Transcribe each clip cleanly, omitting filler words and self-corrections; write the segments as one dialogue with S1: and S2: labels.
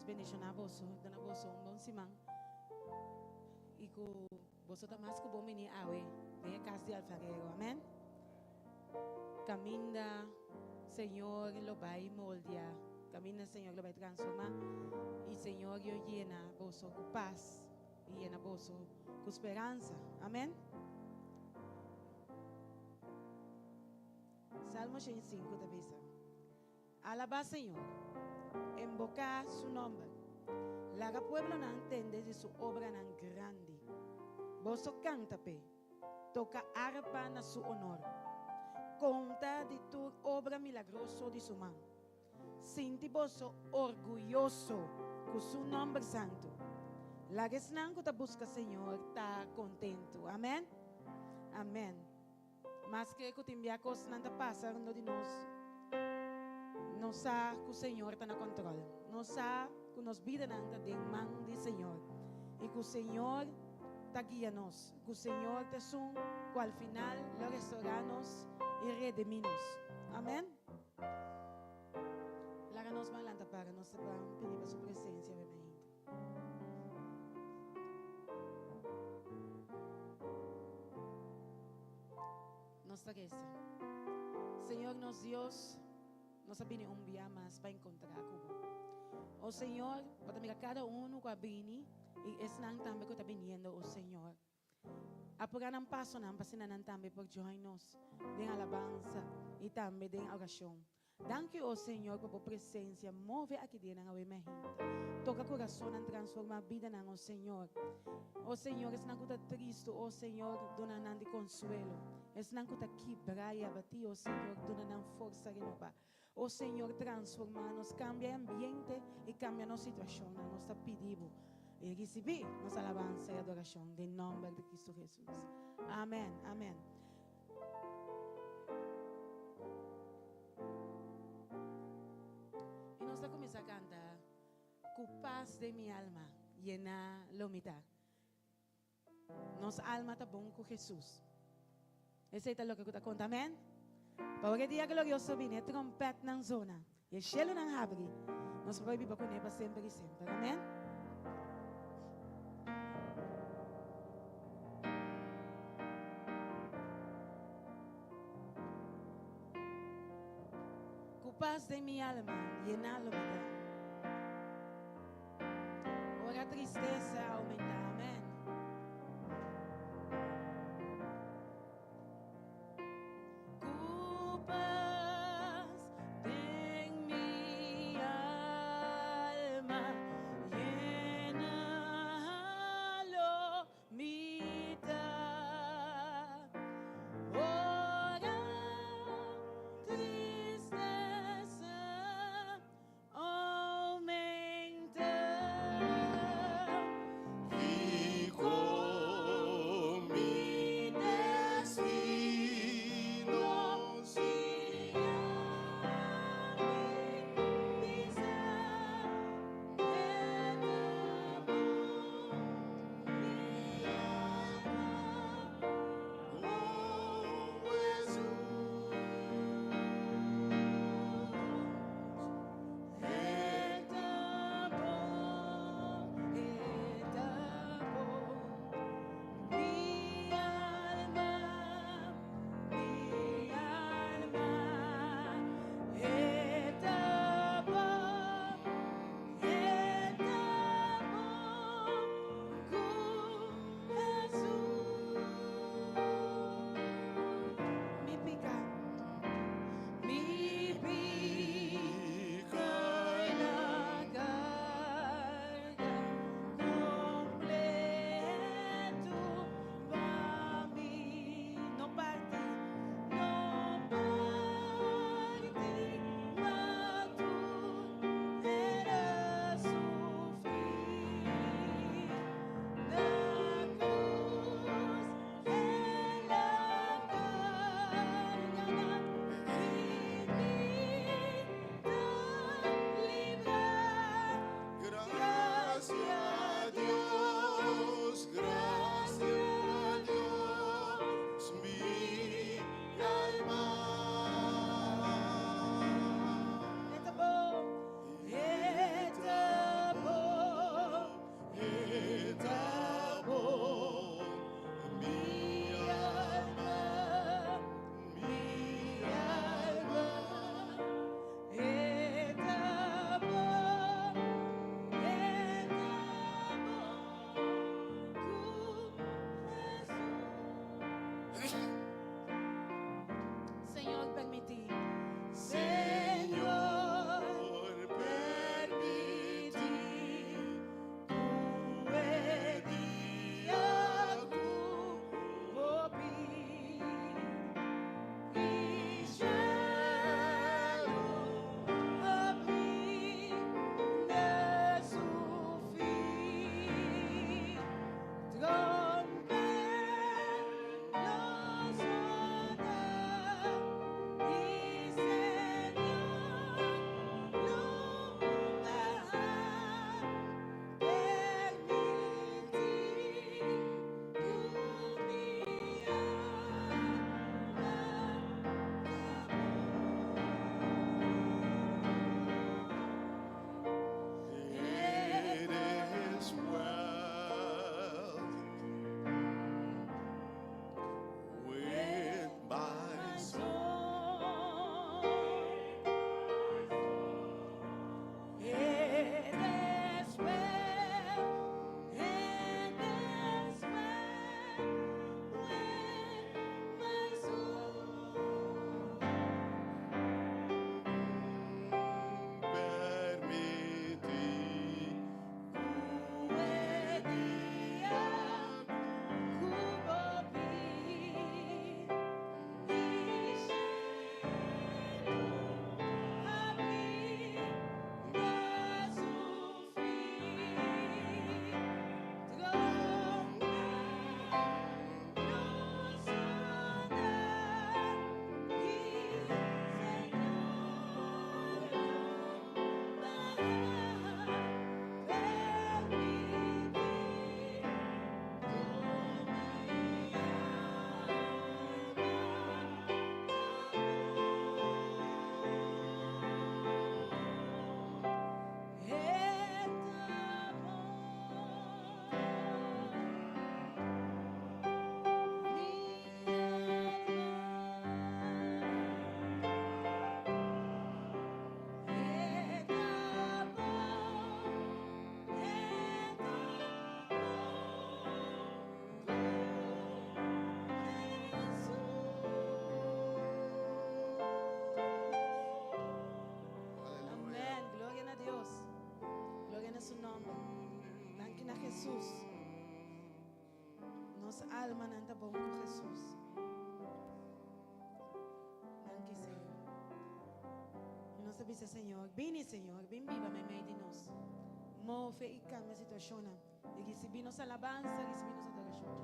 S1: Dios bendishoná boso, duna boso un bon siman i ku boso ta mas ku bon bini awe den e kas di alfarero. Amèn. Kaminda Señor lo bai moldia, kaminda Señor lo bai transformá i Señor yo yena boso ku pas i yena boso ku speransa. Amèn. Salmo 105 ta bisa. Alabá Señor, emboká su nòmber. Laga pueblonan tende di su obranan grandi. Boso kanta p'e, toka arpa na su onor. Konta di tur obra milagroso di su man. Sinti boso orguyoso ku su nòmber santu. Laga esnan ku ta buska Señor ta kontentu. Amèn. Amèn. Maske ku tin bia kosnan ta pasa rondó di nos, nos sa ku Señor ta na kòntròl. Nos sa ku nos bidanan ta den man di Señor i ku Señor ta guia nos, ku Señor ta esun ku al final lo restorá nos i redimí nos. Amèn. Laga nos ban lanta para nos ta ban pidi pa su presensia awe mainta. Nos ta resa. Señor nos Dios, nos a bini un bia mas pa encontra cu bo. O Señor, bo ta mira cada uno cu a bini y esnan tambe cu ta biniendo, o Señor. Apura nan pasonan pa asina nan tambe por join nos den alabansa y tambe den oracion. Danki o Señor pa bo presencia move aki den nan awe mehint. Toca corazonnan transforma bidanan o Señor. O Señor esnan cu ta tristo o Señor duna nan di consuelo. Esnan cu ta kibra y abati o Señor duna nan forsa renoba. O Señor transforma nos cambia e ambiente y cambia nos situacionnan nos ta pidi bo y ricibi nos alabansa y adoracion den nomber di Cristo Jesus. Amen amen. I nos ta kuminsá kanta, Ku pas den mi alma, yená lo mi ta. Nos alma ta bon ku Hesus. Esei ta loke ku ta konta, amèn? Pa ora e dia glorioso bini, e trompètnan zona i e shelunan habri, nos por bai biba kuné pa semper i semper, amèn? Ku pas den mi alma, yená lo mi ta. Ora tristesa aumentá, amèn. Ku pas den mi alma, yená lo mi ta. Ora tristesa aumenta. Hesus. Nos almanan ta bon ku Hesus. Danki Señor. I nos ta bisa Señor, bini Señor, bin biba meimei di nos. Move i kambia situashonnan. I risibí nos alabansa, risibí nos adorashon.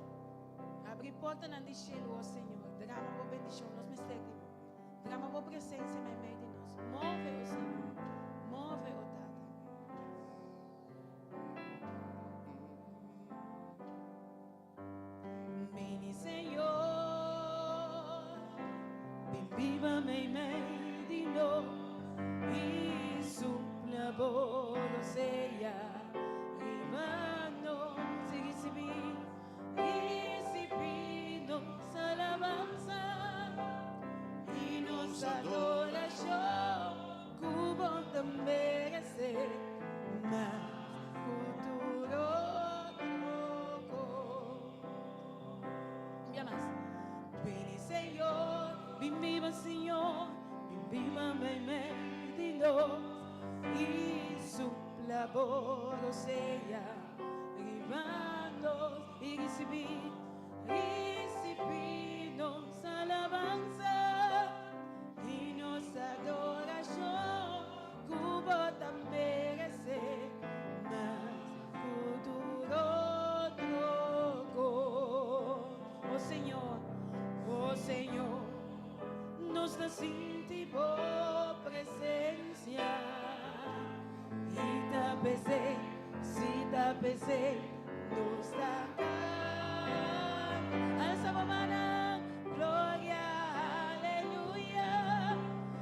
S1: Habri portanan di shelu, o Señor. Drama bo bendishon, nos mester di bo. Drama bo presensia meimei di nos. Move, o Señor. Move, o Tata. Bini Señor, bin biba meimei di nos i supla bo rosea riba nos i risibí, risibí nos alabansa i nos adorashon ku bo ta meresé mas ku tur otro kos. Un bia mas. Bini Señor, bin biba Señor, bin biba meimei di nos i supla bo rosea riba nos i risibí, risibí nos alabansa i nos adorashon ku bo ta meresé mas ku tur otro kos. O Señor, o Señor, nos ta sinti bo presencia i ta p'esei, si ta p'esei, nos ta canta. Alsa bo mannan, gloria, aleluya,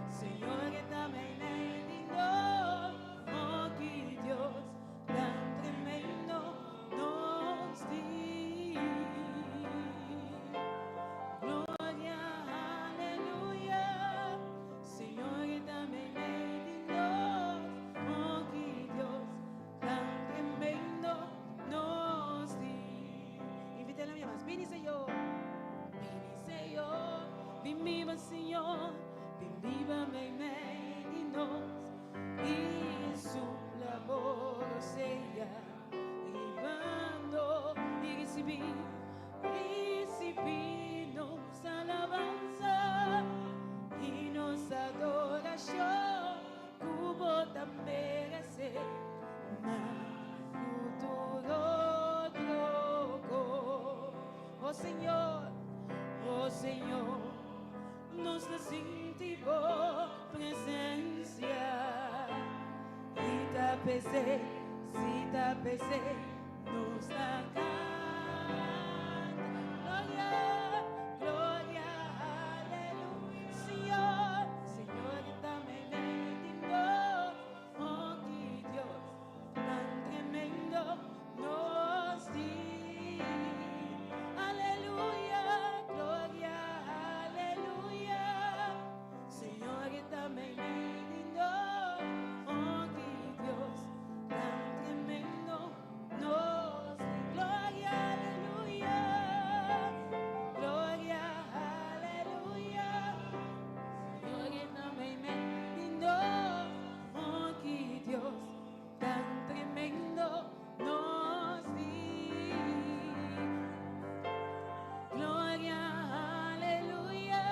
S1: Señor e ta meimei di nos, oh ki Dios tan tremendo nos tin. Gloria, aleluya, Señor e ta meimei di nos, oh ki Dios tan tremendo nos tin. Invítela un bia mas. Bini Señor, bini Señor, bin biba Señor, bin biba meimei di nos i supla bo rosea riba nos i risibí, risibí nos alabansa i nos adorashon ku bo ta meresé mas ku tur otro kos. O Señor, o Señor, nos ta sinti bo presencia i ta p'esei, si ta p'esei, nos ta canta. Gloria, gloria, aleluya. Señor, Señor ta meimei di nos, oh ki Dios tan tremendo nos tin. Aleluya, gloria, aleluya. Señor ta meimei di nos, oh ki Dios tan tremendo nos tin. Gloria, aleluya, gloria, aleluya. Señor ta meimei di nos, oh ki Dios tan tremendo nos tin. Gloria, aleluya.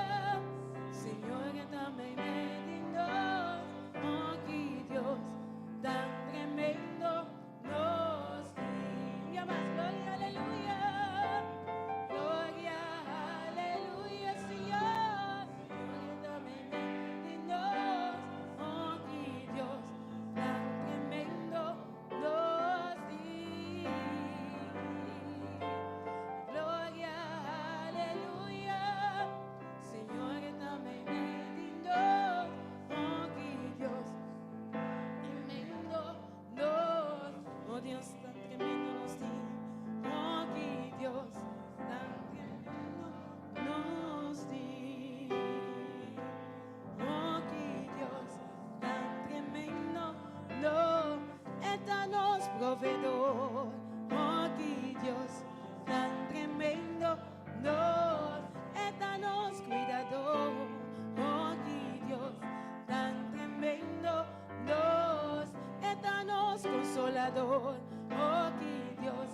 S1: Señor ta meimei di nos, oh ki Dios tan tremendo nos tin. Un bia mas, gloria, aleluya. Gloria, aleluya, Señor. Señor ta meimei di nos, oh ki Dios tan tremendo nos tin. Gloria, aleluya. Señor ta meimei di nos, oh ki Dios tremendo nos, oh Dios tan tremendo nos tin, oh ki Dios tan tremendo nos tin, oh ki Dios tan tremendo nos, E ta nos proveedor, oh ki Dios tan tremendo nos, E ta nos cuidador, oh ki Dios tan tremendo nos, E ta nos consolador, oh ki Dios.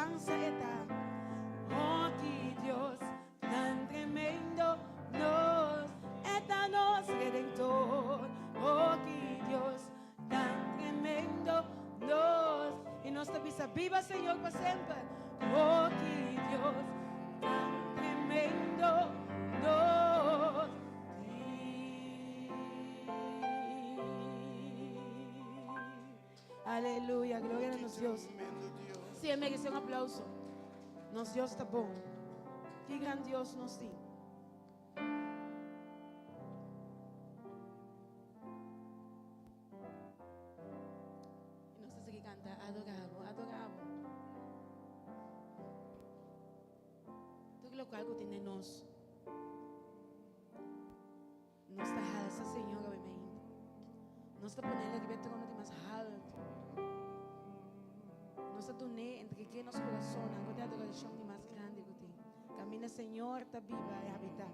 S1: Alabansa e ta. Oh, ki Dios tan tremendo nos. E ta nos Redentor. Oh, ki Dios tan tremendo nos. I nos ta bisa, Biba Señor pa semper. Oh, ki Dios tan tremendo nos tin. Aleluya, gloria na nos Dios. Sí, e merece un aplauso. Nos Dios ta bon. Ki gran Dios nos tin. I nos ta sigui canta, Adorabo, adorabo. Tur locual cu tin den nos. Nos ta halsa Señor awe mainta. Nos ta ponele riba e trono di mas halto. Nos ta dun'é, entreg'é nos corazonnan cu ta e adoracion di mas grandi cu tin. Caminda Señor ta biba i habita.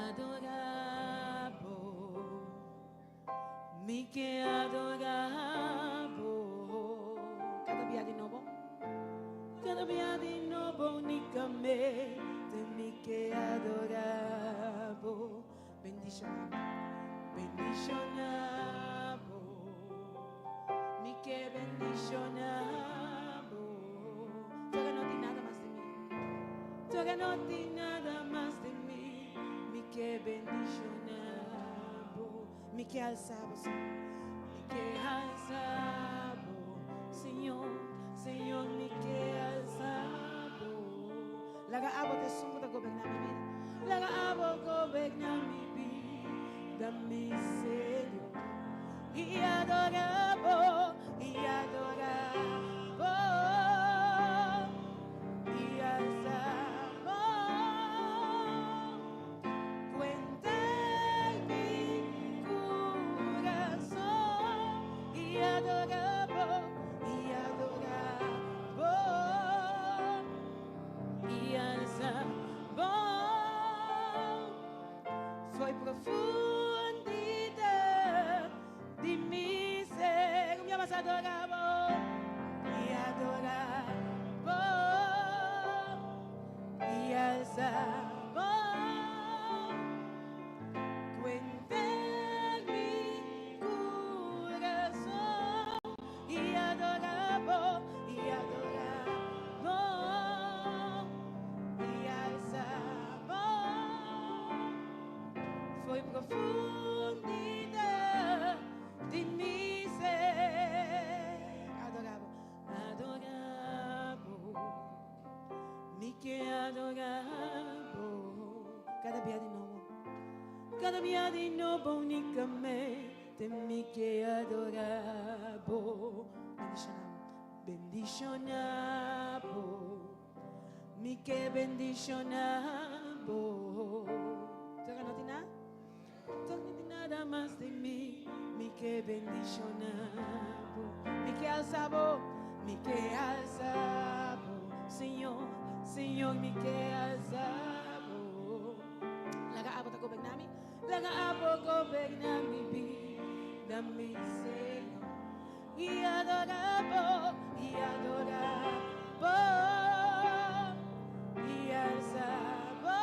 S1: Adora bo, mi ke adora bo. Kada bia di nobo, kada bia di nobo unicamente mi ke adora bo. Bendiciona bo, bendiciona bo, mi ke bendiciona bo. Toga no tin nada mas di mi. Toga no tin nada mas di mi. Mi ke bendiciona bo. Mi ke alsa bo, Señor. Mi ke alsa bo, Señor. Señor, mi ke alsa bo. Laga abo ta esun ku ta goberná mi bida. Laga abo goberná mi bida, mi Señor. I adorá bo, i adorá bo, i alsa bo. Cuenta mi corazón i adorá bo, i adorá bo, i alsa bo. Foi profundidad di mi ser. Mi ama adora bo i adora bo i alsa bo. Cuenta mi corazón i adora bo i adora bo i alsa bo. Foi profundidad di mi ser. Adora bo, adora bo, mi ke adora bo. Kada bia di nobo, kada bia di nobo unicamente mi ke adora bo. Bendiciona bo, bendiciona bo. Mi ke bendiciona bo. Toca no tin nada? Toca no tin nada mas di mi. Mi ke bendiciona bo. Mi ke alsa bo. Mi ke alsa bo. Señor, Señor, mi ke alsa bo. Laga abo ta goberna mi. Laga abo goberna mi bida, mi Señor. I adora bo, i adora bo, i alsa bo.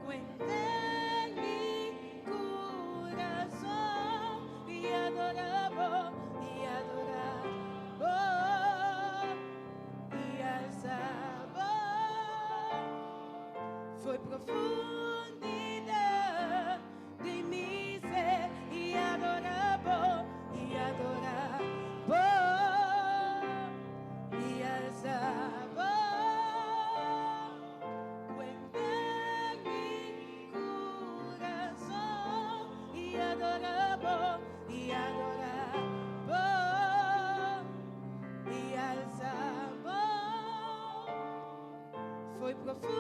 S1: Cuenta mi corazón, i adora bo, i adora bo, i alsa bo. Foi profundidad di mi ser i adora bo, i adora bo, i alsa bo. Cuenta mi corazón i adora bo, i adora bo, i alsa bo. Foi profundidad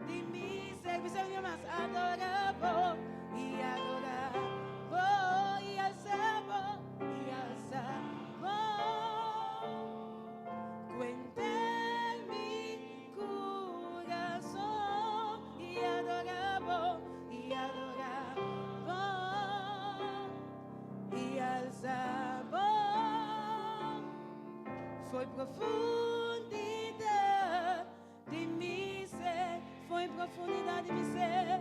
S1: di mi ser. Bisa un mas. Adora bo i adora bo i alsa bo i alsa bo. Cuenta mi corazón i adora. Foi profundidad di mi ser, foi profundidad di mi ser,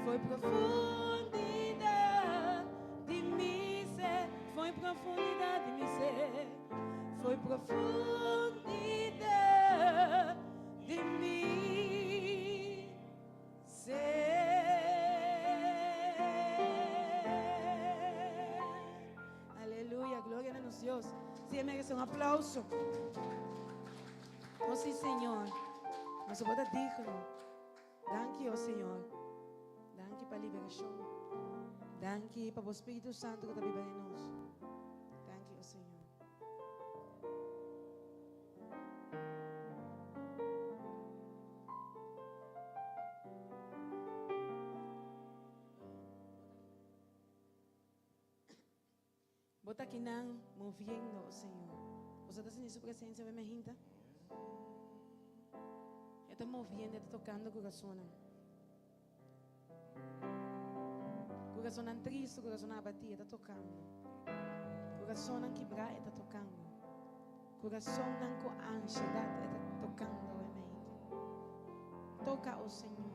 S1: foi profundidad di mi ser, foi profundidad di mi ser, foi profundidad di mi ser. Aleluya, gloria na nos Dios. Si e merece un aplauso. Oh sí, Señor. Nos por ta digno. Danki, oh Señor. Danki pa liberacion. Danki pa bo Spiritu Santo cu ta biba den nos. Danki, oh Señor. Bo ta akinan moviendo, o Señor. Boso ta sinti su presencia be mehinta? E ta moviendo, e ta tocando corazonnan. Corazonnan tristo, corazonnan abatí, e ta tocando. Corazonnan kibrá, e ta tocando. Corazonnan cu ansiedad, e ta tocando be mehinta. Toca, o Señor.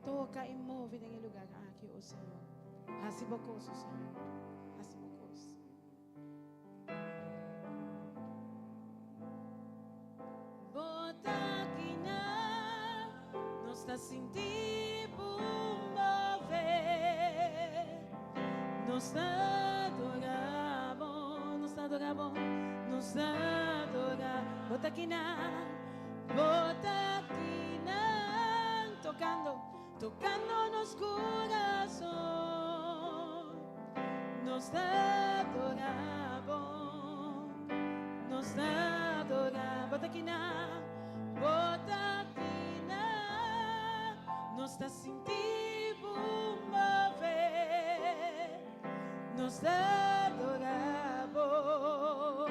S1: Toca y move den e lugar aki, o Señor. Hasi bo cos, o Señor. Hasi bo cos. Bo ta akinan, nos ta sinti bo move. Nos ta adora bo, nos ta adora bo, nos ta adora. Bo ta akinan, bo ta akinan, tocando. Tocando nos corazon, nos ta adora bo, nos ta adora. Bo ta akinan, bo ta akinan, nos ta sinti bo move, nos ta adora bo,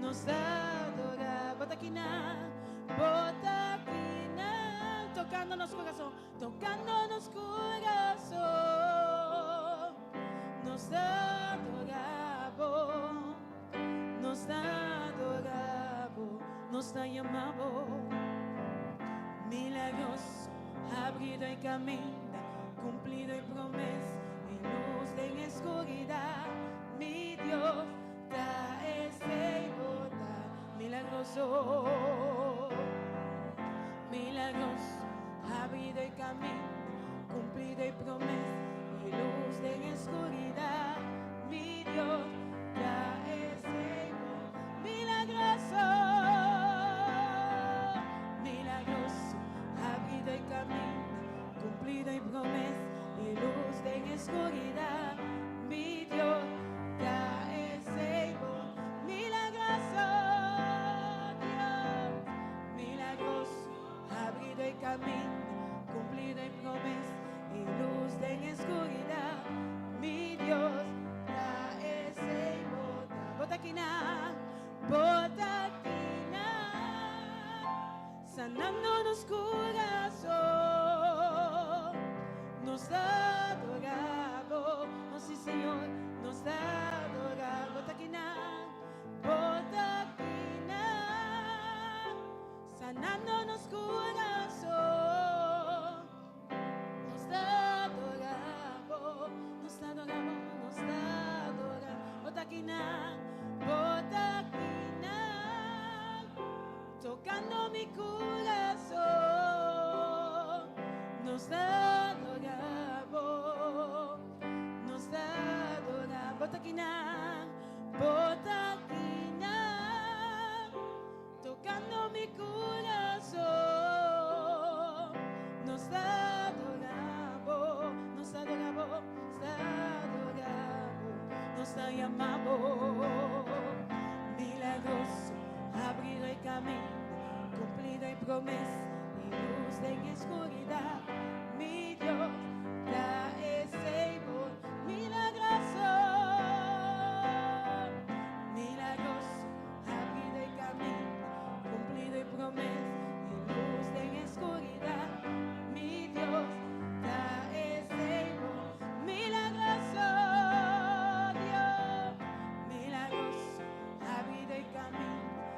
S1: nos ta adora. Bo ta akinan, bo ta akinan, tocando nos corazon. Tocando nos corazon, nos ta adora bo, nos ta adora bo, nos ta yama bo. Milagroso, abrido e caminda, cumplido e promesa, y luz den e scuridad, mi Dios ta esey bo ta. Milagroso, milagroso, abrido e caminda, cumplido e promesa, y luz den e scuridad, mi Dios ta esey bo. Milagroso, milagroso, abrido e caminda, cumplido e promesa, y luz den e scuridad, mi Dios ta esey bo. Milagroso, Dios, milagroso, abrido e caminda, cumplido e promesa, y luz den e scuridad, mi Dios ta esey bo ta. Bo ta akinan, bo ta akinan, sanando nos corazon, nos ta adora bo, oh sí Señor, nos ta adora bo. Ta akinan, bo ta akinan, sanando nos corazon, nos ta adora bo, nos ta adora bo, nos ta adora. Bo ta akinan, bo ta akinan, tocando mi corazon, nos ta adora bo, nos ta adora. Bo ta akinan, bo ta akinan, tocando mi corazon, nos ta adora bo, nos ta adora bo, nos ta adora bo, nos ta yama bo. Milagroso, abrido e caminda, cumplido e promesa, y luz den e scuridad, mi Dios ta esey bo. Milagroso, milagroso, abrido e caminda, cumplido e promesa, y luz den e scuridad, mi Dios ta esey bo. Milagroso, Dios, milagroso, abrido e caminda.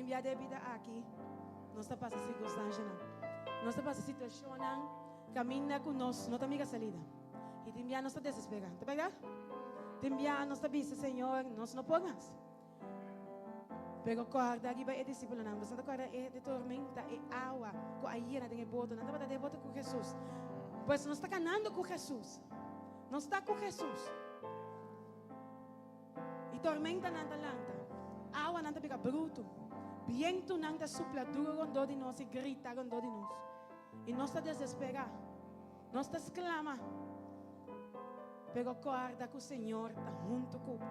S1: bia den e bida aki nos ta pasa sirkunstanshanan, nos ta pasa situashonnan kaminda ku nos no ta mira salida. I tin bia nos ta desesperá, ta bèrdat? Tin bia nos ta bisa, Señor, nos no por mas. Pero kòrda riba e disípulonan. Boso ta kòrda e de tormenta, e awa ku a yena den e boto. Nan tabata den e boto ku Hesus. Pues nos ta kanando ku Hesus. Nos ta ku Hesus. I tormentanan ta lanta. Awanan ta bira brutu. Bientunan ta supla duru rondó di nos i grita rondó di nos. I nos ta desesperá. Nos ta sklama. Pero kòrda ku Señor ta huntu ku bo.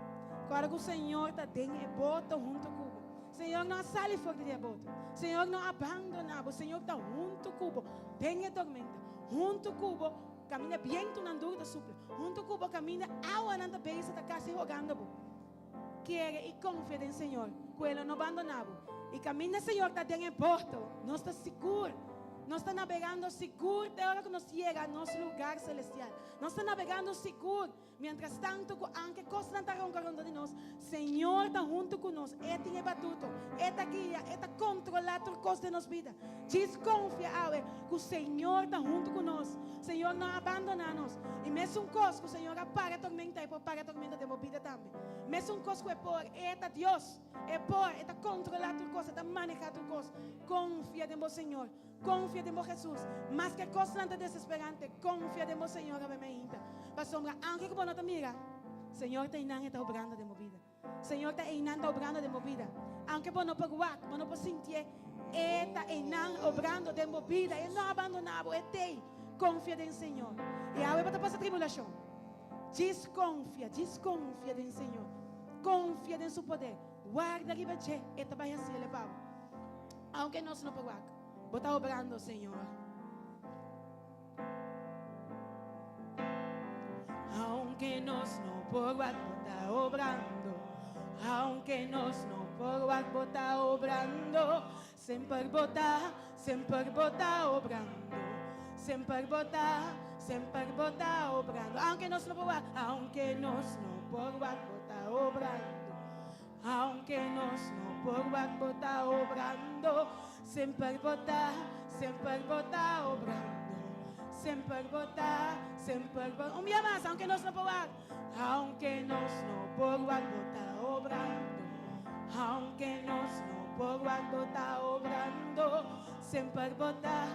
S1: Kòrda ku Señor ta den e boto huntu ku bo. Señor no a sali for di e boto. Señor no a bandoná bo. Señor ta huntu ku bo den e tormenta. Huntu ku bo kaminda bientunan duru ta supla. Huntu ku bo kaminda awanan ta bezig ta kasi hogando bo. Kere i konfia den Señor ku E lo no bandoná bo. I kaminda Señor ta den e boto, nos ta sigur. Nos ta nabegando sigur te ora ku nos yega nos lugar selestial. Nos ta nabegando sigur. Miéntras tantu ku anke kosnan ta ronka rondó di nos, Señor ta huntu ku nos. E tin e batuto. E ta guia. E ta kontrolá tur kos den nos bida. Djis konfia awe ku Señor ta huntu ku nos. Señor no a bandoná nos. I mesun kos ku Señor a para tormenta, E por para tormenta den bo bida tambe. Mesun kos ku E por, E ta Dios. E por, E ta kontrolá tur kos, E ta manehá tur kos. Konfia den bo Señor. Konfia den bo Hesus. Maske kosnan ta desesperante, konfia den bo Señor awe mainta. Pasobra aunke ku bo no ta mira, Señor ta einan, E ta obrando den bo bida. Señor ta einan ta obrando den bo bida. Aunke bo no por wak, bo no por sintié, E ta einan obrando den bo bida. E no a bandoná bo, E t'ei. Konfia den Señor. I awe bo ta pasa tribulashon. Djis konfia, djis konfia den Señor. Konfia den Su poder. Warda riba dje, E ta bai hasi el pa bo. Aunke nos no por wak, Bo ta obrando, Señor. Aunke nos no por wak, Bo ta obrando. Aunke nos no por wak, Bo ta obrando. Semper Bo ta, semper Bo ta obrando. Semper Bo ta, semper Bo ta obrando. Aunke nos no por wak, aunke nos no por wak, Bo ta obrando. Aunke nos no por wak bo ta obrando, semper bo ta, semper bo ta obrando, semper bo ta, semper bo. Un bia mas, aunke nos no por wak, aunke nos no por wak bo ta obrando, aunke nos no por wak bo ta obrando, semper bo ta,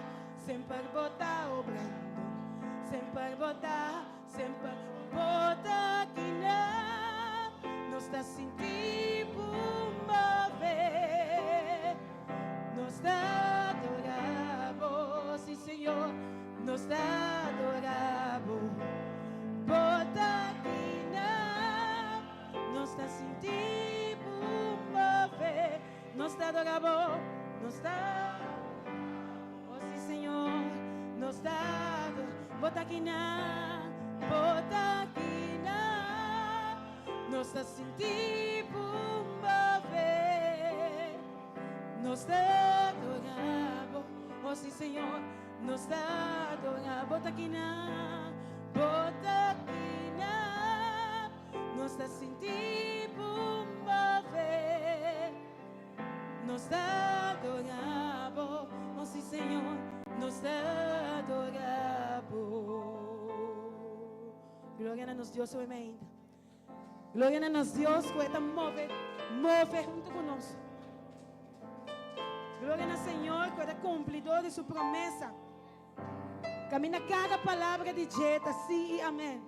S1: semper bo ta obrando, semper bo ta. Semper bo ta kina, nos ta sinti bu move. Nos ta adora bo, si Señor, nos ta adora bo. Bo ta kina, nos ta sinti bu move. Nos ta adora bo, nos ta. Oh si Señor, nos ta adora. Bo ta kina, bo ta kina. Nos ta sinti bu move. Nos ta adora bo. Oh si Señor, nos ta adora. Bo ta kina, bo ta kina. Nos ta sinti bu move. Nos ta adora bo, oh si Señor, nos ta adora bo. Gloria na nos Dios hoy mainta. Gloria na nos Dios ku e ta move, move hunto ku nos. Gloria na Señor ku e ta kumplidor di su promesa. Kaminda kada palabra di dje ta sí i amèn.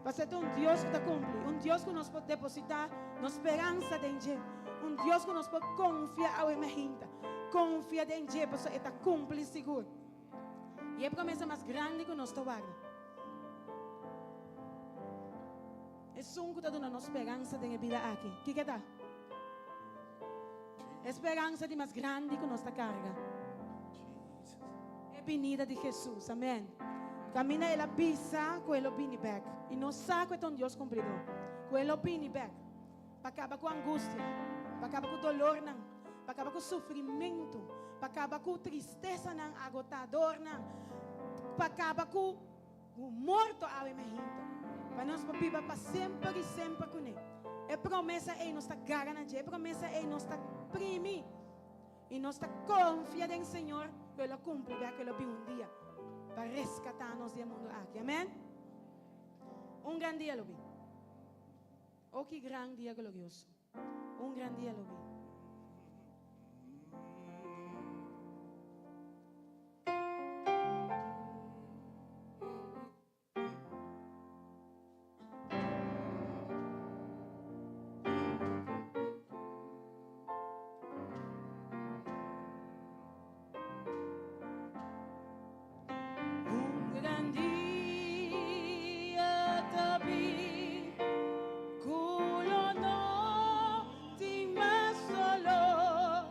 S1: Pasobra e ta un Dios ku ta kumpli, un Dios ku nos por depositá nos speransa den dje, un Dios ku nos por konfia awe meinta. Konfia den dje pasobra e ta kumpli sigur. I e promesa mas grandi ku nos ta warda, esun ku ta duna nos speransa den e bida aki, kiko e ta? E speransa di mas grandi ku nos ta karga. E binida di Hesus. Amen. Kaminda El a bisa ku E lo bini bèk. I nos sa ku E ta un Dios kumplidó. Ku E lo bini bèk pa kaba ku angustia, pa kaba ku dolornan, pa kaba ku sufrimentu, pa kaba ku tristesanan agotadornan, pa kaba ku morto awe mehinte. Pa nos por biba pa semper i semper kuné. E promesa ei nos ta gara na dje. E promesa ei nos ta. primi. I nos ta konfia den Señor ku e lo kumpli bèk, ku e lo bin un dia pa reskatá nos di e mundu aki. Amèn. Un gran dia lo bin. O ki gran dia glorioso. Un gran dia lo bin. Un gran dia ta bin ku lo no tin mas dolor,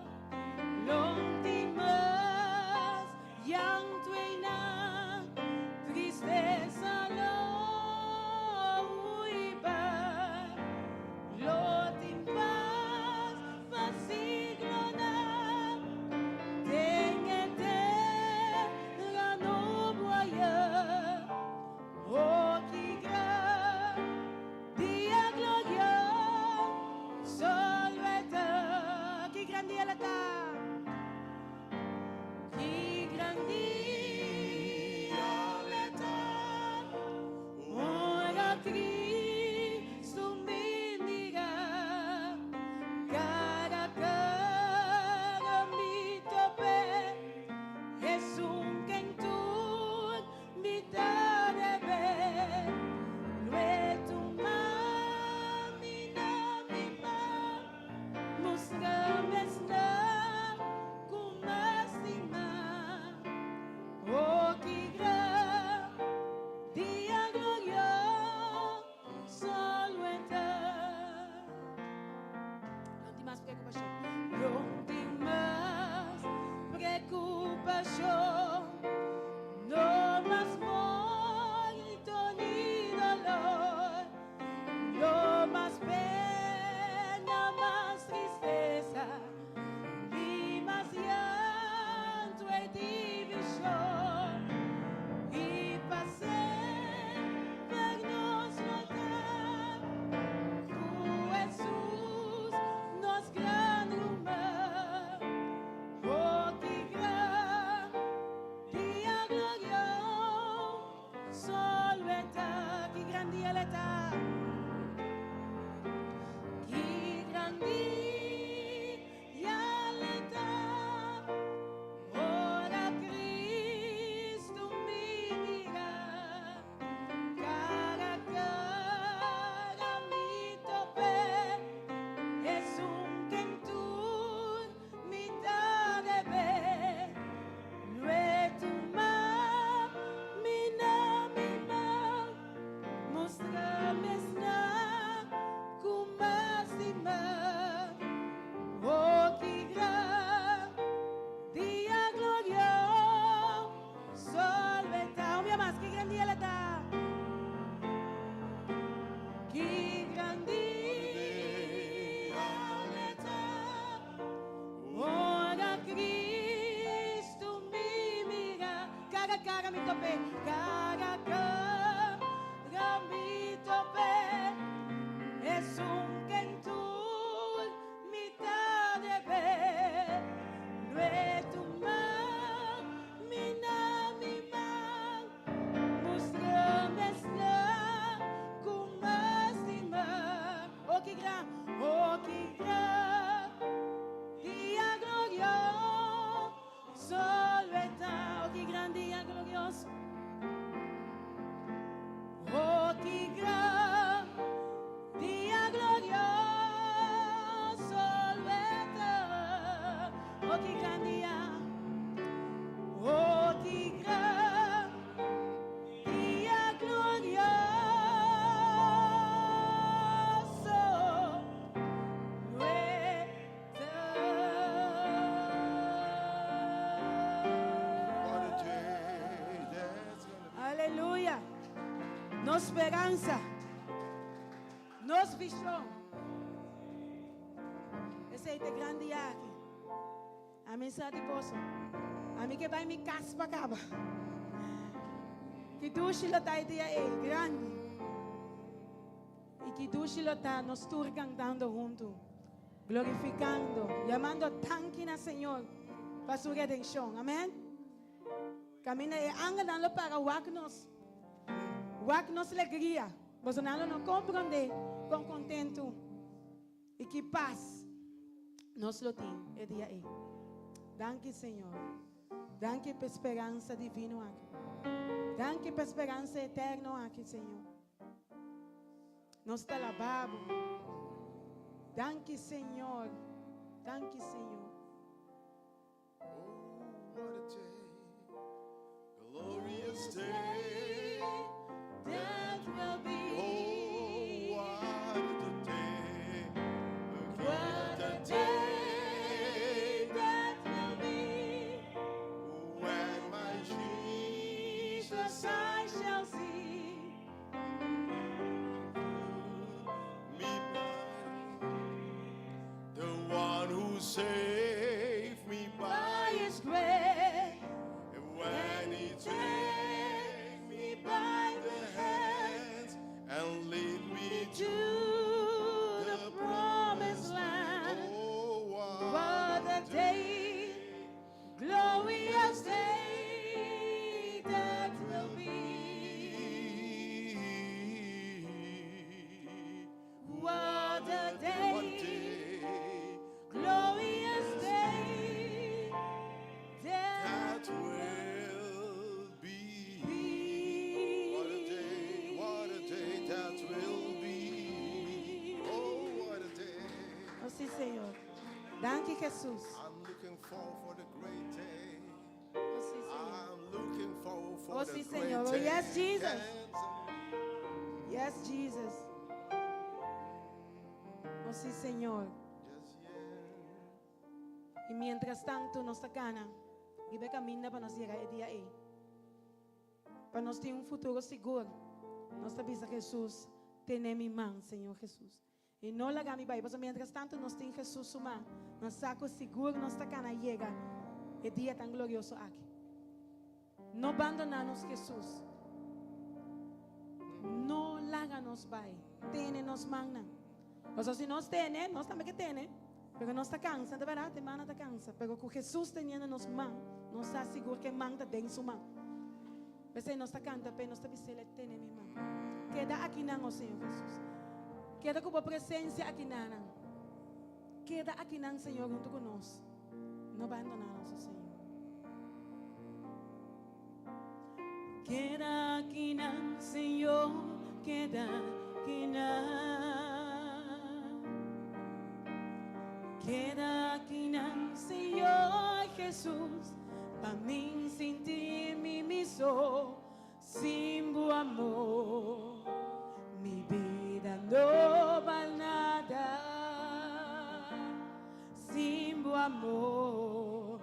S1: lo tin mas llanto einan, tristesa lo hui bai, lo tin pas pa siglonan. Den e tera nobo aya, oh ki gran dia glorioso lo e ta. Ki gran dia lo ta! Ki gran dia lo ta! Ora Cristo mi mira, cara a cara mi top'é, Esun ken tur mi ta debé, lo e tuma mi na mi man, mustra mesnan ku mas stima. Oh, ki gran dia glorioso lo e ta. No tin mas preokupashon. No tin mas preokupashon. No mas morto ni dolor. No mas pena, mas tristesa. Ni mas llanto e divishon. I pa semper nos lo ta ku Hesus, nos gran ruman. Oh, ki gran dia glorioso lo e ta! Ki gran dia lo e ta! Ki gran dia lo e ta! Ora Cristo mi mira, cara a cara mi top'é, Esun ken tur mi ta debé, lo e tuma mi na mi man, mustra mesnan ku mas stima. Oh, ki gran dia glorioso lo e ta. Un bia mas, ki gran dia lo e ta. Ki gran dia lo e ta. Ora Cristo mi mira, cara a cara mi top'é, cara a cara mi top'é, Esun ken tur mi ta debé, lo e tuma mi na mi man, mustra mesnan ku mas stima. Oh ki gran, oh ki gran dia glorioso lo e ta, oh ki gran dia glorioso. Oh ki gran dia glorioso lo e ta, oh ki gran dia, oh ki gran dia glorioso lo e ta.
S2: What a day that's gonna be.
S1: Aleluya! Nos speransa, nos vishon. Esei ta e gran dia aki. Ami sa di boso, ami ke bai mi kas pa kaba. Ki dushi lo ta e dia ei, grandi. I ki dushi lo ta nos tur kantando huntu. Glorificando, yamando danki na Señor pa su redenshon. Amen. Kaminda e angelnan lo para wak nos. Wak nos alegria. Bosonan lo no komprondé kon kontentu i ki pas nos lo tin e dia ei. Danki Señor. Danki pa e speransa divino aki. Danki pa e speransa eterno aki, Señor. Nos ta alabá Bo. Danki Señor. Danki Señor.
S2: Oh, what a day, glorious day
S1: that will be.
S2: Oh, what a day,
S1: What a day that will be.
S2: When my Jesus
S1: Jesus I shall see.
S2: Me by the one who saved me
S1: By
S2: by
S1: his grace.
S2: When he take me by the hands and lead me
S1: To
S2: to
S1: the promised land.
S2: Oh,
S1: What a day, glorious day that will be. What a day,
S2: What a day
S1: glorious day that
S2: that will be.
S1: be.
S2: What a day, what a day that will be. Oh, what a day.
S1: Oh, si, Señor. Danki, Jesus.
S2: I'm looking forward for the great day.
S1: Oh, si, Señor.
S2: I'm looking forward for
S1: Oh,
S2: the
S1: sí,
S2: great
S1: Señor. Oh,
S2: day.
S1: yes, Jesus.
S2: Yes,
S1: Yes, Jesus. Oh, si, Señor.
S2: Yes.
S1: I mientras tanto, nos ta kana. I e kaminda pa nos yega e dia ei. Pa nos tin un futuro sigur. Nos ta bisa Jesus, tene mi man, Señor Jesus. I no laga mi bai. Pasobra mientras tanto nos tin Jesus su man. Nos sa ku sigur nos ta kana yega. E dia tan glorioso aki. No bandoná nos, Jesus. No laga nos bai. Tene nos man. Pasobra si nos tene, nos tambe ke tene. Pero nos ta kansa, di berdat, e man ta kansa. Pero ku Jesus teniendo nos man, nos ta sigur ku e man ta den su man. P'esei nos ta kanta, pe nos ta bis'é tene mi man. Keda akinan, oh Señor Jesus. Keda ku bo presensia akinan. Keda akinan, Señor, huntu ku nos. No bandoná nos, oh Señor. Keda akinan, Señor, keda akinan. Keda akinan, Señor Jesus, pa mi sinti mi so, sin bo amor, mi bida no bal nada. Sin bo amor,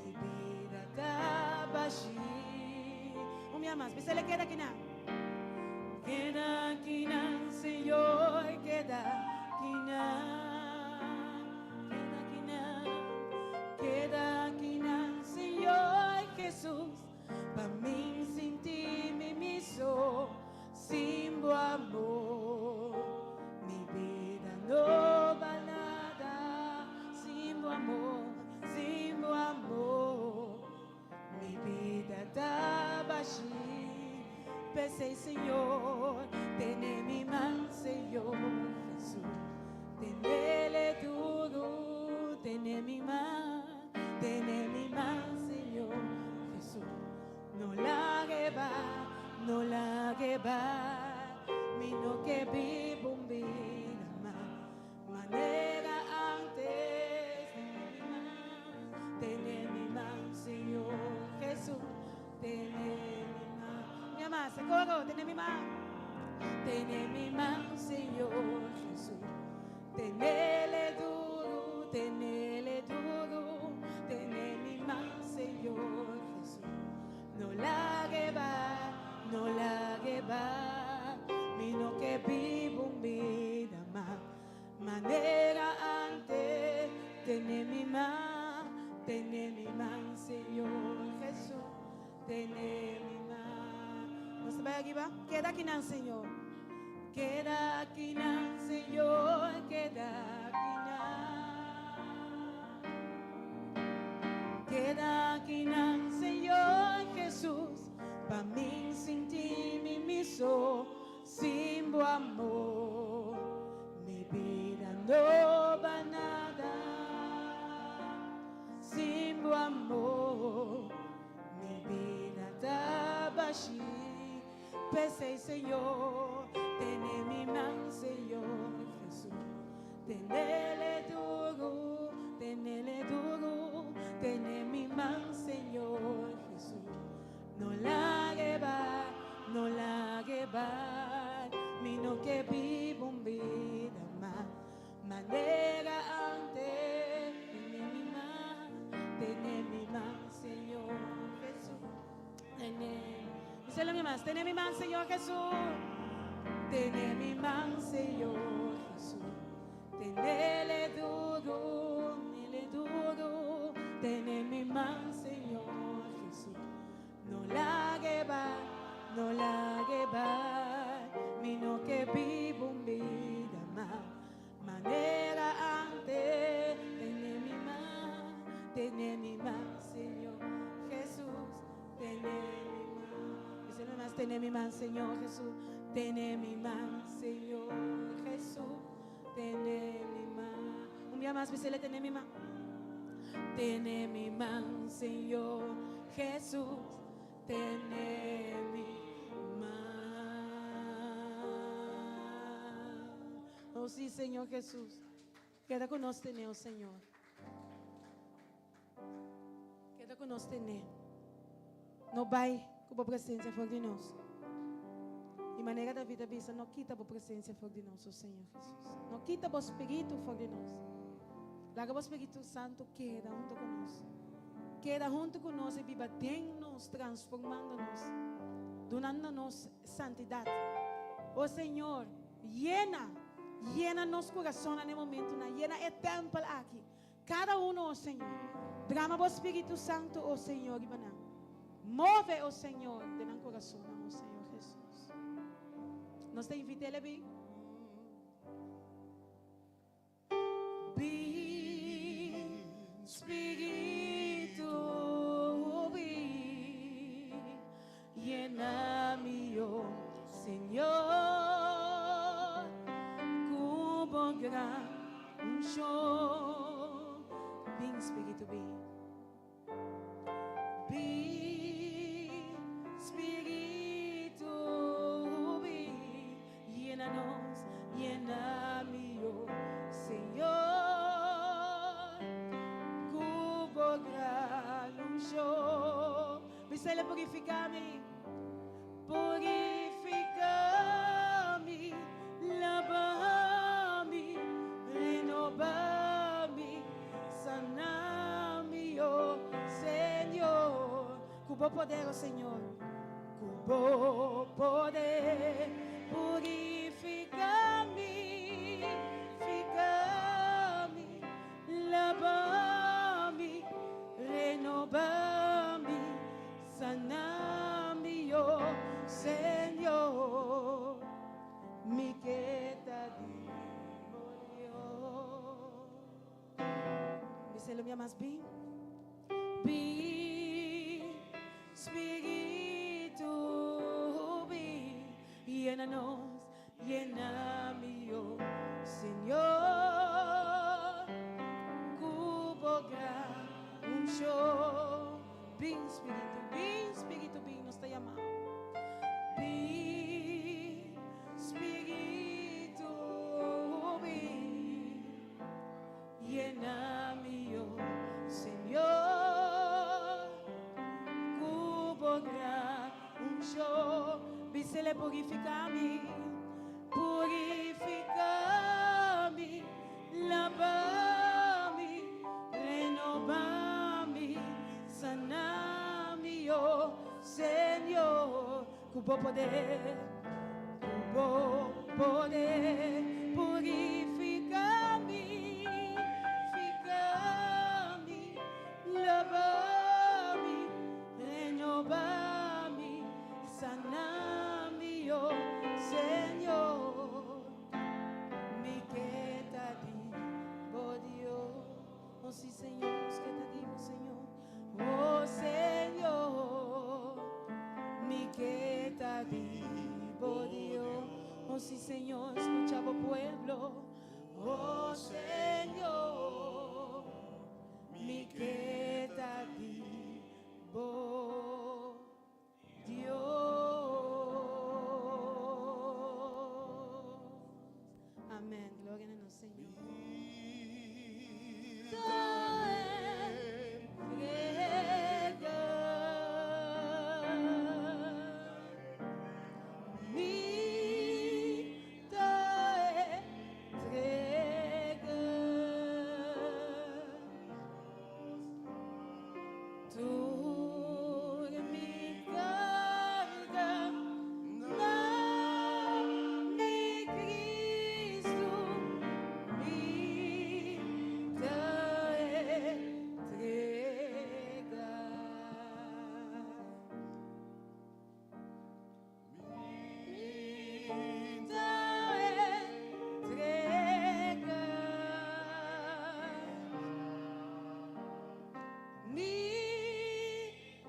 S1: mi bida ta bashí. Un biaha mas, bis'é keda akinan. Keda akinan, Señor, keda akinan. Keda akinan, keda akinan, Señor Jesus, pa mi sinti mi so, sin bo amor, mi bida no bal nada, sin bo amor, sin bo amor, mi bida ta bashí. P'esei, Señor, tene mi man, Señor Jesus. Tenele duru, tene mi man, tene mi man, Señor Jesus. No lag'é bai, no lag'é bai, mi no ke biba un bida mas. Manera antes, tene mi man, tene mi man, Señor Jesus. Tene mi man. Mi ruman, sokoro, tene mi man. Tene mi man, Señor Jesus. Tenele duru, tenele duru, tene mi man, Señor Jesus. No lag'é bai, no lag'é bai, mi no ke biba un bida mas. Manera antes, tene mi man, tene mi man, Señor Jesus. Tene mi man. Nos bai aki, ba? Keda akinan, Señor. Keda akinan, Señor, keda akinan. Keda akinan, Señor Jesus, pa mi sinti mi mi so sin bo amor. Mi bida no bal nada sin bo amor. Mi bida ta bashi. P'esei, Señor, tene mi man, Señor Jesus. Tenele duro, tenele duro, tene mi man, Señor Jesus. No lague bai, no lague bai, mi no ke biba un bida mas manera antes. Tene mi man, tene mi man, Señor Jesus. Tene, Díselo mi mas, tene mi man, Señor Jesus. Tene mi man, Señor Jesus. Tenele duro, tenele duro, tene mi man, Señor Jesus. No lague bai, no lague bai, mi no ke biba un bida mas manera antes. Tene mi man, tene mi man, Señor Jesus. Tene mi man. Díselo mas, tene mi man, Señor Jesus. Tene mi man, Señor Jesus. Tene mi man. Un dia mas, bisele, tene mi man. Tene mi man, Señor Jesus. Tene mi man. Oh, sí, Señor Jesus. Keda ku nos tene, oh Señor. Keda ku nos tene. No bai ku bo presensia for di nos. I manera David a bisa, no kita bo presensia for di nos, oh Señor Jesus. No kita bo spiritu for di nos. Laga bo Spiritu Santu keda huntu ku nos. Keda huntu ku nos i biba den nos, transformando nos, dunando nos santidat. Oh Señor, yena, yena nos kurasonnan e momentunan, yena e tèmpel aki. Kada uno, oh Señor. Drama bo Spiritu Santu, oh Señor, riba nan. Move, oh Señor, den nan kurasonnan, oh Señor Jesus. Nos ta invit'é bin. Bin, Spiritu, bin, yena mi, oh Señor, ku bo gran unshon. Bin, Spiritu, bin. Bin, Spiritu, bin, yena nos, yena mi, oh Señor, ku bo gran unshon. Bisele purifiká mi, purifiká mi, laba mi, renobá mi, sana mi, oh Señor. Ku bo poder, oh Señor, ku bo poder, purifiká mi, fiká mi, laba mi, renobá mi, sana mi, oh Señor. Mi ke ta di bo Dios. Bisele mi mas bin. Bin, Spiritu, bin, yena nos, yena mi, oh Señor, ku bo gran unshon. Bin, Spiritu, bin, Spiritu, bin, nos ta yama. Bin, Spiritu, bin, yena mi, oh Señor, ku bo gran unshon. Bisele purifiká mi, purifiká mi, laba mi, renobá mi, sana mi, oh Señor, ku bo poder, ku bo poder, purifiká mi, fiká mi, laba mi, renobá mi, sana mi, oh Señor. Mi ke ta di bo Dios. Oh sí, Señor, nos ke ta di bo, Señor. ta di bo Dios. Oh sí, Señor, skucha bo pueblo. Oh Señor, mi ke ta di bo Dios. Amén. Gloria na nos Señor. Tur mi karga na mi Kristu mi ta entrega. Mi ta entrega. Mi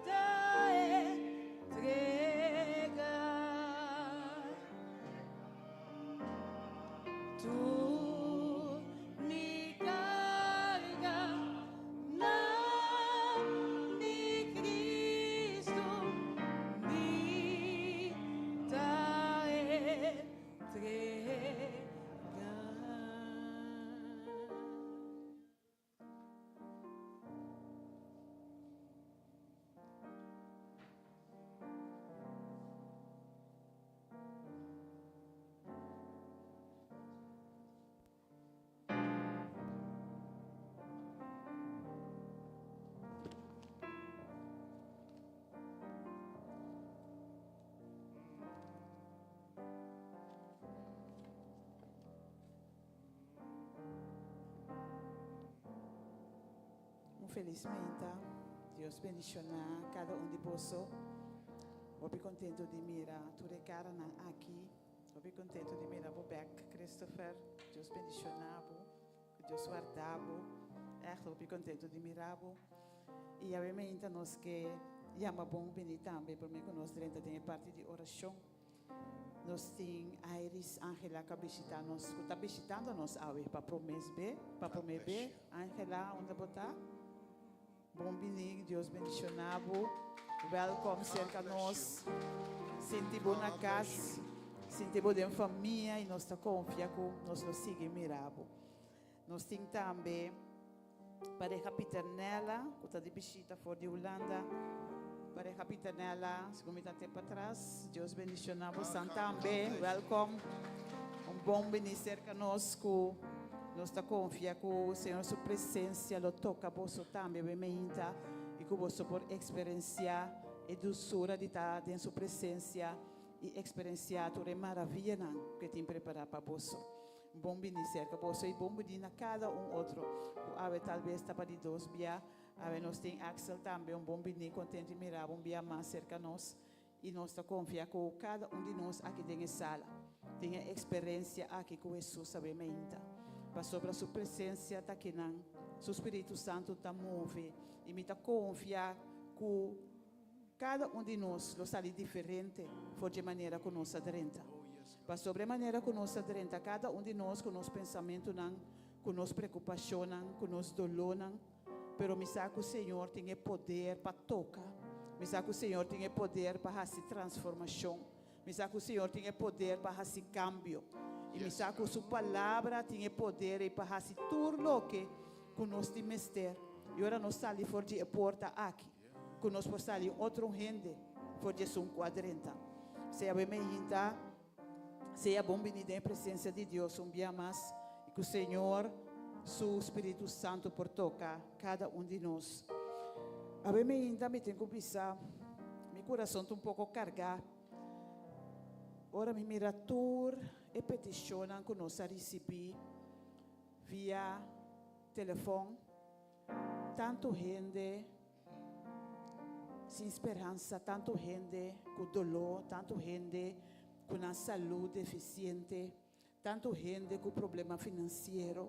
S1: ta entrega. Tur mi karga na mi Kristu mi ta entrega.
S3: Un felis menta. Dios bendiciona cada un di boso. Hopi contento di mira tur e caranan aki. Hopi contento di mira bo bek, Christopher. Dios bendiciona bo. Cu Dios warda bo. Echt hopi contento di mira bo. Y awe menta nos ke yama bon bini tambe prome cu nos drenta den e parti di oracion. Nos tin Iris Angela ku a bishita nos, ku ta bishitando nos awe pa promes be, pa prome be. Angela, unda bo ta? Bon bini, Dios bendiciona bo. Welkom cerca nos. Sinti bo na cas, sinti bo den famia y nos ta confia cu nos lo sigui mira bo. Nos tin tambe pareha Pieternella cu ta di bishita for di Hulanda. Pareha Pieternella, segun mi ta te patras, Dios bendiciona bosan tambe. Welkom. Un bon bini cerca nos cu nos ta confia cu Señor su presencia lo toca boso tambe awe meinta y cu boso por experiencia e dulzura di ta den su presencia y experiencia tur e maravillanan cu e tin prepara pa boso. Bon bini serka boso i bon bini na kada un otro ku awe talbes ta pa di dos bia. Awe nos tin Axel tambe, un bon bini, kontentu di mira bo un bia mas serka nos i nos ta konfia ku kada un di nos aki den e sala tin e eksperensia aki ku Hesus awe meinta. Pasobra su presensia ta kinan, su Spiritu Santu ta move i mi ta konfia ku Kada un di nos lo sali diferente for dje manera ku nos a drenta. Pasobra e manera ku nos a drenta, kada un di nos ku nos pensamentunan, ku nos preokupashonnan, ku nos dolónan, pero mi sa ku Señor tin e poder pa toka. Mi sa ku Señor tin e poder pa hasi transformashon. Mi sa ku Señor tin e poder pa hasi kambio. I mi sa ku Su Palabra tin e poder ei pa hasi tur loke ku nos tin mester. I ora nos sali for di e porta aki, ku nos por sali un otro hende for di esun ku a drenta. Sea bo e meinta, sea bon bini den e presensia di Dios un bia mas i ku Señor su Spiritu Santu por toka kada un di nos. Awe meinta mi tin ku bisa, mi kurason ta un poko kargá ora mi mira tur e petishonnan ku nos a risibí via telefòn. Tantu hende sin speransa, tantu hende ku doló, tantu hende ku nan salú defisiente, tantu hende ku problema finansiero,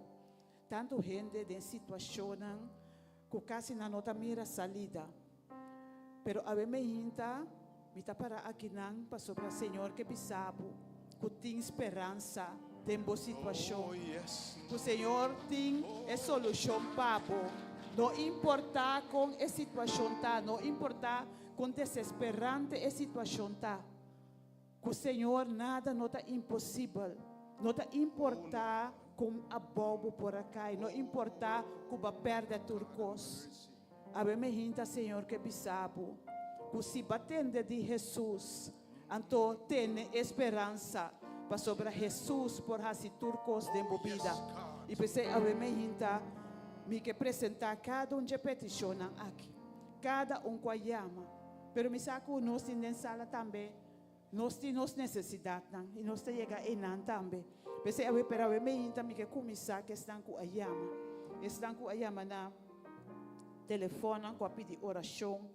S3: tantu hende den situashonnan ku kasi nan no ta mira salida. Pero awe meinta. Mi ta para akinan pasobra Señor ke bisa bo ku tin speransa den bo situashon. Ku Señor tin e solushon pa bo. No importá kon e situashon ta, no importá kon desesperante e situashon ta. Ku Señor nada no ta imposibel. No ta importá kon abou bo por a kai, no importá ku bo a pèrdè tur kos. Awe mi hinta Señor ke bisa bo ku si bo a tende di Hesus, anto tene e speransa pasobra Hesus por hasi tur kos den bo bida. I p'esei awe mi hinta mi ke presentá kada un dje petishonnan aki, kada un ku a yama. Pero mi sa ku nos tin den sala tambe, nos tin nos nesesidatnan i nos ta yega einan tambe. P'esei awe, pero awe meinta mi ke kuminsá ku esnan ku a yama, esnan ku a yama na telefònnan, ku a pidi orashon,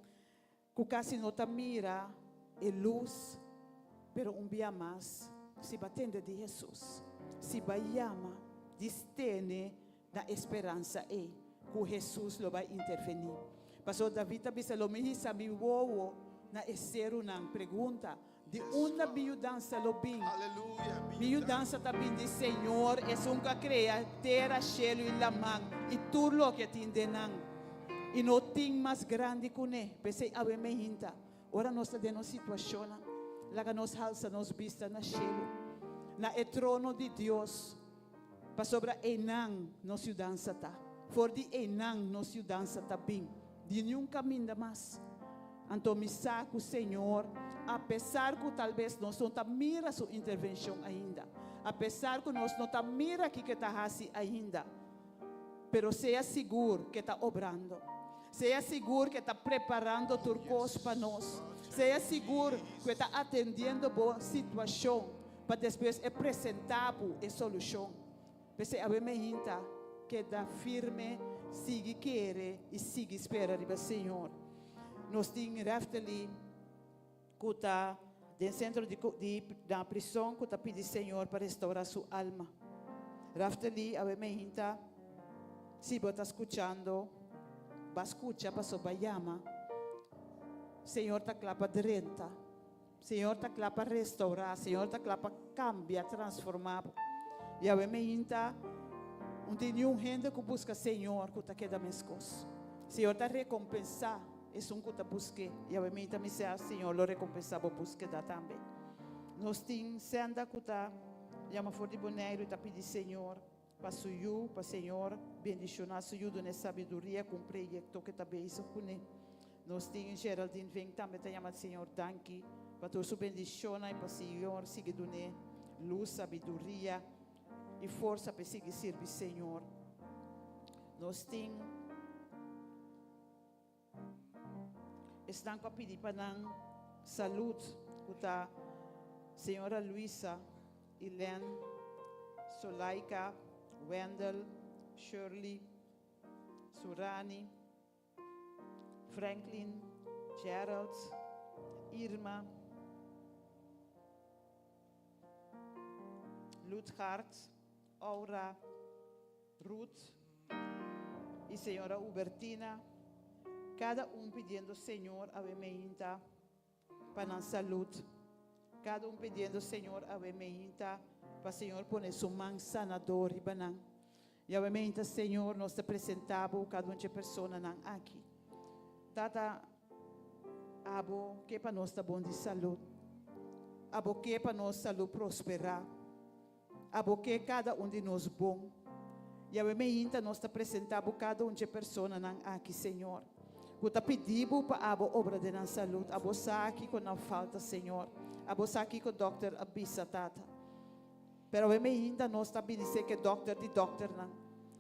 S3: ku kasi no ta mira e lus, pero un bia mas, si bo a tende di Hesus, si bo a yama, dis tene Na e speransa ei ku Hesus lo bai intervení. Pasobra David ta bisa, Lo mi hisa mi wowo na e serunan. Pregunta, Di unda mi yudansa lo bin? Mi yudansa ta bin di Señor, esun ku a krea tera, shelu i laman i tur loke tin den nan. I no tin mas grandi kuné. P'esei awe mehinta, ora nos ta den nos situashonnan, laga nos halsa nos bista na shelu, na e trono di Dios. Pasobra einan nos yudansa ta. For di einan nos yudansa ta bin, di niun kaminda mas. Anto mi sa ku Señor, apesar ku talbes nos no ta mira Su intervenshon ainda, apesar ku nos no ta mira kiko E ta hasi ainda, pero sea sigur ku E ta obrando. Sea sigur ku E ta preparando tur kos pa nos. Sea sigur ku E ta atendiendo bo situashon. Pa despues e presentá bo e solushon. P'esei awe meinta, keda firme, sigui kere i sigui spera riba Señor. Nos tin Reftely ku ta den sentro di di na prison ku ta pidi Señor pa restaurá su alma. Reftely, awe meinta, si bo ta skuchando, ba skucha pasobra ba yama. Señor ta kla pa drenta. Señor ta kla pa restaurá, Señor ta kla pa kambia, transformá bo. I awe meinta, un tin niun hende ku buska Señor ku ta keda meskos. Señor ta rekompensá esun ku ta busk'é. I awe meinta mi sea Señor lo rekompensá bo búskeda tambe. Nos tin senda ku ta yama for di Boneiru i ta pidi Señor pa su yu, pa Señor bendishoná su yu, dun'é sabiduria ku un proyekto ku e ta bezig kuné. Nos tin Geraldine Vink tambe ta yama Señor danki pa tur su bendishonnan i pa Señor sigui dun'é lus, sabiduria i forsa pa e sigui sirbi Señor. Nos tin esnan ku a pidi pa nan salud ku ta Señora Luisa, Elen, Solaika, Wendel, Shirley, Surani, Franklin, Gerald, Irma, Lutgard, Aura, Ruth y señora Hubertina, cada un pidiendo Señor awe meinta pa nan salud. Cada un pidiendo Señor awe meinta pa Señor pone su man sanador riba nan. Y awe meinta Señor nos ta presenta bo cada un dje personanan aki. Tata, abo ke pa nos ta bon di salud. Abo ke pa nos salud prospera. Abo ke kada un di nos bon. Yahweh meinta nos ta presenta bo kada un dje personanan aki, Señor, ku ta pidi bo pa abo obra den nan salud. Abo sa kiko nan falta, Señor. Abo sa kiko dokter a bisa, Tata. Pero awe meinta nos ta bini ser ke dokter di dokternan.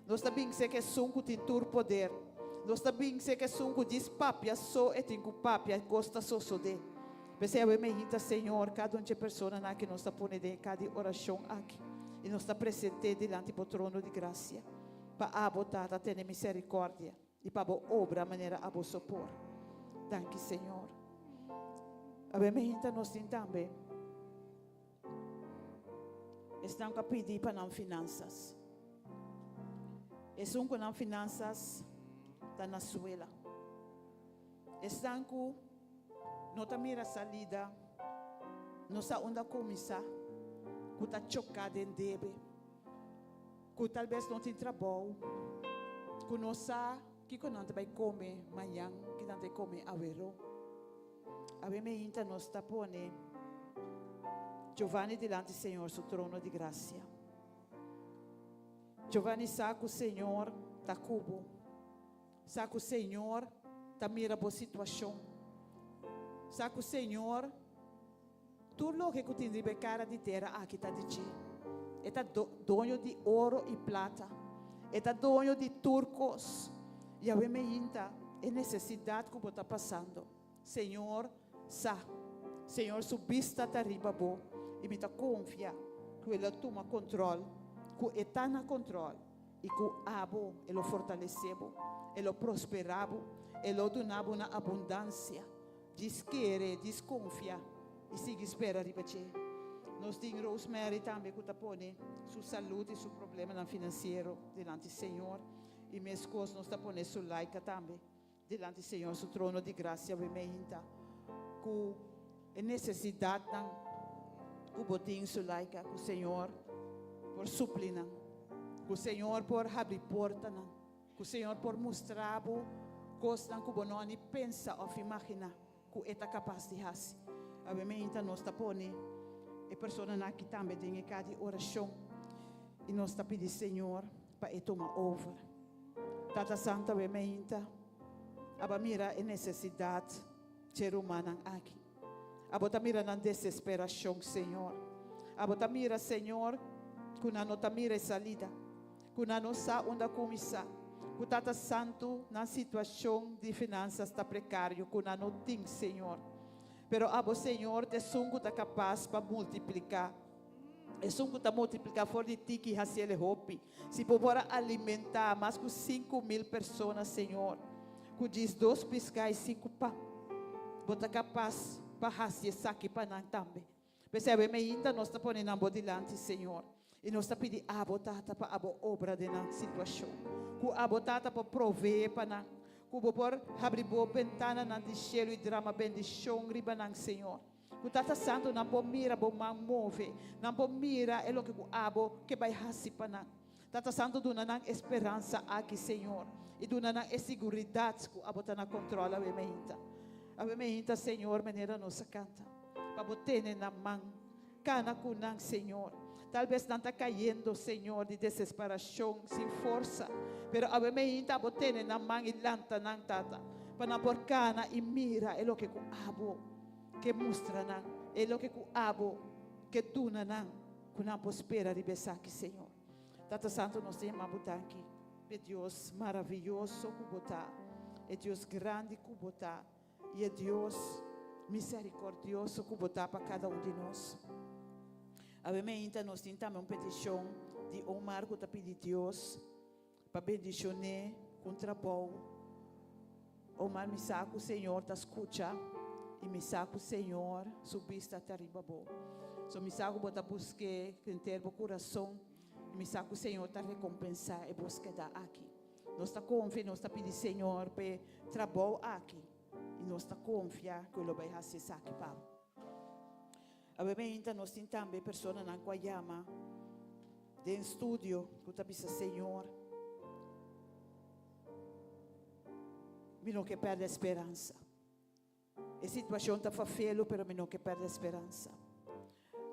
S3: Nos ta bin ser ke esun ku tin tur poder. Nos ta bin ser ke esun ku djis papia so e tin ku papia e kos ta sosodé. P'esei awe meinta, Señor, kada un dje personanan aki nos ta pone den e ka di orashon aki i nos ta present'é dilanti bo trono di grasia, pa abo, Tata, tene miserikòrdia i pa bo obra manera abo so por. Danki, Señor. Awe meinta nos tin tambe esnan ku a pidi pa nan finansas. Esun ku nan finansas ta na suela. Esnan ku. no ta mira salida, no sa unda kuminsá, ku ta choká den debe, ku talbes no tin trabou, ku no sa kiko nan ta bai kome mañan, ki nan ta bai kome aweró. Awe meinta nos ta pone Giovanni dilanti Señor su trono di grasia. Giovanni sa ku Señor ta ku bo. Sa ku Señor ta mira bo situashon. Sa ku Señor tur loke ku tin riba e kara di tera aki ta di dje. E ta doño di oro i plata. E ta doño di tur kos. Yahweh meinta e nesesidat ku bo ta pasando. Señor sa. Señor su bista ta riba bo i mi ta konfia ku e lo tuma kontrol, ku e ta na kontrol i ku abo e lo fortalesé bo, e lo prosperá bo, e lo duna bo na abundansia. Djis kere, djis konfia i sigui spera riba dje. Nos tin Rosemary tambe ku ta pone su salud i su problemanan finansiero dilanti Señor i meskos nos ta pone Sulaika tambe. Dilanti Señor su trono di gracia we meinta cu e necesidadnan cu bo tin Sulaika cu Señor por supli nan, cu Señor por habri portanan, cu Señor por mustra bo cosnan cu bo no a ni pensa of imagina cu e ta capas di haci. Awe meinta nos ta pone e personanan aki tambe den e ca di oracion y nos ta pidi Señor pa e tuma over. Tata Santo awe meinta aba mira e nesesidat dje rumannan aki. Abo ta mira nan desesperashon, Señor. Abo ta mira, Señor, ku nan no ta mira e salida, ku nan no sa unda kuminsá, ku Tata Santo nan situashon di finansas ta prekario, ku nan no tin, Señor. Pero abo, Señor, ta esun ku ta kapas pa multipliká. Esun ku ta multipliká for di tiki hasiel e hopi. Si bo por a alimentá mas ku 5000 persona, Señor, ku djis dos piská i sinku pan, bo ta kapas pa hasi esaki pa nan tambe. P'esei awe meinta nos ta pone nan bo dilanti, Señor, i nos ta pidi abo, Tata, pa abo obra den nan situashon. Ku abo, Tata, por proveé pa nan, ku bo por habri bo bentananan di shelu i drama bendishon riba nan, Señor. Ku Tata Santu nan por mira bo man move, nan por mira e loke ku abo ke bai hasi pa nan. Tata Santu duna nan e speransa aki, Señor, i duna nan e siguridat ku abo ta na kontrol awe meinta. Awe meinta, Señor, manera nos a kanta, pa bo tene nan man, kana ku nan, Señor. Tal bes nan ta kayendo, Señor, di desesperashon, sin forsa, pero awe meinta abo tene nan man i lanta nan, Tata, pa nan por kana i mira e loke ku abo Ke mustra nan e loke ku abo ke duna nan ku nan por spera riba esaki, Señor. Tata Santu, nos ta yama bo danki p'e Dios maraviyoso ku bo ta, e Dios grandi ku bo ta i e Dios miserikordioso ku bo ta pa kada un di nos. Awe meinta nos tin tambe un petishon di Omar ku ta pidi Dios Pa bendishon'é ku un trabou. Omar, mi sa ku Señor ta skucha i mi sa ku Señor su bista ta riba bo. So mi sa ku bo ta busk'é ku henter bo kurason i mi sa ku Señor ta rekompensá e buskeda aki. Nos ta konfia i nos ta pidi Señor p'e trabou aki i nos ta konfia ku e lo bai hasi esaki pa bo. Awe meinta nos tin tambe personanan ku a yama den studio ku ta bisa, Señor, mi no ke pèrdè speransa. E situashon ta fafelu, pero mi no ke pèrdè speransa.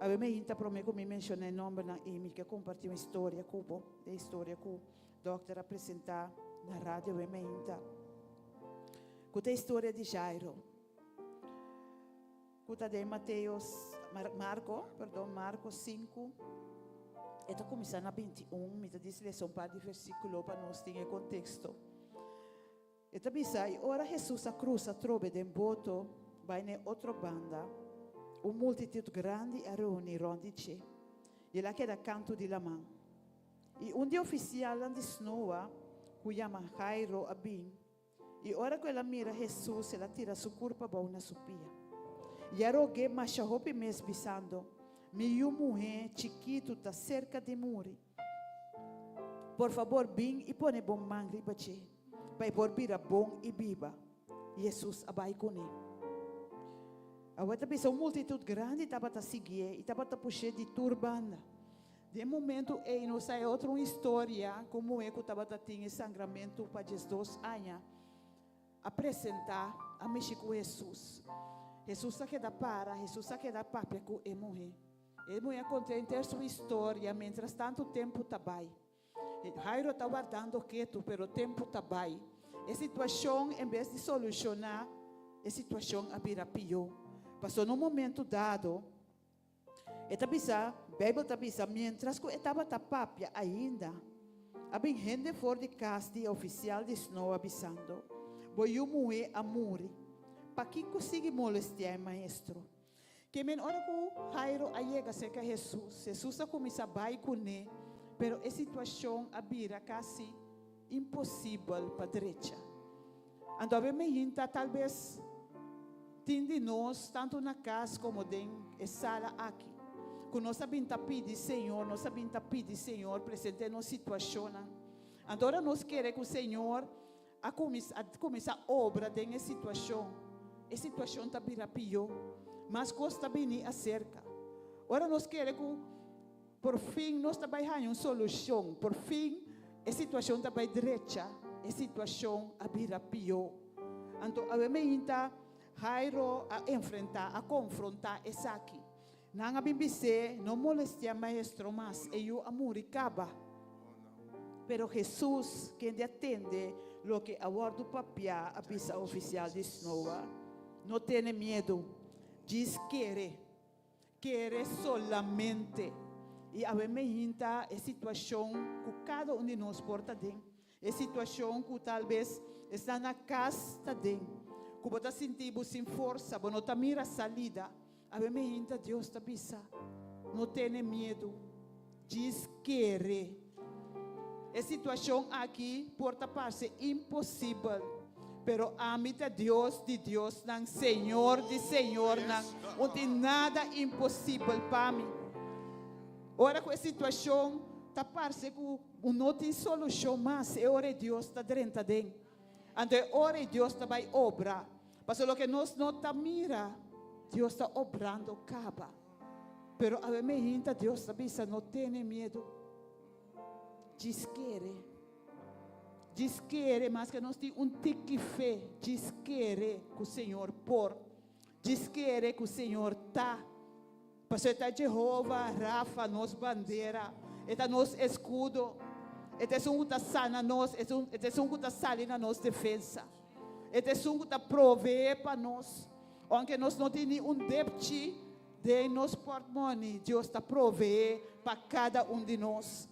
S3: Awe meinta promé ku mi menshoná e nòmbernan ei, mi ke kompartí un historia ku bo, e historia ku dòkter a presentá na radio awe meinta, ku ta e historia di Jairo. Ku ta den Mateo, Marko, perdon, Marko 5, e ta kuminsá na 21, mi ta disi lesa un par di versíkulo pa nos tin e konteksto. E ta bisa, I ora Hesus a krusa atrobe den boto bai na e otro banda, un multitut grandi a reuní rònt di dje, i el a keda kantu di laman. I un di e ofisialnan di snoa, ku yama Jairo, a bin. I ora ku el a mira Hesus, el a tira su kurpa abou na su pia. I a rog'é masha hopi mes, bisando, Mi yu muhé chikitu ta serka di muri. Por fabor, bin i pone bo man riba dje, pa e por bira bon i biba. I Hesus a bai kuné. Awor ta bisa un multitut grandi tabata siguié i tabata push'é di tur banda. Den e momentu ei nos a e otro un historia ku un muhé ku tabata tin e sangramentu pa 12 aña a presentá a mishi ku Hesus. Hesus a keda para, Hesus a keda papia ku e muhé. E muhé a konta henter su historia miéntras tantu tempu ta bai. Jairo ta wardando ketu, pero tempu ta bai. E situashon en bes di solushoná, e situashon a bira pió. Pasobra na un momentu dado, e ta bisa, Beibel ta bisa, miéntras ku e tabata papia ainda, a bin hende for di kas di e ofisial di snoa bisando, Bo yu muhé a muri. Pakiko sigui molestiá e maestro? Ke men ora ku Jairo a yega serka Hesus, Hesus a kuminsá bai kuné, pero e situashon a bira kasi imposibel pa drecha. Anto awe meinta talbes tin di nos, tantu na kas komo den e sala aki, ku nos a bin ta pidi Señor, nos a bin ta pidi Señor presente nos situashonnan. Anto ora nos kere ku Señor a kuminsá obra den e situashon, e situashon ta bira pió, mas kos ta bini aserka. Ora nos kere ku por fin nos ta bai haña un solushon, por fin e situashon ta bai drecha, e situashon a bira pió. Anto awe meinta Jairo a enfrentá, a konfrontá esaki. Nan a bin bis'é, No molestiá Maestro mas, e yu a muri kaba. Pero Hesus, kende a tende loke a wòrdu papiá, a bisa ofisial di snoa, No tene miedu, djis kere, kere solamente. I awe meinta e situashon ku kada un di nos por ta den. E situashon ku tal bes esnan na kas ta den, ku bo ta sinti bo sin forsa, bo no ta mira salida, awe meinta Dios ta bisa, No tene miedu, djis kere. E situashon aki por ta parse imposibel, pero ami ta Dios di diosnan, Señor di señornan, un tin nada imposibel pa mi. Ora ku e situashon ta parse ku Bo no tin solushon mas, e ora ei Dios ta drenta den. Anto e ora ei Dios ta bai obra. Pasobra loke nos no ta mira, Dios ta obrando kaba. Pero awe meinta Dios ta bisa, no tene miedu. Djis kere. Djis kere, maske nos tin un tiki fe, djis kere ku Señor por. Djis kere ku Señor ta. Pasobra e ta Jehova Rafa, nos bandera, e ta nos eskudo, e ta esun ku ta sana nos, e ta esun ku ta sali na nos defensa, e ta esun ku ta proveé pa nos. Ounke nos no tin ni un depchi den nos pòrtmòni, Dios ta proveé pa kada un di nos.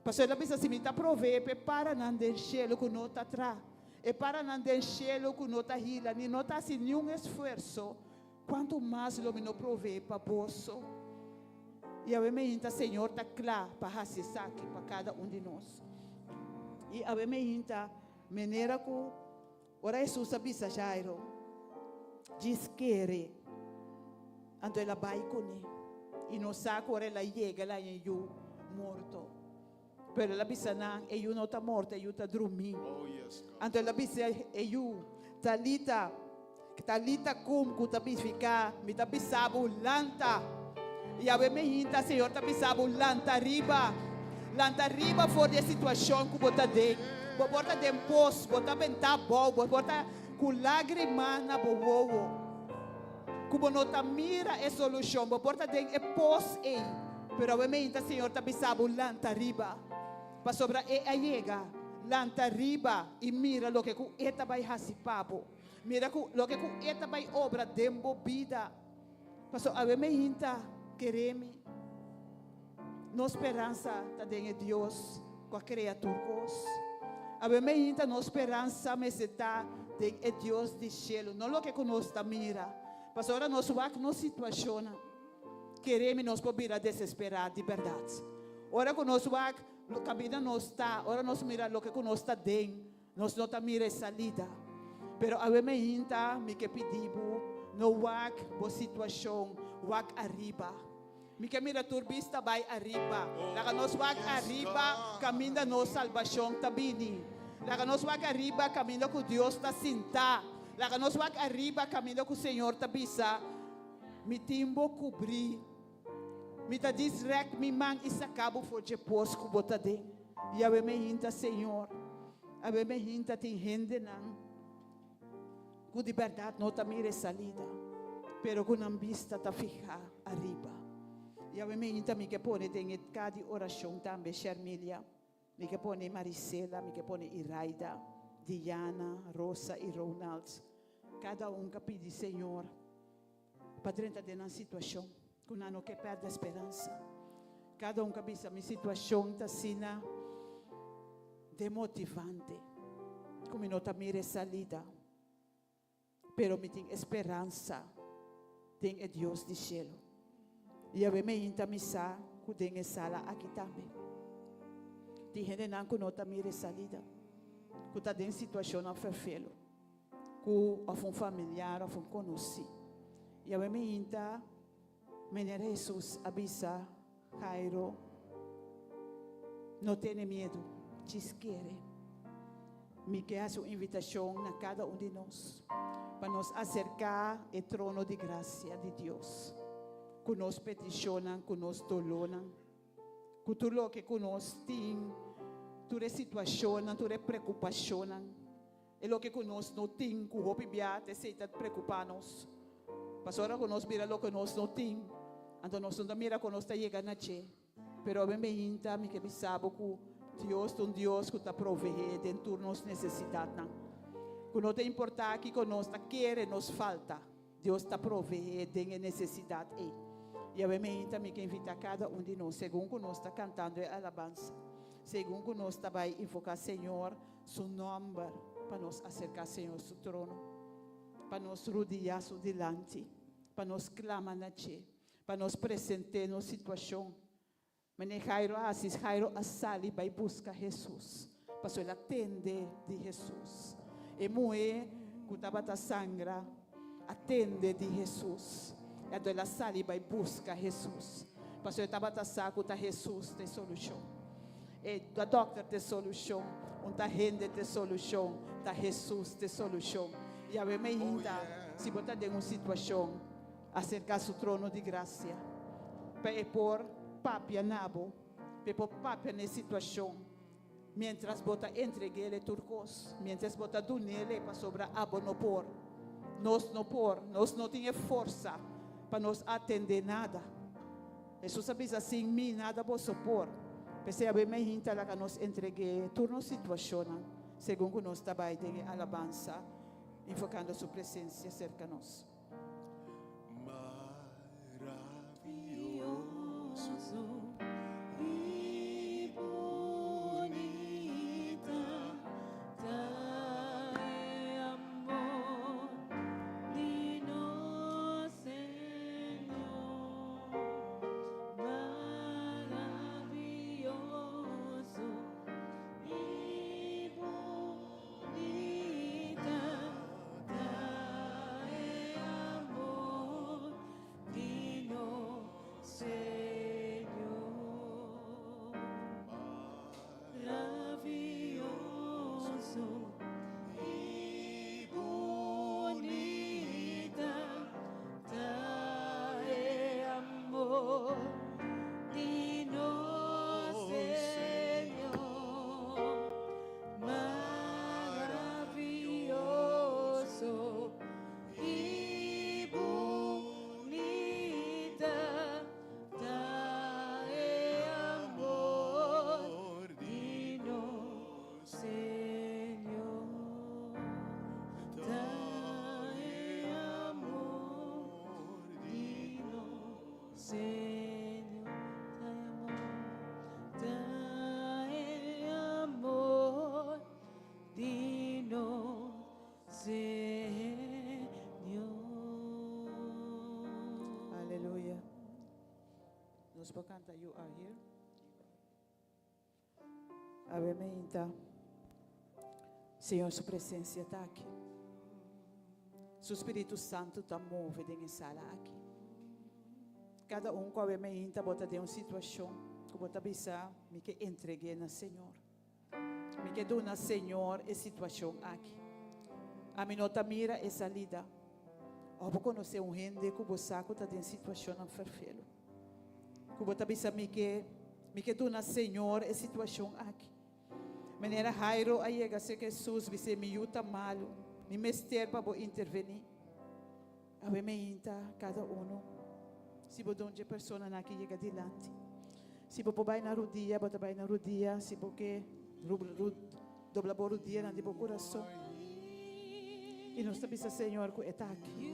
S3: Pasobra el a bisa, Si mi ta proveé pa e paranan den shelu ku no ta tra, e paranan den shelu ku no ta hila ni no ta hasi niun esfuerso, Kuantu mas lo mi no proveé pa boso? I awe meinta Señor ta kla pa hasi esaki pa kada un di nos. I awe meinta manera ku ora Hesus a bisa Jairo, Djis kere. Anto el a bai kuné. I nos sa ku ora el a yega el a haña e yu morto. Pero el a bisa nan, E yu no ta morto, e yu ta drumí. Anto el a bisa e yu, Talita, Talita kum, ku ta nifiká, Mi ta bisa bo, lanta! I awe meinta Señor ta bisa bo, Lanta riba! Lanta riba for di e situashon ku bo ta den. Bo por ta den pos, bo ta bentá abou, bo por ta ku lágrima na bo wowo, ku bo no ta mira e solushon, bo por ta den e pos ei. Pero awe meinta Señor ta bisa bo, Lanta riba, pasobra E a yega. Lanta riba i mira loke ku E ta bai hasi pa bo. Mira ku loke ku E ta bai obra den bo bida. Pasobra awe meinta, kere mi, nos speransa ta den e Dios ku a krea tur kos. Awe meinta nos speransa mester ta den e Dios di shelu, no loke ku nos ta mira. Pasobra ora nos wak nos situashonnan, Kere mi nos por bira desesperá di bèrdat. Ora ku nos wak kaminda nos ta, ora nos mira loke ku nos ta den, nos no ta mira e salida. Pero awe meinta mi ke pidi bo, no wak bo situashon, wak ariba. Mi ke mira tur bista bai ariba. Laga nos wak ariba kaminda nos salbashon ta bini. Laga nos wak ariba kaminda ku Dios ta sintá. Laga nos wak ariba kaminda ku Señor ta bisa. Mi tin bo kubrí. Mi ta djis rèk mi man i saka bo for dje pos ku bo ta den. I awe meinta, Señor, awe meinta tin hendenan ku di bèrdat no ta mira e salida, pero ku nan bista ta fihá ariba. I awe meinta mi ke pone den e ka di orashon tambe Shermilia, mi ke pone Marisela, mi ke pone Iraida, Diana, Rosa i Ronald. Kada un ka pidi Señor pa drenta den nan situashon ku nan no ke pèrdè speransa. Kada un ka bisa mi situashon ta asina demotivante ku mi no ta mira e salida, pero mi tin e speransa den e Dios di shelu. I awe meinta mi sa ku den e sala aki tambe tin hendenan ku no ta mira e salida, ku ta den situashonnan ferfelu. Ku òf un familiar òf un konosí. I awe meinta Meneer Hesus a bisa Jairo, No tene miedu, djis kere. Mi ke hasi un invitashon na kada un di nos pa nos aserká e trono di grasia di Dios ku nos petishonnan, ku nos dolónan. Ku tur loke ku nos tin, tur e situashonnan, tur e preokupashonnan, e loke ku nos no tin, ku hopi bia ta esei ta preokupá nos. Pasobra ora ku nos mira loke nos no tin, anto nos no ta mira ku nos ta yega na dje. Pero awe meinta mi ke bisa bo ku Dios ta un Dios ku ta proveé den tur nos nesesidatnan. Ku no ta importá kiko nos ta kere nos falta. Dios ta proveé den e nesesidat ei. I awe meinta mi ke invitá kada un di nos, segun ku nos ta kantando e alabansa, segun ku nos ta bai invoká Señor su nòmber, pa nos aserká Señor su trono, pa nos rudiá su dilanti, pa nos klama na dje, pa nos present'é nos situashon. Mene Jairo a hasi? Jairo a sali bai buska Hesus, pasobra el a tende di Hesus. E muhé ku tabata sangra a tende di Hesus, i anto el a sali bai buska Hesus, pasobra e tabata sa ku ta Hesus ta e solushon. E ta dòkter ta e solushon, un ta hende ta e solushon, ta Hesus ta e solushon. I awe meinta, si bo ta den un situashon, Aserká su trono di grasia pa e por papia na bo, pa e por papia na e situashon miéntras bo ta entreg'é tur kos, miéntras bo ta dun'é pasobra abo no por. Nos no por, nos no tin e forsa pa nos atendé nada. Hesus a bisa, Sin mi nada boso por. P'esei awe meinta laga nos entreg'é tur nos situashonnan segun ku nos ta bai den e alabansa, invokando su presensia serka nos.
S1: Maravioso y bunita ta e amor di nos Señor. Maravioso y bunita ta e amor di nos Señor. Maravioso y bunita ta e amor di nos Señor. Maravioso y bunita ta e amor di nos Señor. Ta e amor di nos Señor. Ta e amor, ta e amor di nos Señor.
S3: Aleluya. Nos por canta You Are Here. Awe meinta. Señor su presencia ta aki. Su Spiritu Santu ta move den e sala aki. Kada un ku awe meinta bo ta den un situashon ku bo ta bisa mi ke entreg'é na Señor. Mi ke duna Señor e situashon aki. Ami no ta mira e salida. Òf bo konosé un hende ku bo sa ku ta den situashonnan ferfelu, ku bo ta bisa, Mi ke, mi ke duna Señor e situashon aki. Manera Jairo a yega serka Hesus, bis'é, Mi yu ta malu, mi mester pa bo intervení. Awe meinta kada unu, si bo don dje personanan aki yega dilanti. Si bo por bai na rudia, bo ta bai na rudia, si bo ke dobla bo rudianan di bo kurason. I nos ta bisa Señor ku e ta aki.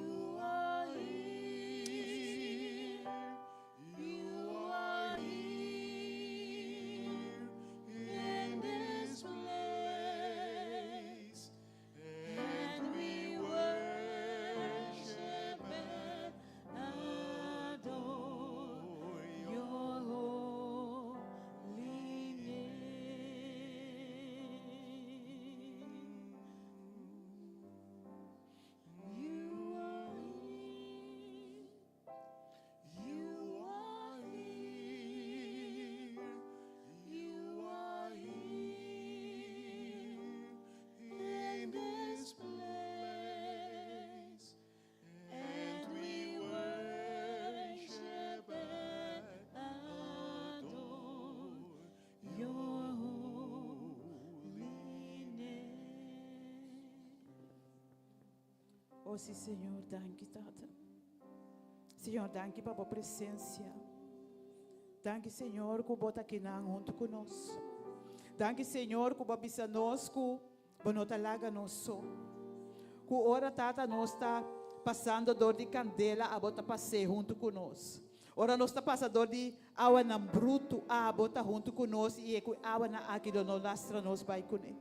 S3: Oh si Señor, danki Tata. Señor, danki pa bo presencia. Danki Señor ku bo ta kinan huntu ku nos. Danki Señor ku bo a bisa nos ku bo no ta laga nos so. Ku ora Tata nos ta pasando dor di kandela abo ta pas'é huntu ku nos. Ora nos ta pasa dor di awanan brutu abo ta huntu ku nos i e ku e awanan aki lo no lastra nos bai kuné.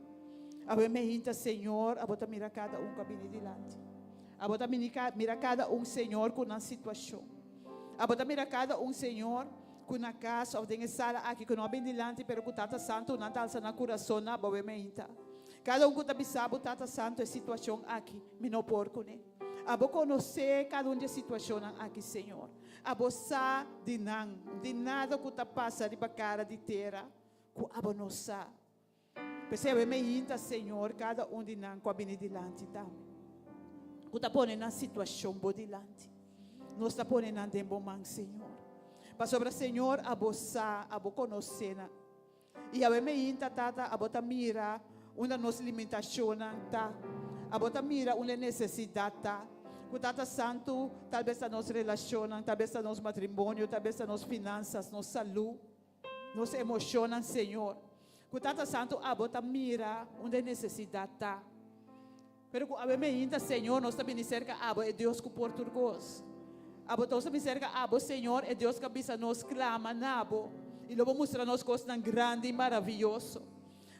S3: Awe mehinta Señor abo ta mira kada un ku a bini dilanti. Abo ta mira kada un Señor ku nan situashon. Abo ta mira kada un Señor ku na kas òf den e sala aki ku no a bin dilanti pero ku Tata Santu nan ta alsa nan kurason na abo meinta. Kada un ku ta bisa bo Tata Santu e situashon aki mi no por kuné. Abo konosé kada un di e situashonnan aki Señor. Abo sa di nan, di nada ku ta pasa riba kara di tera ku abo no sa. P'esei awe meinta, Señor, kada un di nan ku a bini dilanti tambe, ku ta pone nan situashon bo dilanti. Nos ta pone nan den bo man, Señor. Pasobra, Señor, abo sa, abo konosé nan. I awe meinta, Tata, abo ta mira unda nos limitashonnan ta. Abo ta mira unda e nesesidat ta. Ku Tata Santu, talbes ta nos relashonnan, talbes ta nos matrimonio, talbes ta nos finansas, nos salú. Nos emocionnan, Señor. Cu Tata Santo abo ta mira unda e necesidad ta. Pero cu awe meinta, Señor, nos ta bini cerca abo, e Dios cu por tur cos. Abo nos ta bini cerca abo, Señor, e Dios cu a bisa nos clama na bo, y lo bo mustra nos cosnan grandi y maraviyoso.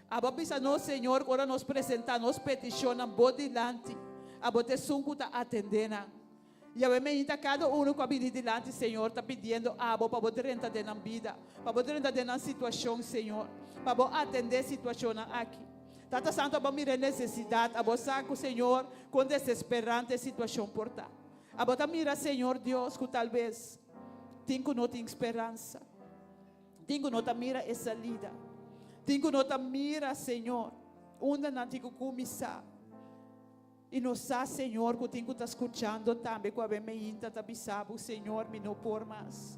S3: Abo a bisa nos, Señor, cu ora nos presenta nos peticionnan bo dilanti, abo ta esun cu ta atende nan. Yahweh meinta kada unu ku a bini dilanti Señor ta pidiendo abo pa bo drenta den nan bida, pa bo drenta den nan situashon Señor, pa bo atendé situashonnan aki. Tata Santu abo mira e nesesidat, abo sa ku Señor kon desesperante e situashon por ta. Abo ta mira Señor Dios ku talbes tin ku no tin speransa, tin ku no ta mira e salida, tin ku no ta mira Señor unda nan tin ku kuminsá. I nos sa, Señor, ku tin ku ta skuchando tambe ku awe meinta ta bisa bo, Señor, mi no por mas.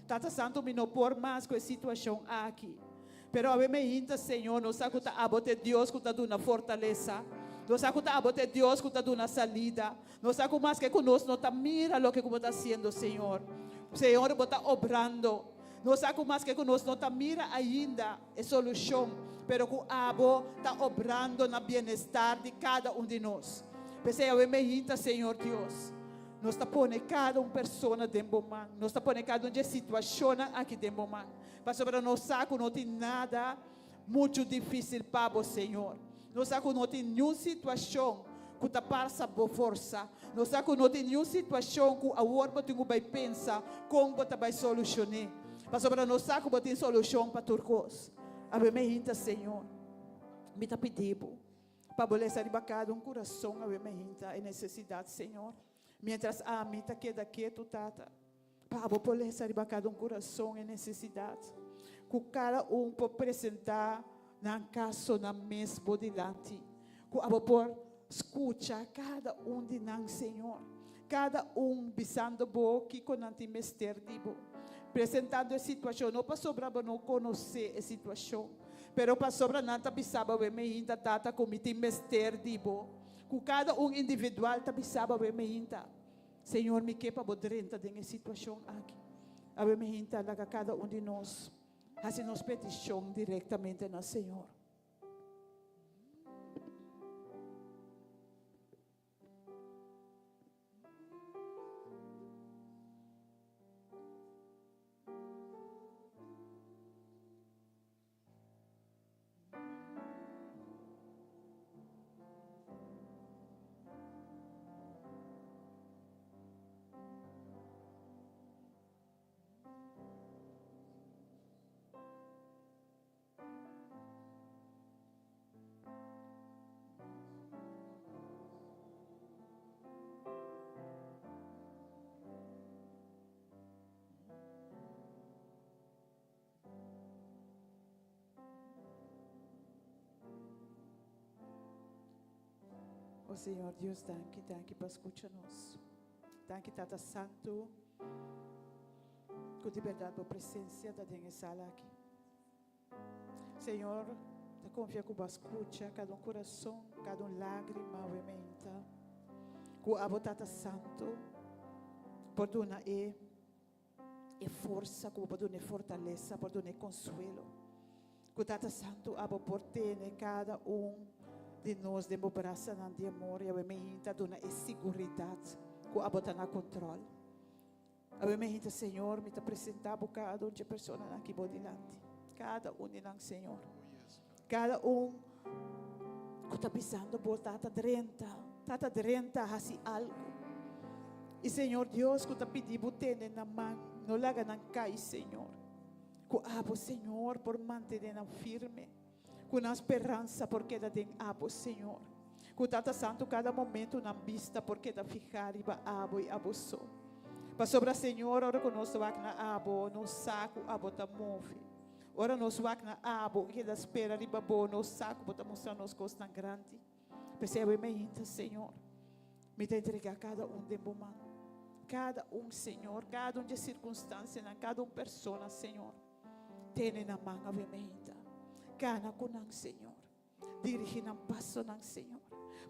S3: Tata Santu, mi no por mas ku e situashon aki. Pero awe meinta, Señor, nos sa ku ta abo ta e Dios ku ta duna fortalesa. Nos sa ku ta abo ta e Dios ku ta duna salida. Nos sa ku maske ku nos no ta mira loke ku bo ta hasiendo, Señor, Señor, bo ta obrando. Nos sa ku maske ku nos no ta mira ainda e solushon, pero ku abo ta obrando na bienestar di kada un di nos. P'esei awe meinta, Señor Dios, nos ta pone kada un persona den bo man. Nos ta pone kada un dje situashonnan aki den bo man, pasobra nos sa ku no tin nada muchu difísil pa bo, Señor. Nos sa ku no tin niun situashon ku ta pasa bo forsa. Nos sa ku no tin niun situashon ku awor bo tin ku bai pensa kon bo ta bai solushon'é. Pasobra nos sa ku bo tin solushon pa tur kos. Awe meinta, Señor, mi ta pidi bo pa bo lesa riba kada un kurason awe meinta e nesesidat, Señor. Miéntras ami ta keda ketu, Tata, pa abo por lesa riba kada un kurason e nesesidat ku kada un por presentá nan kaso nan mes bo dilanti, ku abo por skucha kada un di nan, Señor. Kada un bisando bo kiko nan tin mester di bo. Presentando e situashon, no pasobra bo no konosé e situashon, pero pasobra nan ta bisa bo awe meinta, Tata, ku mi tin mester di bo. Ku kada un individual ta bisa bo awe meinta, Señor, mi ke pa bo drenta den e situashon aki. Awe meinta laga kada un di nos hasi nos petishon direktamente na Señor. O Señor Dios, danki, danki pa skucha nos. Danki Tata Santu, ku di bèrdat bo presensia ta den e sala aki. Señor, ta konfia ku bo a skucha kada un kurason, kada un lágrima awe meinta. Ku abo Tata Santu por duna e e forsa, ku bo por duna e fortalesa, por duna e konsuelo. Ku Tata Santu abo por tene kada un di nos den bo brasanan di amor i awe meinta duna e siguridat ku abo ta na kontròl. Awe meinta, Señor, mi ta presentá bo kada un dje personanan aki bo dilanti. Kada un di nan, Señor. Kada un ku ta bisando bo, Tata drenta, Tata drenta, hasi algu. I Señor Dios ku ta pidi bo tene nan man, no laga nan kai, Señor. Ku abo, Señor, por mantene nan firme. Ku nan speransa por keda den abo, Señor. Ku Tata Santu kada momento nan bista por keda fihá riba abo i abo so. Pasobra, Señor, ora ku nos ta wak na abo, nos sa ku abo ta move. Ora nos wak na abo i keda spera riba bo, nos sa ku bo ta mustra nos kosnan grandi. P'esei awe mainta, Señor, mi ta entregá kada un den bo man. Kada un, Señor, kada un dje sirkunstansianan, kada un persona, Señor. Tene nan man awe mainta. Kana ku nan, Señor. Dirigí nan pasonan, Señor.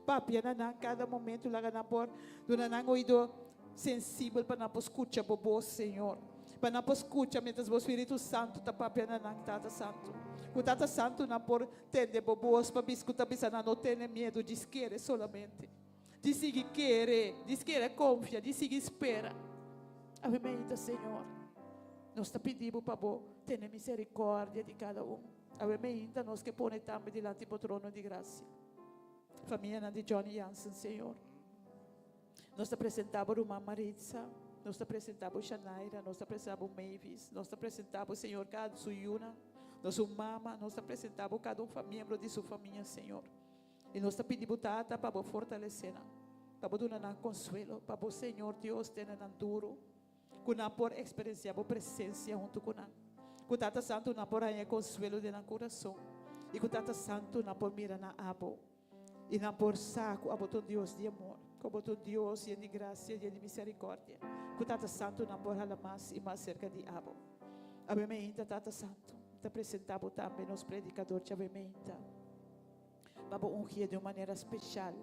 S3: Papia na nan kada momento, laga nan por duna nan oido sensibel pa nan por skucha bo bos, Señor. Pa nan por skucha mientras bo Spiritu Santu ta papia na nan, Tata Santu. Ku Tata Santu nan por tende bo bos pa bisa ku ta bisa nan no tene miedu, djis kere solamente. Djis sigui kere, djis kere konfia, djis sigui spera. Awe meinta, Señor, nos ta pidi bo pa bo tene misericordia di kada un. Awe meinta nos ke pone tambe dilanti bo trono di gracia. Famianan di Johnny Jansen, Señor. Nos ta presenta bo ruman Maritza, nos ta presenta bo Shanaira, nos ta presenta bo Mavis, nos ta presenta bo, Señor, kada su yunan, nos su mama, nos ta presenta bo kada un miembro di su famia, Señor. I nos ta pidi bo, Tata, pa bo fortalece nan, pa bo duna nan consuelo, pa bo, Señor Dios, tene nan duro. Ku nan por eksperensiá bo presensia huntu ku nan. Ku Tata Santu nan por haña e konsuelo den nan kurason. I ku Tata Santu nan por mira na abo. I nan por sa ku abo ta un Dios di amor, ku abo ta un Dios yen di grasia, yen di miserikòrdia. Ku Tata Santu nan por hala mas i mas serka di abo. Awe meinta, Tata Santu, mi ta presentá bo tambe nos predikador djawe meinta, pa bo ungié di un manera speshal.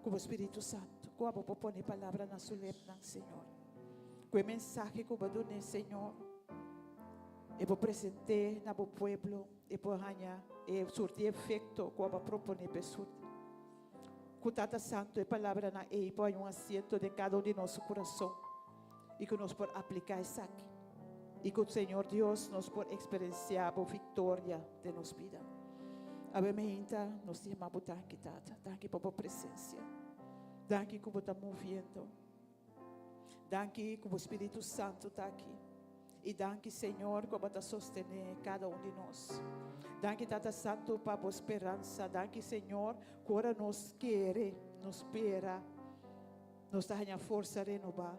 S3: Ku bo Spiritu Santu, ku abo por pone palabra na su lepnan, Señor. Ku e mensahe ku bo a dun'é, Señor, e por present'é na bo pueblo, e por haña e surti efekto ku abo a proponé p'e surti. Ku Tata Santu, e palabranan ei por haña un asiento den kada un di nos su kurason i ku nos por apliká esaki. I ku Señor Dios nos por eksperensiá bo viktoria den nos bida. Awe meinta nos ta yama bo danki, Tata. Danki pa bo presensia. Danki ku bo ta moviendo. Danki ku bo Spiritu Santu ta aki. I danki, Señor, ku bo ta sostené kada un di nos. Danki, Tata Santu, pa bo speransa. Danki, Señor, ku ora nos kere, nos spera, nos ta haña forsa renobá.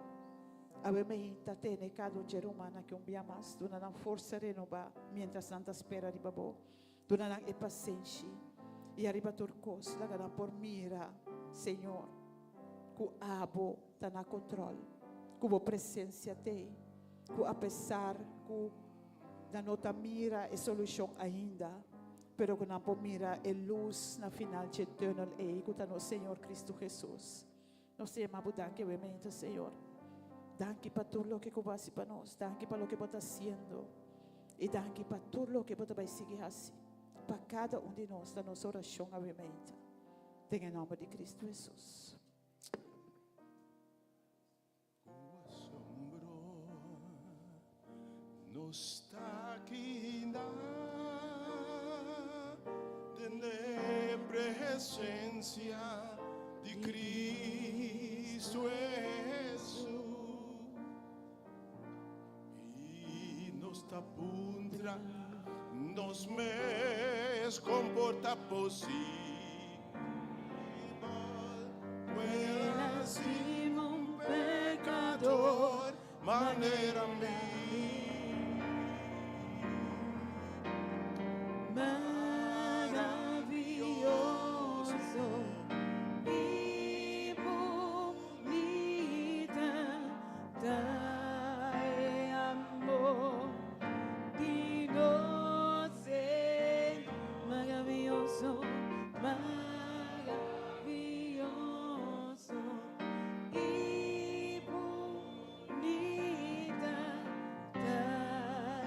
S3: Awe meinta tene kada un dje ruman aki un bia mas. Duna nan forsa renobá miéntras nan ta spera riba bo. Duna nan e pasenshi i ariba tur kos laga nan por mira, Señor. ku abo ta na kontròl, ku bo presensia t'ei, ku apesar ku nan no ta mira e solushon ainda, pero ku nan por mira e lus na final dje tùnel ei, ku ta nos Señor Kristu Hesus. Nos ta yama bo danki awe mainta, Señor. Danki pa tur loke ku bo hasi pa nos. Danki pa loke bo ta hasiendo. I danki pa tur loke bo ta bai sigui hasi pa kada un di nos. Ta nos orashon awe mainta. Den e nòmber di Kristu Hesus.
S2: Ku asombro nos ta kina den e presencia di Cristo Hesus i nos ta puntra nos mes kon por ta posibel ku el a stima un pekador manera mi.
S1: Maravioso i bunita ta e amor di nos Señor. Maravioso, maravioso i bunita ta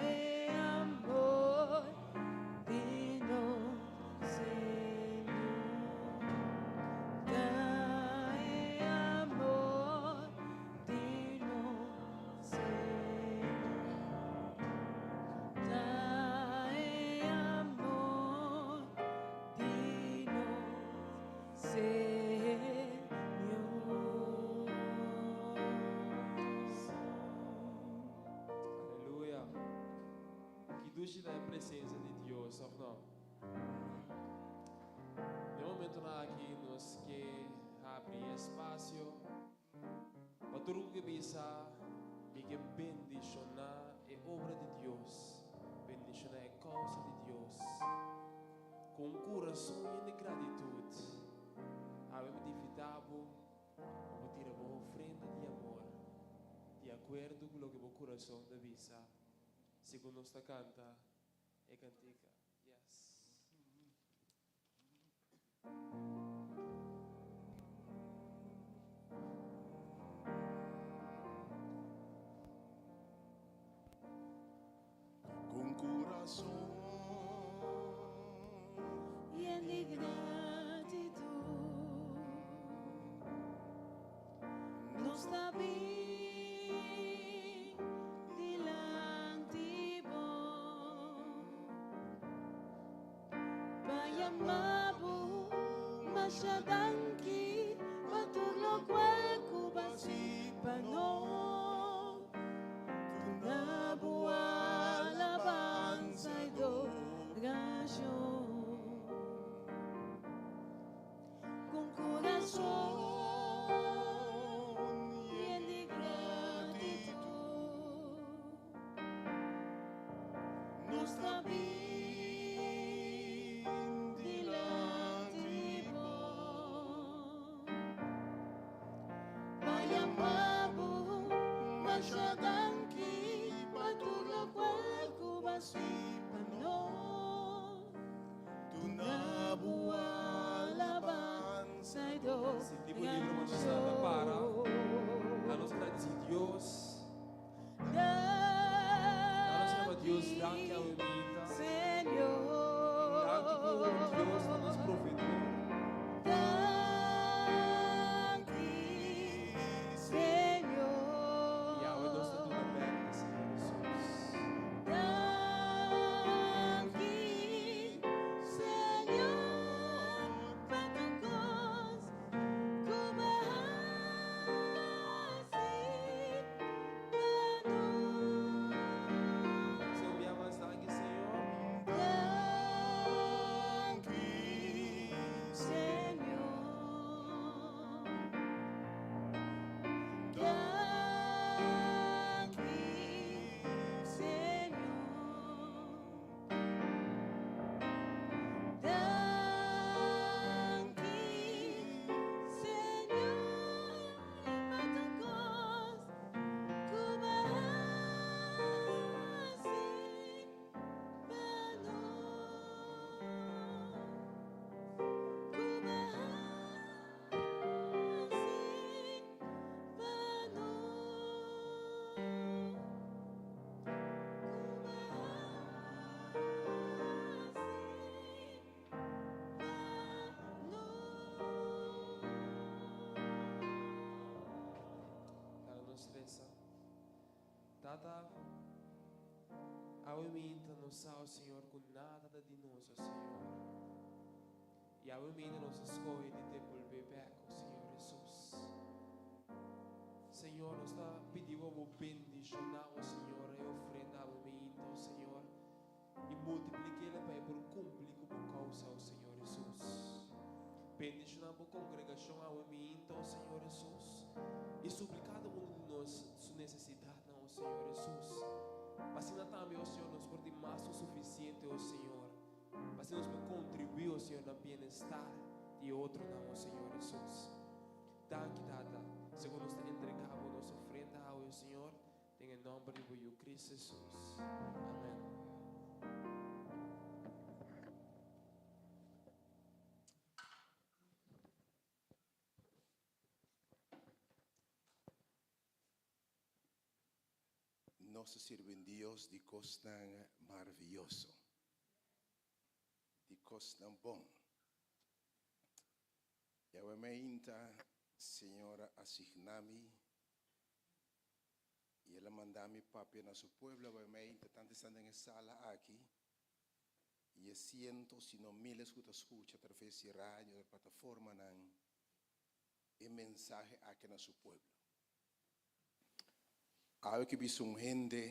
S1: e amor di nos Señor. Ta e amor di nos Señor. Ta e amor di nos Señor.
S4: Aleluya. Ki dushi ta e presensia di Dios, òf no? Den e momentonan aki nos ke habri espasio pa tur ku ke bisa, Mi ke bendishoná e obra di Dios, bendishoná e kousa di Dios ku un kurason yen di gratitut. Awe mi ta invitá bo pa bo tira bo ofrenda di amor di akuerdo ku loke bo kurason ta bisa segun nos ta kanta e kantika. Yes.
S2: Con corazón
S1: Yen di gratitud nos ta bin dilanti bo pa yama bo masha danki pa tur locual cu bo a haci pa nos. Duna bo alabansa i adorashon ku un kurason yen di gratitut. Nos ta bin dilanti bo. Pa yama bo masha danki pa tur lokual ku bo a hasi pa nos. Duna bo alabansa i
S4: Sinti bo libre pa nos ta para.
S1: adorashon.
S4: La nos gradisi Dios. La nos yama Dios danki awe mita. Danki ku Dios ta nos proveedor. I awe nos ta duna bek na Señor Jesus. Tata, awe minta nos sa, o Señor, ku nada ta di nos, o Señor. I awe minta nos a skohe di debolbé bèk, o Señor Hesus. Señor, nos ta pidi bo bo bendishoná, o Señor, e ofrenda awe minta, o Señor, i multiplik'é pa e por kumpli ku bo kousa, o Señor Hesus. Bendishoná bo kongregashon awe minta, o Señor Hesus, i supli kada unu di nos su nesesidatnan, o Señor Hesus. Pa asina tambe, o Señor, nos por tin mas ku sufisiente, o Señor. Pa asina nos por kontribuí, o Señor, na bienestar di e otronan, o Señor Hesus. Danki, Tata, segun nos ta entregá Bo nos ofrenda awe, o Señor, Den e nomber di bo Yu Cristo Jesus. Amen.
S2: Nos ta sirbi un Dios di kosnan maravioso, di kosnan bon. Yahweh meinta, Señor a asigná mi I el a manda mi papia na su pueblo awe meinta, tantu esnan den e sala aki, i e sientos, si no miles ku ta skucha atraves di radio, di plataformanan, e mensahe aki na su pueblo. Awe ke bisa un hende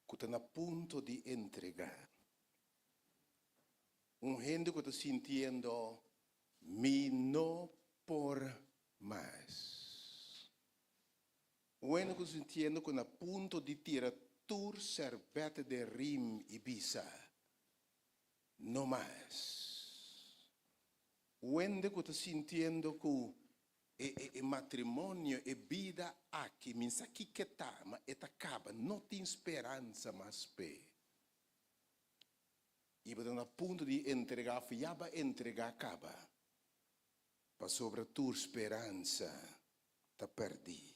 S2: ku ta na punto di entregá, un hende ku ta sintiendo mi no por mas. Bueno ku sintiendo ku na punto di tira tur sèrbète den rim i bisa, No mas. Wende ku ta sintiendo ku e e e matrimonio, e bida aki, mi sa kiko ta, ma e ta kaba, no tin speransa mas p'e. I bo ta na punto di entregá òf ya bo a entregá kaba, pasobra tur speransa ta pèrdí.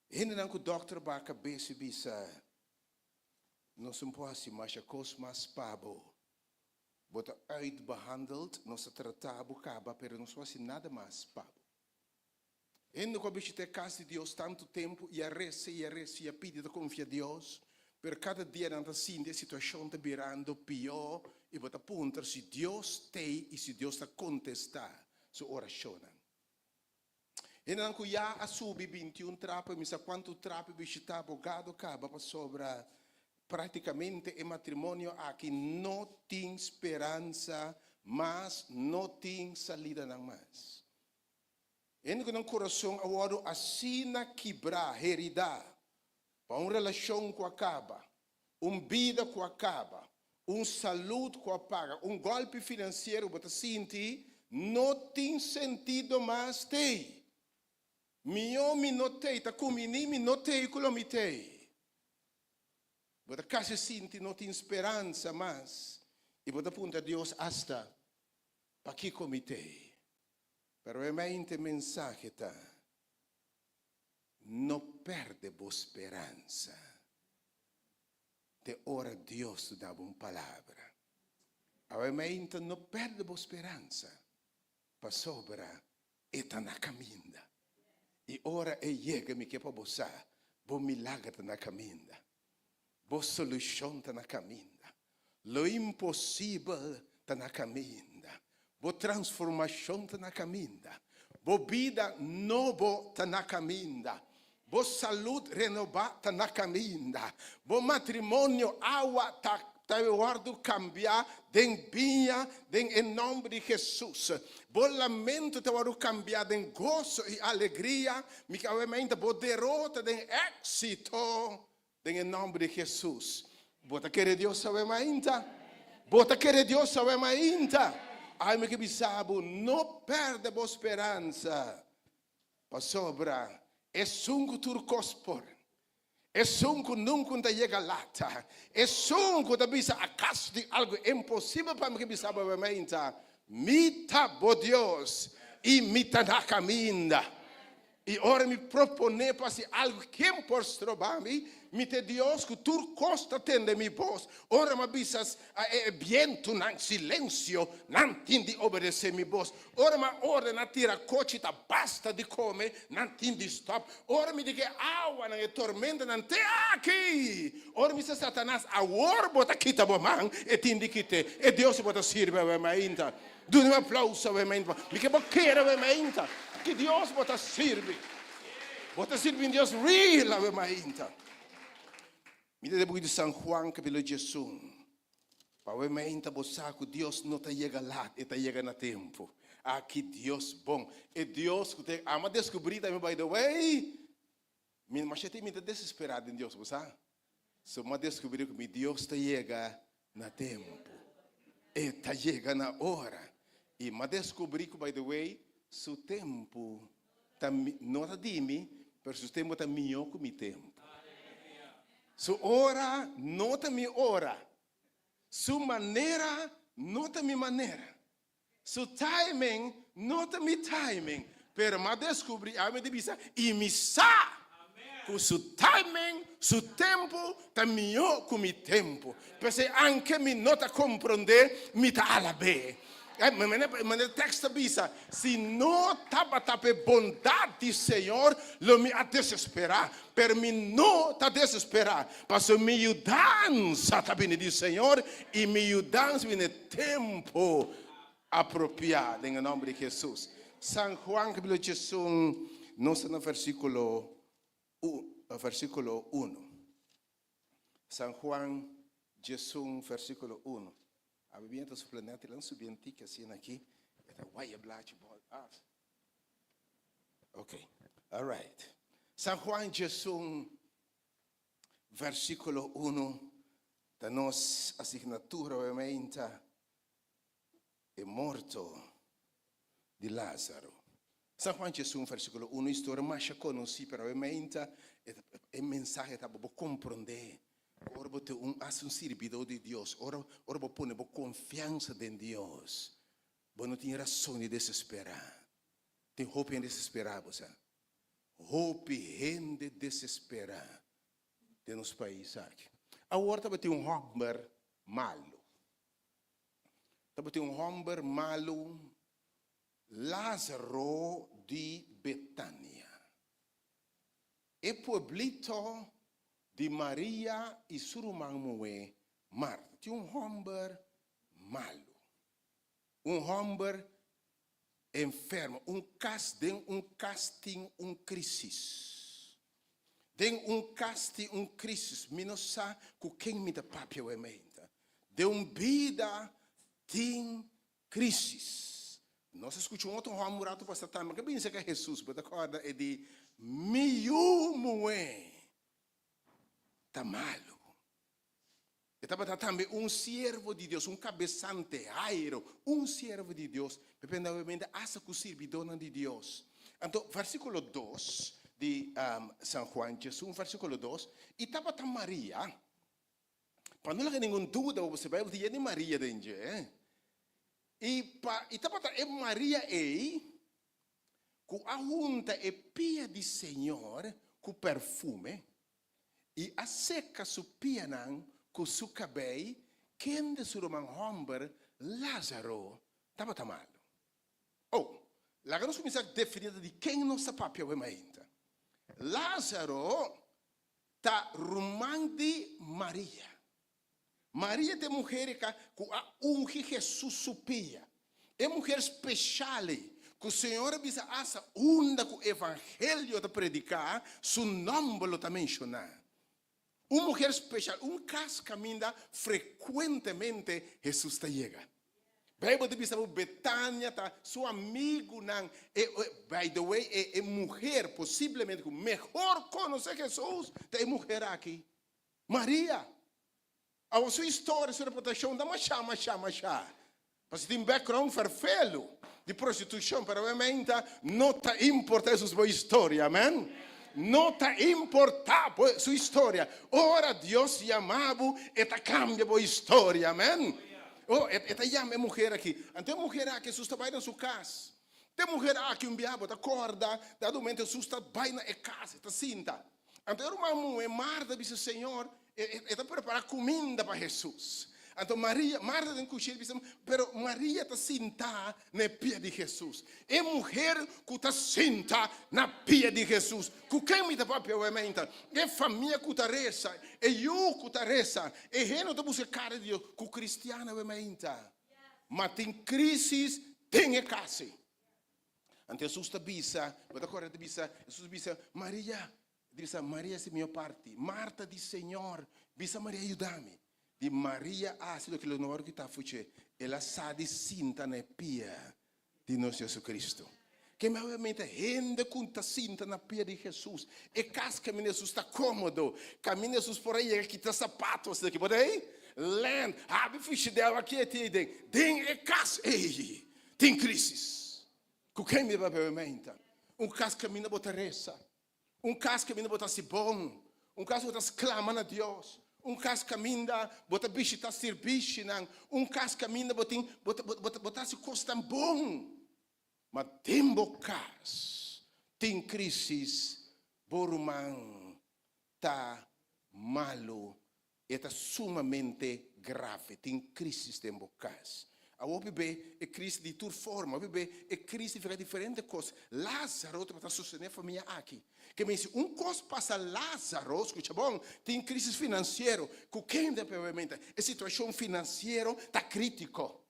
S2: Hendenan ku dòkter ba kabes i bisa, Nos no por hasi masha kos mas pa bo. Bo ta uitbehandeld, nos a trata bo kaba, pero nos no hasi nada mas pa bo. Hende ku a bishita e kas di Dios tantu tempu i a resa i a resa i a pidi ta konfia Dios, pero kada dia nan ta sinti e situashon ta birando pió i bo ta puntra si Dios t'ei i si Dios ta kontestá su orashonnan. Hendenan ku ya a subi bintiun trapo i mi sa kuantu trapo i bishitá abogado kaba pasobra práktikamente e matrimonio aki no tin speransa mas, no tin salidanan mas. Hende ku nan kurason a wòrdu asina kibrá, heridá, pa un relashon ku a kaba, un bida ku a kaba, un salud ku a paga, un gòlpi finansiero bo ta sinti no tin sentido mas tei. Mihó mi no tei, ta kumbiní mi no tei ku lo mi tei. Bo ta kasi sinti no tin speransa mas i bo ta puntra Dios asta, Pakiko mi tei? Pero e mente mensahe ta, No perde bo speransa te ora Dios ta da bo un palabra. Awe mainta no perde bo speransa, pasobra e ta na kaminda. I ora e yega mi ke pa bo sa, bo milager ta na kaminda. Bo solushon ta na kaminda. Lo imposibel ta na kaminda. Bo transformashon ta na kaminda. Bo bida nobo ta na kaminda. Bo salud renobá ta na kaminda. Bo matrimonio awa ta ta wòrdu kambiá den biña den e nòmber di Hesus. Bo lamento ta wòrdu kambiá den goso i alegria. Mi ke awe mainta bo derota den éksito den e nòmber di Hesus. Bo ta kere Dios awe mainta? Bo ta kere Dios awe mainta? Ai mi ke bisa bo, no pèrdè bo speransa. Pasobra esun ku tur kos por, esun ku nunka ta yega lat, esun ku ta bisa akaso tin algu imposibel pa mi ke bisa bo mainta, Mi ta bo Dios i mi ta na kaminda. I ora mi proponé pa hasi algu, ken por stroba mi? Mi ta e Dios ku tur kos ta tende mi bos. Ora mi a bisa e bientunan, Silensio! Nan tin di obedesé mi bos. Ora mi a ordená tira kochi ta basta di kome, nan tin di stòp. Ora mi di ku e awanan, e tormentanan, Te aki! Ora mi sa Satanas, Awor bo ta kita bo man, e tin di kit'é. E Dios ku bo ta sirbi awe mainta. Duna un aplauso awe mainta. Mi ke bo kere awe mainta ki Dios bo ta sirbi. Bo ta sirbi un Dios real awe mainta. Mi ta den buki di San Juan capítulo diesun. Pa awe mainta bo sa ku Dios no ta yega lat, e ta yega na tempu. Aki Dios bon. E Dios ku ta ama deskubrí tambe by the way. Mi masha tin mi ta desesperá den Dios, bo sa. So mi a deskubrí ku mi Dios ta yega na tempu. E ta yega na ora. I mi a deskubrí ku, by the way, su tempu ta no ta di mi, pero su tempu ta mihó ku mi tempu. Su ora no ta mi ora. Su manera no ta mi manera. Su timing no ta mi timing, pero m'a descubri ami di bisa y mi sa cu su timing, su tempo ta miho cu mi tempo. P'esey anke mi no ta compronde, mi ta alab'e. Manera e tekst ta bisa, si no tabata p'e bondad di Señor, lo mi a desespera. Pero mi no ta desespera, pasobra mi yudansa ta bini di Señor y mi yudansa bini n'e tempo apropiá den e nomber di Hesus. San Juan capítulo diesun, nos ta na versículo versículo uno. San Juan diesun versículo uno. A bibia ta supla nèt i lan subi un tiki asina aki, e ta waya blachi bòl af. Ok, alright. San Juan diesun versículo uno ta nos asignatura obviamente. E morto di Lázaro. San Juan 11, versículo 1, historia masha konosí, pero awe meinta e mensahe ta pa bo komprondé. Ora bo ta un hasi un sirbidó di Dios, ora ora bo pone bo konfiansa den Dios, bo no tin rason di desesperá. Tin hopi hende desesperá, bo sa. Hopi hende desesperá den nos pais aki. Awor tabatin un hòmber malu. Tabatin un hòmber malu, Lázaro di Betania, e pueblito di Maria i su ruman muhé Marta. Tin un hòmber malu, un hòmber enfermo, un kas, den un kas tin un krísis. Den un kas tin un krísis. Mi no sa ku ken mi ta papia awe meinta. Den un bida tin krísis. Nos a skucha un otro hòmber un ratu pasá tambe ku a bini serka Hesus. Bo ta kòrda e di, Mi yu muhé ta malu. E tabata tambe un siervo di Dios, un kabesante, Jairo, un siervo di Dios. P'e obviamente asta ku sirbidónan di Dios. Anto, versíkulo dos di San Juan 11, versíkulo dos, I tabata Maria, pa no laga ningun duda, bo pasobra Beibel ta yen di Maria den dje, i pa i tabata e Maria ei ku a hunta e pia di Señor ku perfume, i a seka su pianan ku su kabei kende su ruman hòmber Lázaro tabata malu. Oh, laga nos kuminsá definí ta di ken nos ta papia awe mainta. Lázaro ta ruman di Maria. Maria ta e muher ku a ungi Hesus su pia. E muher speshal ei ku Señor a bisa asta unda ku evangelio ta prediká, su nòmber lo ta menshoná. Un muher speshal, un kas kaminda frekuentemente Hesus ta yega. Beibel ta bisa bo Betania ta su amigunan. E, by the way, e, e muher posiblemente ku mehor konosé Hesus ta e muher aki, Maria. Awor su historia, su reputacion ta masha, masha, masha. Pasobra tin background ferfelu di prostitucion, pero obviamente no ta importa esun bo historia, amen. No ta importa bo su historia. Ora Dios yama bo, e ta cambia bo historia, amen. Oh, e ta yama e muher aki. Anto e muher aki, Jesus ta bay na su cas. Te muher aki un biaha bo ta corda, dado momento Jesus ta bay na e cas, e ta sinta. Anto e ruman muhe Marta bisa, Señor, e ta prepara cuminda pa Jesus. Anto Maria, Marta den cushina bisa, pero Maria ta sinta na e pia di Jesus. E muher cu ta sinta na pia di Jesus. Cu ken mi ta papia awe meinta? E famia cu ta resa, e yu cu ta resa, e hende cu ta busca cara di Dios. Cu cristian awe meinta? Ma tin crisis den e cas ei. Anto Jesus ta bisa, bo ta corda ta bisa, Jesus bisa, Maria, di bisa, Maria si mihor parti. Marta di, Señor, bisa Maria yuda mi. Di Maria a haci loke lo no worde kita fuchi, el a sa di sinta na e pia di nos Jesucristo. Ke mi obviamente hende ku ta sinta na pia di Jesus, e kas kaminda Jesus ta komodo, kaminda Jesus por a yega kita sapato asina ki por ei land, habi fishidel aki eti ei den, den e kas ei tin krisis. Ku ken mi ta papia meinta? Un kas kaminda bo ta resa, Un kas kaminda bo ta hasi bon. Un kas bo ta sklama na Dios. Un kas kaminda bo ta bishita sirbishinan. Un kas kaminda bo tin bo ta bo ta hasi kosnan bon. Ma den bo kas tin krisis, bo ruman ta malu. E ta sumamente grave. Tin crisis den bo cas. Awor bibe e crisis di tur forma. Awor bibe e crisis significa diferente cos. Lazaro tabata sostene e famia aki. Ke men si un cos pasa Lazaro, scucha bon, tin crisis financiero. Cu kende probablemente e situacion financiero ta critico.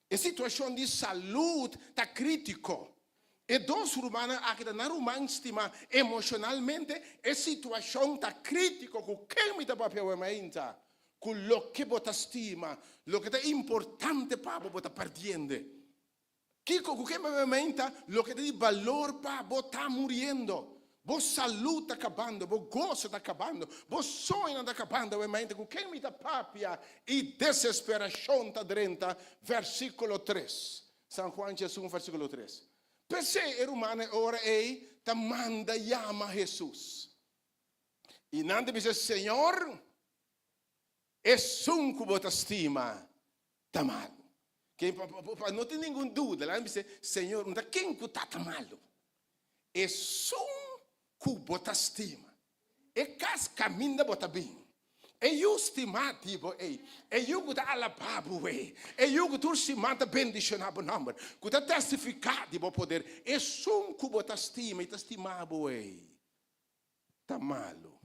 S2: E situashon di salud ta kritiko. E dos rumannan aki ta nan ruman stima emoshonalmente. E situashon ta kritiko ku ken mi ta papia awe mainta? Ku loke bo ta stima, loke ta importante pa bo, bo ta perdiende. Kiko ku ken papia awe mainta? Loke ta di balor pa bo ta muriendo. Bo salú ta kabando, bo goso ta kabando, bo soñonan ta kabando awe mainta ku ken mi ta papia i desesperashon ta drenta, versíkulo tres. San Juan 11 versíkulo tres. P'esei e rumannan e ora ei ta manda yama Hesus. I nan ta bisa, Señor, esun ku bo ta stima ta malu. Ke pa no tin ningun duda, laga mi bisa, Señor, no ta ken ku ta ta malu. Esun ku bo ta stima, e kas kaminda bo ta bin, e yu stimá di bo ei, e yu ku ta alabá bo ei, e yu ku tur siman ta bendishoná bo nòmber, ku ta testifiká di bo poder, esun ku bo ta stima i ta stima bo ei, ta malu.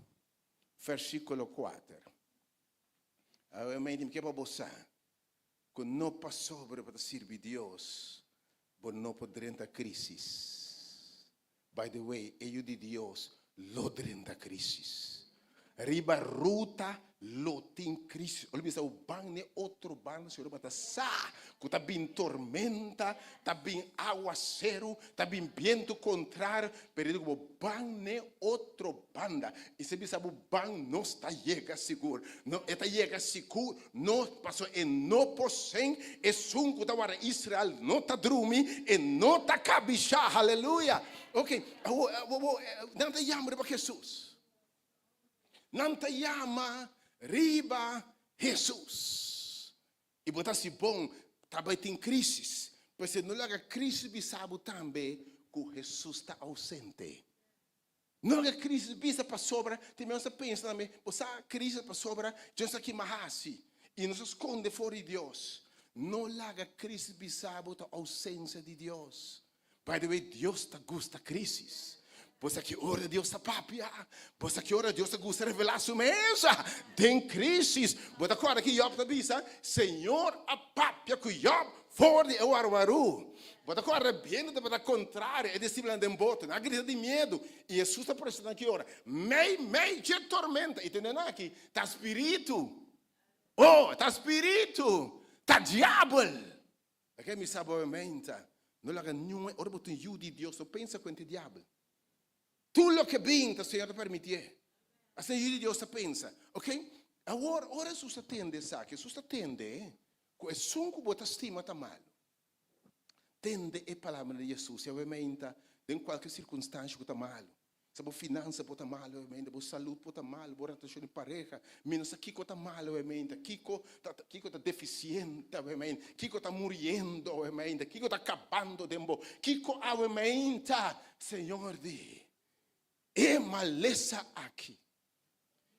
S2: Versíkulo kuater. Awe mi ke pa bo sa ku no pasobra bo ta sirbi Dios, bo no por drenta krisis. By the way, e yu di Dios lo drenta krisis. Riba ruta lo tin krisis. Ora bisa bo ban n'e otro banda, Señor bo ta sa ku ta bin tormenta, ta bin awaseru, ta bin bientu kontrario, pero e di ku bo ban n'e otro banda. I si bisa bo ban nos ta yega sigur. No, e ta yega sigur, no, pasobra e no por sen esun ku ta warda Israel no ta drumi, e no ta kabishá. Haleluya! Ok, awor, awor, nan ta yama riba Hesus. Nan ta yama riba Hesus. I bo ta hasi bon, ta bai tin krisis. P'esei no laga krisis bisa bo tambe ku Hesus ta ausente. No laga krisis bisa pasobra tin nos ta pensa tambe, bo sa krisis pasobra dje nos a kima hasi i nos a skonde for di Dios. No laga krisis bisa bo ta ousensia di Dios. By the way, Dios ta gusta krisis. Bo sa ki ora Dios ta papia? Bo sa ki ora Dios ta gusta revelá su mes? Den krisis. Bo ta kòrda ki Jòb ta bisa? Señor a papia ku Jòb for di e warwarú. Bo ta kòrda bientu tabata kontrario, e disipelnan den boto nan a grita di miedu, i Hesus ta presenta nan ki ora? Mei mei dje tormenta. I tende nan aki, ta spiritu. Oh, ta spiritu! Ta diabel! Ake mi sa bo menta, no laga niun ora bo tin yu di Dios no pensa ku ente diabel. Tur loke bin ta Señor ta permitié. Asina yu di Dios ta pensa. Ok, awor ora Hesus ta tende esaki, Hesus ta tende ku esun ku bo ta stima ta malu. Tende e palabra di Hesus, Yahweh menta den kualke sirkunstansha ku ta malu. Sa bo finansa por ta malo awe, bo salud por ta malo, bo relacion di pareha, mi no sa kico ta malo awe, kico ta, kico ta deficiente awe, kico ta muriendo awe, kico ta cabando den bo, kico awe ta, Señor di, e malesa aki,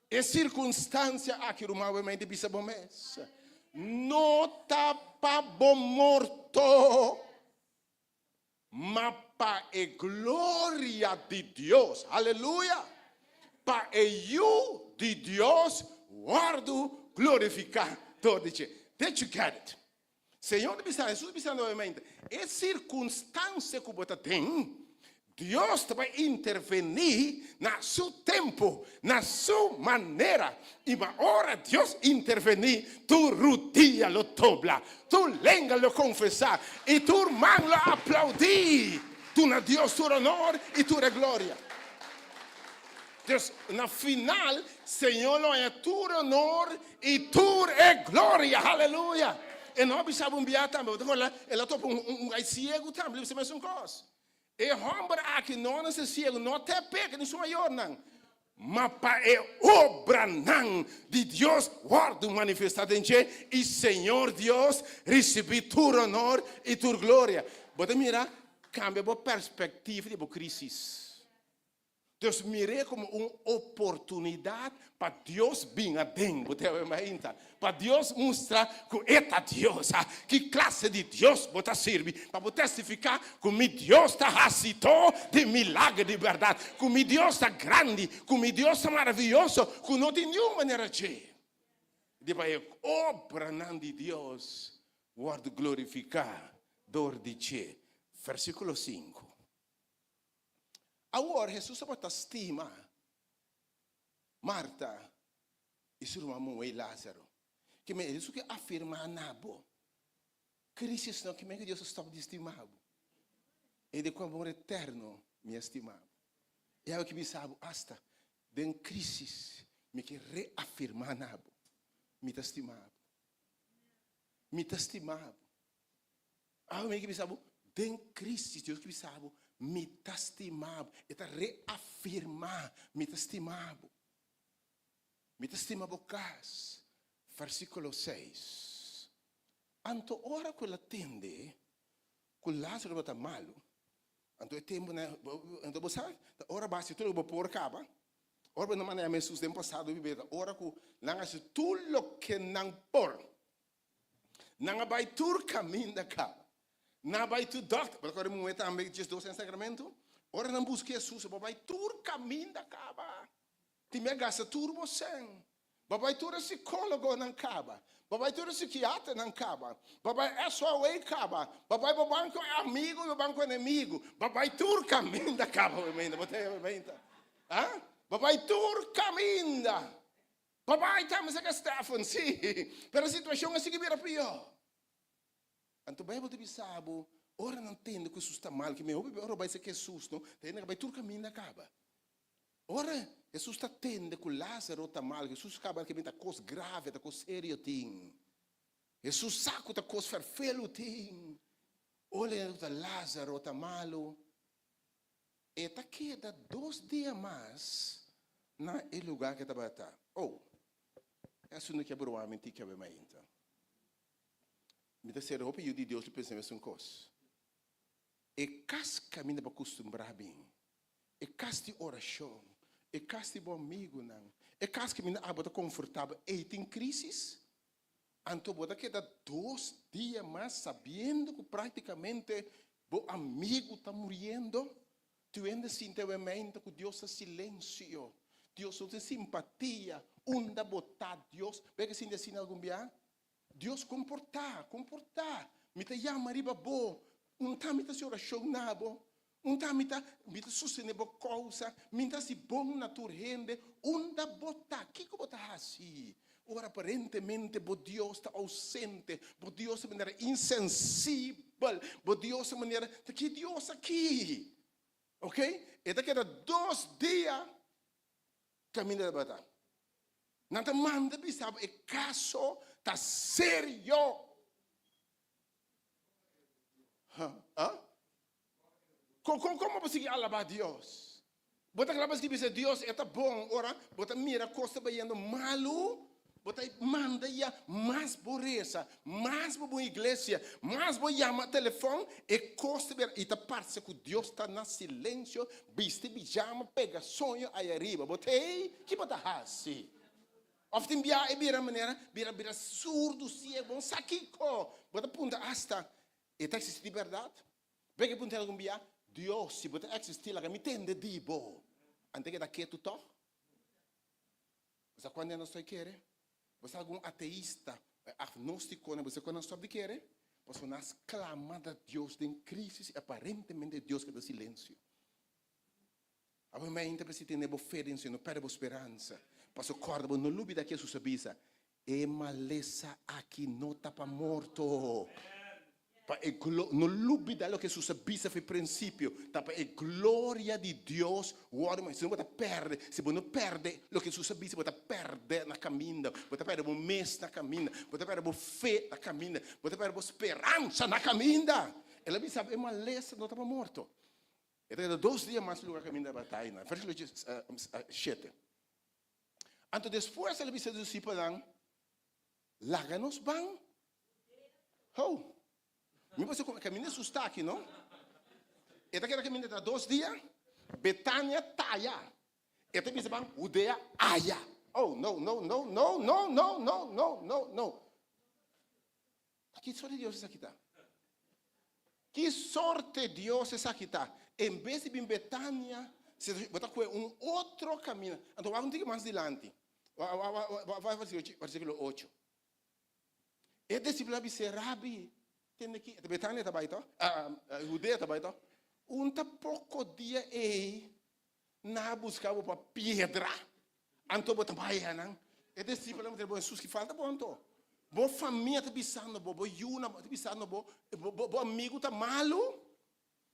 S2: e circunstancia aki, ruman, awe di bisa bo mes, no ta pa bo morto, ma pa e gloria di Dios. Aleluya. Pa e Yu di Dios wordo glorifica door di dje. Did you get it? Señor ta bisa, Jesus bisa nuevamente, e circunstancia cu bo ta den, Dios ta bay interveni na su tempo, na su manera. Y ma ora Dios interveni, tur rudia lo dobla, tur lenga lo confesa y tur man lo aplaudi. Duna Dios tur honor y tur e gloria. Dus na final, Señor lo haya tur honor y tur e gloria. Aleluya. E no a bisa un bia tambe. El a topa un guy ciego tambe. El bisa mesun cos. E homber aki no a nace ciego, no te peka ni su mayornan, ma pa e obranan di Dios wordo manifesta den dje y Señor Dios ricibi tur honor y tur gloria. Bo ta mira, cambia bo perspectiva di bo crisis. Dus mir'é komo un oportunidat pa Dios bin aden bo te mainta, pa Dios mustra ku E ta Dios. Ha, ki klase di Dios bo ta sirbi? Pa bo testifiká ku mi Dios ta hasidó di milager di bèrdat, ku mi Dios ta grandi, ku mi Dios ta maravioso, ku no tin niun manera dje. Di pa e obranan di Dios wòrdu glorifiká dor di dje. Versíkulo sinku. Awor Hesus tabata stima Marta i su ruman muhé Lázaro. Ke men Hesus ke afirmá na bo, Krisis no ke men ke Dios a stòp di stima bo. E di ku amor eterno mi a stima bo. I awe ke mi sa bo asta den krisis mi ke reafirmá na bo, mi ta stima bo. Mi ta stima bo. Awe mi ke bisa bo, den crisis Dios ke bisa bo, mi ta stima bo. E ta reafirma, mi ta stima bo. Mi ta stima bo kas. Versikulo seis. Anto ora ku el a tende ku Lázaro tabata malu, anto e tempunan, anto bo sa, ta ora bo hasi tur loke bo por kaba. Ora bo na manda yama Hesus den pasado biblia ta ora ku nan hasi tur loke nan por. Nan a bai tur kaminda kaba. Nan a bai tur dòkter. Bo ta kòrda muhé tambe 12 den Sacramento? Ora nan buska Hesus, bo bai tur kaminda kaba. Tin mi a gasta tur bo sèn. Bo bai tur e sikólogonan kaba. Bo bai tur e sikiaternan kaba. Bo bai SOA kaba. Bo bai bo ban ku amigu i bo ban ku enemigu. Bo bai tur kaminda kaba, bo ta Ha? Bo bai tur kaminda. Papá i tambe saka Stefan, sí, pero e situashon a sigui bira pió. Anto Beibel ta bisa bo, ora nan tende ku Hesus ta mal, ke mihó ora bai saka Hesus, no, ta hende ka bai tur kaminda kaba. Ora Hesus ta tende ku Lázaro ta mal, Hesus kaba ke ta kos grave, ta kos serio tin. Hesus sa ku ta kos ferfelu tin. Ora e ta Lázaro ta malu, E ta keda dos dia mas na e lugá ku e tabata. Oh, e asuntu ke brua mi tin kebe mainta. Mi ta sera hopi yu di Dios lo pensa mesun kos. E kas kaminda bo kustumbrá bin, e kas di orashon, e kas di bo amigunan, e kas kaminda abo ta konfortabel, ei tin krísis? Anto bo ta keda dos dia mas sabiendo ku práktikamente bo amigu ta muriendo? Tu hende sinti awe-mente ku Dios ta silensio, Dios no tin simpatia, unda bo ta Dios? Bo ke sinti asina algun bia? Dios komportá, komportá, mi ta yama riba bo, un ta mi ta hasi orashon na bo, un ta mi ta mi ta sostené bo kousa, mi ta hasi bon na tur hende, unda bo ta? Kiko bo ta hasi ora aparentemente bo Dios ta ousente, bo Dios ta manera insensibel, bo Dios ta manera, ta ki Dios aki? Ok, e ta keda dos dia kaminda tabata. Nan ta manda bisa bo e kaso ta serio. Ha? Kon, kon, kon bo por sigui alabá Dios? Bo ta kla pa skibi bisa Dios e ta bon ora bo ta mira kos ta bayendo malu, bo ta manda ya mas bo resa, mas bo bon iglesia, mas bo yama telefòn, e kos ta bira i ta parse ku Dios ta na silensio, bisti bijama, pega soño aya riba. Bo ta hey, ki bo ta hasi? Òf tin bia e bira manera bira bira surdu, siego, bo no sa kiko. Bo ta puntra asta, e ta eksistí di bèrdat? Beke puntra algun bia, Dios, si bo ta existi, laga mi tende di bo. Ante keda ketu tog? Bo sa cuando nan stop kere? Bo sa algun ateista, agnosticonan, bo sa cuando nan stop di kere? Pasobra nan a sclama na Dios den crisis y aparentemente Dios keda silencio. Abo mente mester tene bo fe den Señor, no perde bo speransa. Pasobra corda bo, no lubida ke Jesus a bisa, E malesa aki no ta pa morto. Pa e glo, no lubida loke Jesus a bisa for e principio, ta pa e gloria di Dios worde mo, si no bo ta perde, si bo no perde loke Jesus a bisa, bo ta perde na caminda, bo ta perde bo mes na caminda, bo ta perde bo fe na caminda, bo ta perde bo speransa na caminda. El a bisa e malesa no ta pa morto. E ta keda dos dia mas lugar caminda bataya na versículo 7. Anto despues el a bisa su disipelnan, Laga nos ban. Ho! Mi por sa kaminda Hesus ta aki, no? E ta keda kaminda ta dos dia, Betania ta aya. E ta bisa ban Hudea aya. Oh, no, no, no, no, no, no, no, no, no, no. Ta ki sorte Dios esaki ta? Ki sorte Dios esaki ta? En bes di bin Betania, bo ta kohe un otro kaminda. Anto wak un tiki mas dilanti. Wak versikulo ocho. E disipelnan a bis'é, Rabi, tende ki, Betania ta bai to? Hudea ta bai to? Un ta poko dia ei Nan a buska bo pa piedra, anto bo ta bai nan. E disipelnan a puntra bo, Hesus, ki falta bo anto? Bo famia ta bisando bo, bo yunan ta bisando bo, bo amigu ta malu.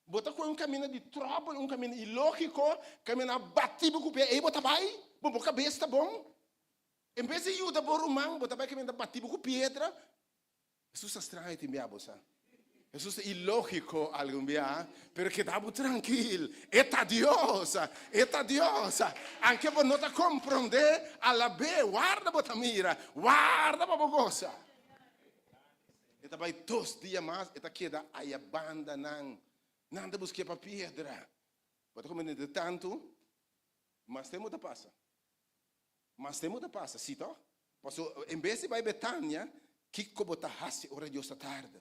S2: Bo ta kohe un kaminda di tròbel, un kaminda ilógiko, kaminda a bati bo ku pia, ei bo ta bai, bo bo kabes ta bon. En bes di yuda bo ruman, bo ta bai kaminda bati bo ku piedra. Hesus ta straño tin bia bo sa. Hesus ta ilógiko algun bia, pero keda bo trankil. E ta Dios, e ta Dios. Anke bo no ta komprondé, alab'é, warda bo ta mira, warda pa bo gosa. E ta bai dos dia mas, e ta keda aya banda nan. Nan ta busk'é pa piedra. Bo ta komprendé de tantu, mas tempu ta pasa. Mas tempu ta pasa, si to? Paso en bes di bai Betania, kiko bo ta hasi ora Dios ta tarda?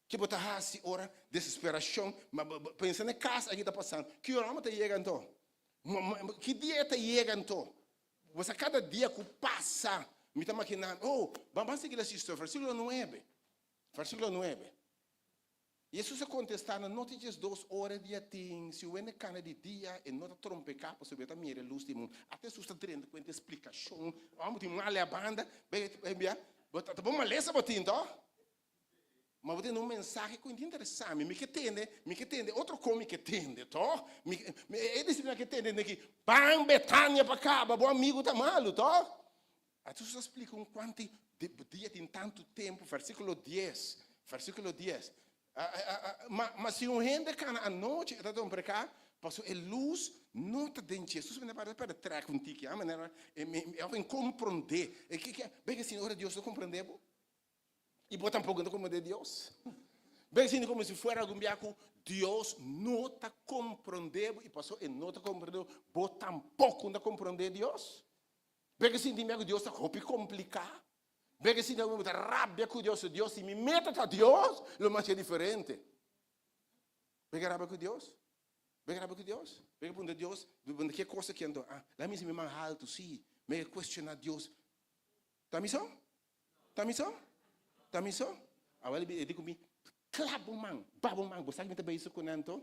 S2: Ki bo ta hasi ora desesperashon? Ma pensa na e kas aki ta pasando. Ki ora bo ta yega anto? Ki dia e ta yega anto? Bo sa kada dia ku pasa, mi ta makiná, oh, ban ban sigui lesa historia, versikulo nuebe, versikulo nuebe. Hesus a kontestá nan, No ta diesdos ora di atin, si wende kana di dia, e no ta trompeká, pasobra e ta mira e lus di mundu. Ata Hesus ta drenta ku hende splikashon, Ora bo tin male a banda, bai bia, bo ta bo malesa bo tin to? Ma bo tende un mensahe ku ta interesá mi, mi ke tende, mi ke tende otro kon mi ke tende to? Mi, e disipelnan ke tende den ki, Ban Betania pa kaba, bo amigu ta malu to? Ata Hesus a splika un kuanti dia tin tantu tempu, versíkulo dies, versíkulo dies. Ma, ma si un hende kana anochi, e ta dompreká, pasobra e lus no ta den dje. Hesus mester para perde trèk un tiki, a manera e òf e komprondé. E ke ke, beke si ora Dios no komprondé bo? I bo tampoko no ta komprondé Dios? Beke sinti komo si fuera algun bia ku Dios no ta komprondé bo, i pasobra e no ta komprondé bo, bo tampoko no ta komprondé Dios? Beke sinti mi ku Dios ta hopi kompliká. Beke sinti mi ta rabia ku Dios. Dios, si mi meta ta Dios, lo mas ser diferente. Beke rabia ku Dios? Beke rabia ku Dios? Beke puntra Dios, puntra ke kos aki anto? Ah, laat mi si mi man haltu, si. Mi ke kuestioná Dios. Ta mi so? Ta mi so? Ta mi so? Awel e di ku mi, Klap bo man, ba bo man, bo sa ki mi ta bezig ku nan anto?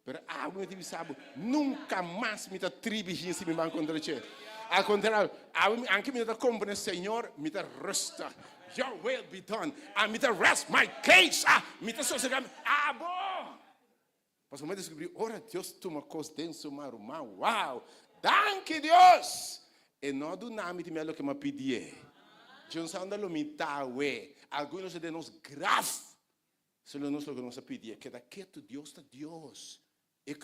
S2: Pero abo mi ta bisa bo, nunka mas mi ta tribi hinsi mi man kontra dje. Al kontrario, abo mi, anke mi no ta komprende, Señor, mi ta rustig. Your will be done. Ami ta rest my case. Ah, mi ta sosega. Abo! Pasobra mi a descubri ora Dios tuma cos den su man, ruman, wow! Danki Dios! E no a duna mi timia loke mi a pidié. Dje sa unda lo mi ta awe. Algunos a den nos graf. Solo nos loke nos a pidié. Keda ketu, Dios ta Dios. E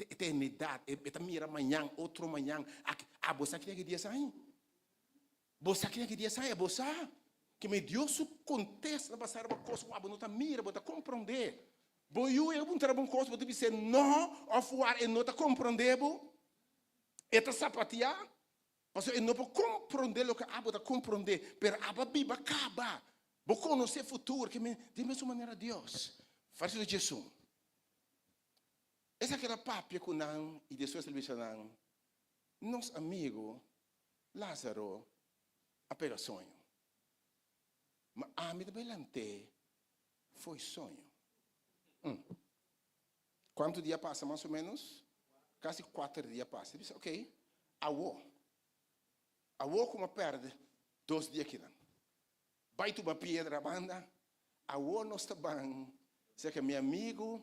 S2: eternidat, e ta mira mañan, otro mañan. Aki, abo sa ki dia esai? Bo sa ki dia esai? Abo sa ke mi Dios su kontesta ta basa riba kos ku abo no ta mira, bo ta komprondé. Bo yu e puntra bo un kos, bo ta bis'é no òf wak e no ta komprondé bo. E ta sapateá, pasobra e no por komprondé loke abo ta komprondé, pero abo a biba kaba. Bo konosé futuro, ke men di mesun manera Dios. Versíkulo diesun. Esaki el a papia ku nan i despues el bisa nan, Nos amigu Lázaro a pega soño, ma ami ta bai lant'é fo'i soño. Kuantu dia pasa mas o ménos? Kasi kuater dia pasa. El bisa, Oké, awo, awo ku mi a pèrdè dos dia akinan. Bai tuma piedra banda, awo nos ta ban serka mi amigu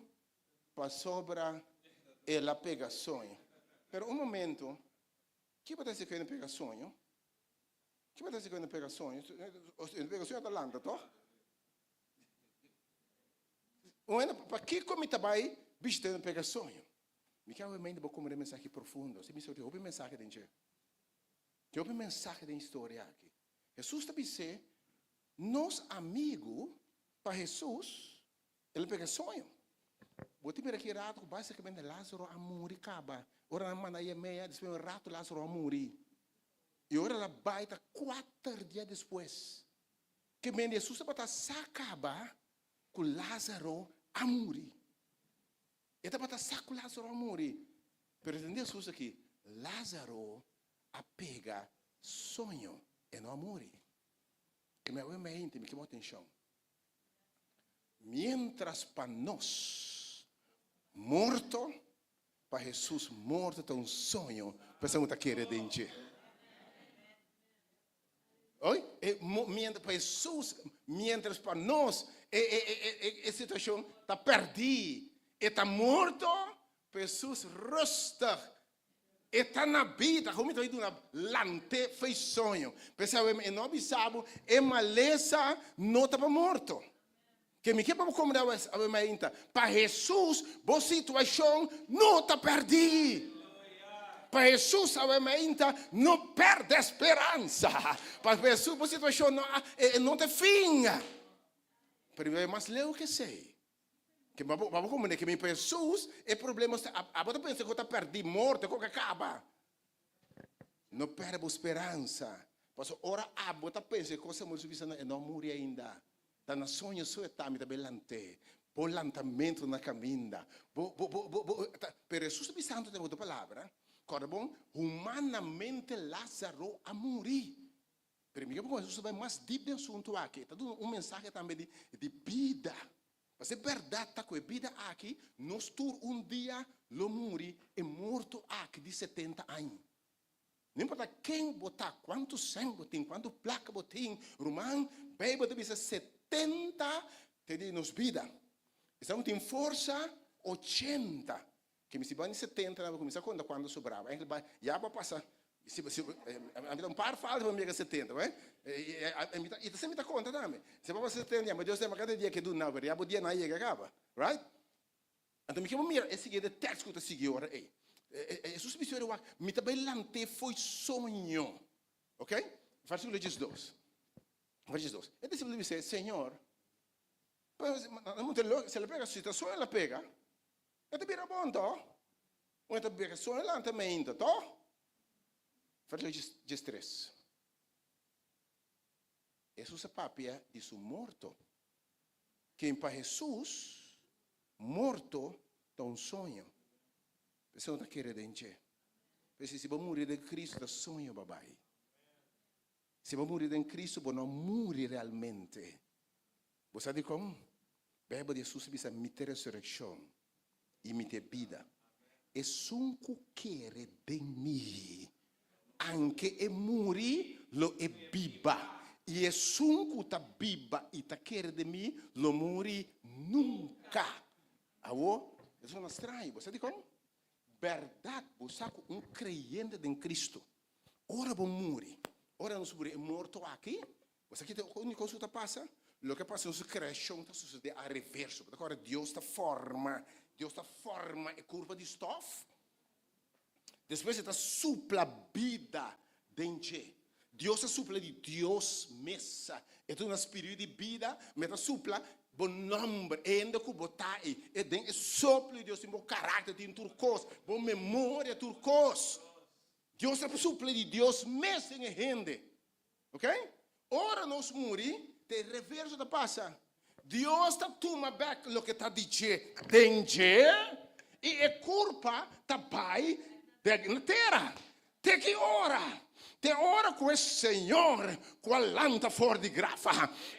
S2: pasobra el a pega soño. Pero un momento, ki bo ta hasi ku e no pega soño? Ki bo ta hasi ku e no pega soño? E no pega soño ta lanta toch? Un hende, pakiko mi ta bai bishita e no pega soño? Mi ke awe mente bo komprende mensahe profundo. Si mi sa tin hopi mensahe den dje. Tin hopi mensahe den historia aki. Hesus ta bis'é, Nos amigu, pa Hesus, el a pega soño. Bo ta mira ki rato ku básikamente Lázaro a muri kaba. Ora nan manda yam'é, despues un rato Lázaro a muri. I ora el a bai ta kuater dia despues. Ke men Hesus tabata sa kaba ku Lázaro a muri. E tabata sa ku Lázaro a muri. Pero tende Hesus aki, Lázaro a pega soño, e no a muri. Ke mi awe mente, mi ke bo atencion. Mientras pa nos morto, pa Jesus morto ta un soño, pa esun ku ta kere den dje. Oi, e mientras pa Jesus, mientras pa nos e e e e situacion ta perdi, e ta morto, pa Jesus rustig E ta na bida, hopi ta duna lante fe soño. P'esei awe e no a bisa bo e malesa no ta pa morto. Ke mi ke pa bo komprende awe awe mainta, pa Hesus bo situashon no ta pèrdí. Pa Hesus awe mainta no pèrdè speransa. Pa Hesus bo situashon no a e no ta e fin. Pero mi bai mas leu ke esei. Ke bo bo komprende ke mi pa Hesus e problema sta abo ta pensa ku ta pèrdí morto ku a kaba. No pèrdè bo speransa pasobra ora abo ta pensa e kos a muri su bisa no e no a muri ainda ta na soño so e ta mi ta bai lant'é bo lantamentu na kaminda bo bo bo bo bo ta pero Hesus ta bisando den otro palabra kòrda bon humanamente Lázaro a muri. Pero mi ke pa Hesus ta bai mas dip den asuntu aki. E ta duna un mensahe tambe di di bida. Pasobra e bèrdat ta ku e bida aki, nos tur un dia lo muri e morto aki di setenta aña. No importa ken bo ta, kuantu sèn bo tin, kuantu plaka bo tin, ruman, Beibel ta bisa setenta te di nos bida. Esnan ku tin forsa, ochenta. Ke mi si bai 70 nan bo kuminsá konta kuantu sobraba. Enkele bai ya bo a pasa si si a mi ta un par falta pa mi yega 70 bai i ta i ta mi ta konta tambe. Si bo pasa 70 ya ma Dios ta kada dia ke duna pero ya bo dia nan a yega kaba right. Anto mi ke bo mira e siguiente tekst ku ta sigui ora ei. Hesus a bisa ora wak mi ta bai lant'é fo'i soño ok versikulo diesdos verso diesdos e disipelnan a bis'é Señor se el a pega si ta soño el a pega. E ta bira bon to? Un e ta bira soño lanta meinta to? Verso diestres. Hesus a papia di su morto. Ken pa Hesus, morto ta un soño. P'esei no ta kere den dje. P'esei si bo muri den Cristo ta soño bo a bai. Si bo muri den Cristo bo no a muri realmente. Bo sa dikon? Beibel di Hesus a bisa, Mi ta e resurekshon i mi ta e bida. Esun ku kere den mi, anke e muri, lo e biba. I esun ku ta biba i ta kere den mi, lo muri nunka. Awor, e sona straño. Bo sa dikon? Bèrdat, bo sa ku un kreyente den Kristu, ora bo muri, ora nos muri e morto aki, Bo sa kiko ta úniko kos ku ta pasa? Loke a pasa den su kreashon ta sosodé al reverso. Bo ta kòrda Dios ta forma. Dios ta forma e kurpa di stòf. Despues e ta supla bida den dje. Dios a supla di Dios mes. E ta duna spiritu di bida, ma e ta supla bo nòmber, e hende ku bo ta ei. E den e soplo di Dios tin bo karakter, tin tur kos, bo memoria, tur kos. Dios ta supla di Dios mes den e hende. Ok? Ora nos muri, te reverso ta pasa. Dios ta tuma bek loke ta di dje den dje i e kurpa ta bai bek na tera. Te ki ora? Te ora ku e Señor ku a lanta for di graf,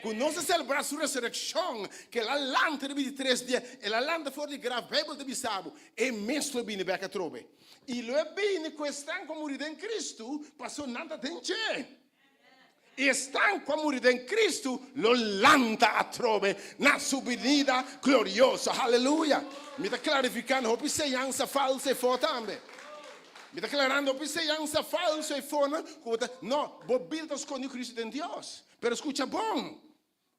S2: ku nos a selebrá su resurekshon, ku el a lanta riba di tres dia, el a lanta for di graf, Beibel ta bisa bo, e mes lo bini bek atrobe. I lo e bini ku esnan ku a muri den Kristu, pasobra nan ta den dje. I esnan ku a muri den Kristu lo lanta atrobe na su binida glorioso. Haleluya! Mi ta klarifikando hopi señansa falso efo tambe. Mi ta klarando hopi señansa falso efonan ku bo ta, no, bo bida ta skondi Kristu den Dios. Pero skucha bon,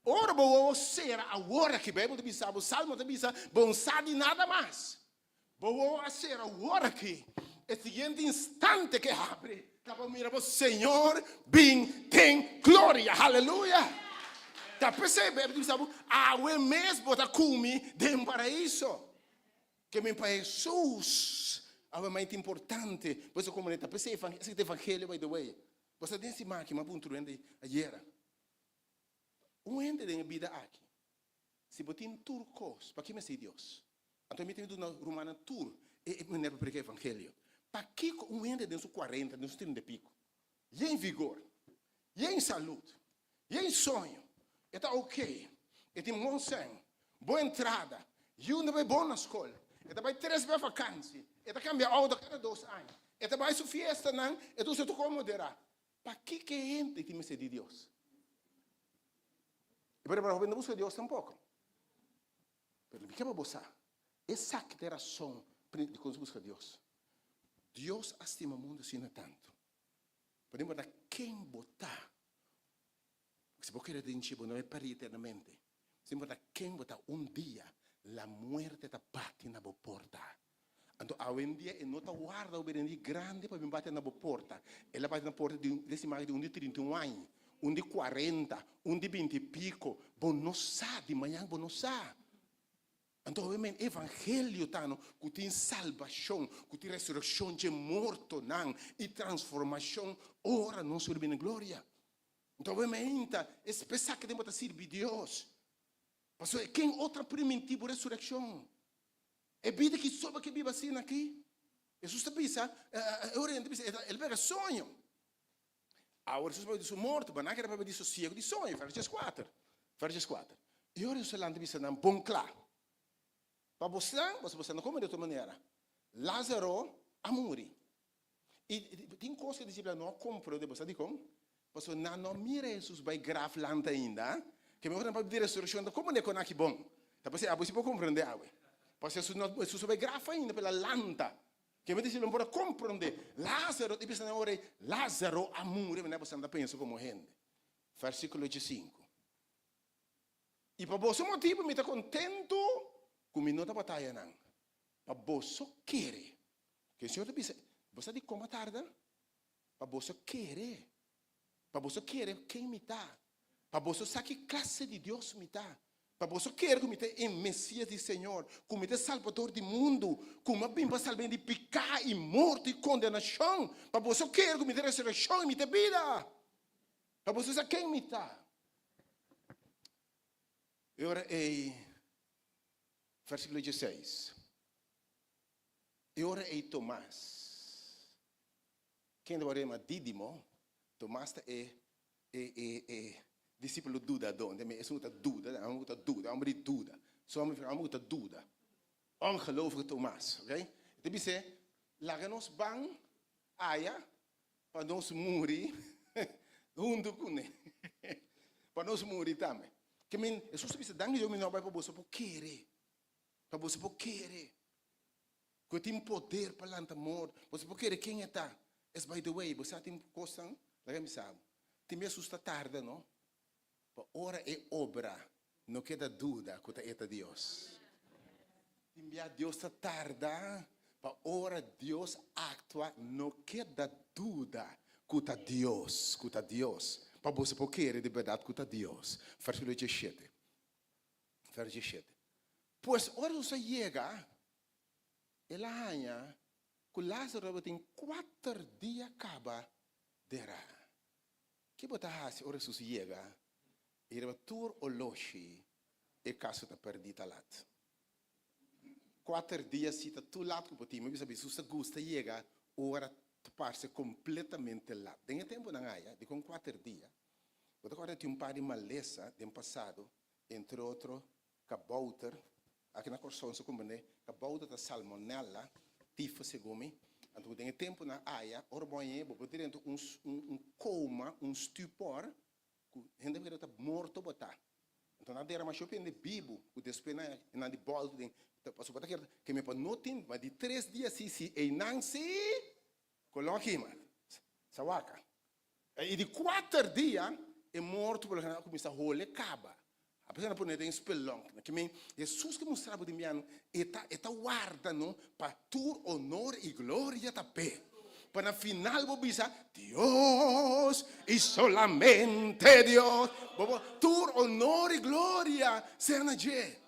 S2: ora bo wowo sera awor aki, Beibel ta bisa bo, Salmo ta bisa, bo no sa di nada mas. Bo wowo a sera awor aki, e siguiente instante ke habri, ta bo mira bo Señor bin den gloria. Haleluya! Ta p'esei Beibel ta bisa bo, Awe mes bo ta ku mi den Paraiso. Ke men pa Hesus, awe mainta importante, bo sa komo ta p'esei esaki ta evangelio by the way. Bo sa den siman aki, mi a puntra un hende ayera, un hende den e bida aki, si bo tin tur kos, paki mester Dios? Anto mi tin duna rumannan tur e manera pa predica evangelio. Pakico un hende den su cuarenta, den su trinta y pico, yen vigor, yen salud, yen soño, e ta ok, e tin bon sen, bon entrada, yiu ta bay bon na scol, e ta bay tres bes vakantie, e ta cambia auto cada dos aña, e ta bay su fiestanan, e ta usa tur cos modera. Pakico e hende tin mester di Dios? E por ejemplo, hopi no busca Dios tampoco. Pero mi ke pa bo sa, esaki ta e rason dikon nos buska Dios. Dios a stima mundu asina tantu, pa no importa ken bo ta, si bo kere den dje bo no bai pèrdí eternamente. Si no importa ken bo ta, un dia la muerte ta bati na bo porta. Anto awendia e no ta warda bo bira hende grandi pa bin bati na bo porta. El a bati na porta di un estimado di un di 31 aña, un di 40, un di 20 y pico. Bo no sa, di mañan bo no sa. Anto obviamente evangelio ta no cu tin salbacion, cu tin resurreccion dje mortonan y transformacion ora nos lo bini gloria. Anto obviamente es p'esaki den bo ta sirbi Dios. Pasobra ken otro a priminti bo resurreccion? E bida ki soba ke biba asina aki? Hesus ta bisa, e ora hende bisa, el pega soño. Awor Hesus papia di su morto, ma nan kere papia di sosiego di soño, verso dieskuater, verso dieskuater. E ora Hesus a lanta bisa nan bon kla, Pa bosnan, boso boso no kome di otro manera, Lazaro a muri. I tin kos ku e disipelnan no a komprende, bo sa dikon? Pasobra nan no a mira Hesus bai graf lanta ainda. Ke mehor nan papia di resurekshon ta komprende kon aki bon. Ta p'esei abo si por komprende awe. Pasobra Hesus no Hesus a bai graf ainda pa el a lanta. Ke mi disipelnan por a komprende Lázaro i bisa nan ora ei, Lázaro a muri, manera boso ta pensa komo hende. Versíkulo diesinku. I pa boso motibu mi ta kontentu ku mi no tabata ayanan, pa boso kere. Ke Señor ta bisa, Bo sa dikon a tarda? Pa boso kere. Pa boso kere ken mi ta. Pa boso sa ki klase di Dios mi ta. Pa boso kere ku mi ta e Mesias di Señor, ku mi ta e Salbador di mundu, ku mi a bin pa salba hende di piká i morto i kondenashon. Pa boso kere ku mi ta e resurekshon i mi ta e bida. Pa boso sa ken mi ta. E ora ei, versíkulo dieseis. E ora ei Tomas, kende bo a yama Dídimo, Tomas ta e e e e disípulo dudadó, ntende? Esun ku ta duda, e hòmber ku ta duda, e hòmber di duda, su hòmber e hòmber ku ta duda, ongelovige Tomas, ok? E ta bis'é, Laga nos ban aya pa nos muri huntu kuné, pa nos muri tambe. Ke men, Hesus ta bisa, Danki Dios mi no a bai pa boso por kere. Pa boso por kere ku e tin poder pa lanta morto. Boso por kere ken e ta. Es by the way, bo sa tin kosnan, laga mi sa bo, tin bes sus ta tarda no, pa ora e obra no keda duda ku ta e ta Dios. Tin bia Dios ta tarda pa ora Dios actua no keda duda cu ta Dios, cu ta Dios. Pa boso por kere di berdad cu ta Dios. Versiculo diesshete. Vers diesshete. Pues ora Jesus a yega, el a haña cu Lazaro tabatin cuater dia caba dera. Ki bo ta haci ora Jesus yega i riba tur oloshi e caso ta perdi ta lat? Cuater dia si ta tur lat cu bo tin. Mi bisa Jesus ta gusta yega ora ta parce completamente lat. Den e temponan aya, dicon cuater dia? Bo ta corda tin un par di malesa den pasado, entre otro kabouter, aki na Kòrsou nos a komprendé kabouter ta salmonella, tifo segun mi, anto den e tempunan aya ora bo hañ'é bo por drenta un un koma, un stupor ku hende mira ta morto bo ta. Anto nan dera masha hopi hende bibu ku despues nan nan di bòltu den pasobra bo ta kere ke mi pa no tin ma di tres dia si si einan si kolon a kima sawaka. I di kuater dia e morto por lo general a kuminsá hole kaba. A pesar nan pone den spelonk. Ke men Hesus ke mustra bo di miano e ta e ta warda no pa tur honor i gloria ta p'e. Pa na final bo bisa Dios i solamente Dios. Bo bo tur honor i gloria sea na dje.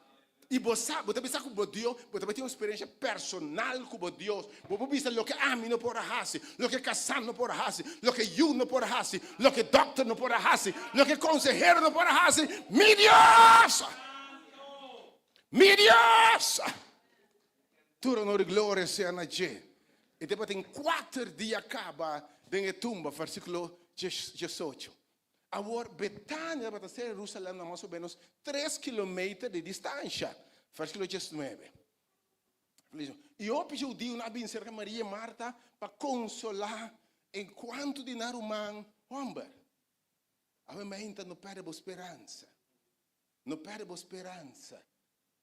S2: I bo sa, bo ta bisa ku bo Dios, bo ta bai tin un eksperensia personal ku bo Dios. Bo por bisa loke ami no por a hasi, loke kasá no por a hasi, loke yu no por a hasi, loke dòkter no por a hasi, loke konsehero no por a hasi, mi Dios! Mi Dios! Tur honor i gloria sea na dje. E tabatin kuater dia kaba den e tumba, versíkulo diesocho. Awor, Betania tabata ser Jerusalem na mas o menos tres kilometer di distansha. Versíkulo diesnuebe. I hopi hudiunan a bin serka Maria i Marta pa konsolá en kuantu di nan ruman hòmber. Awe mainta no pèrdè bo speransa. No pèrdè bo speransa.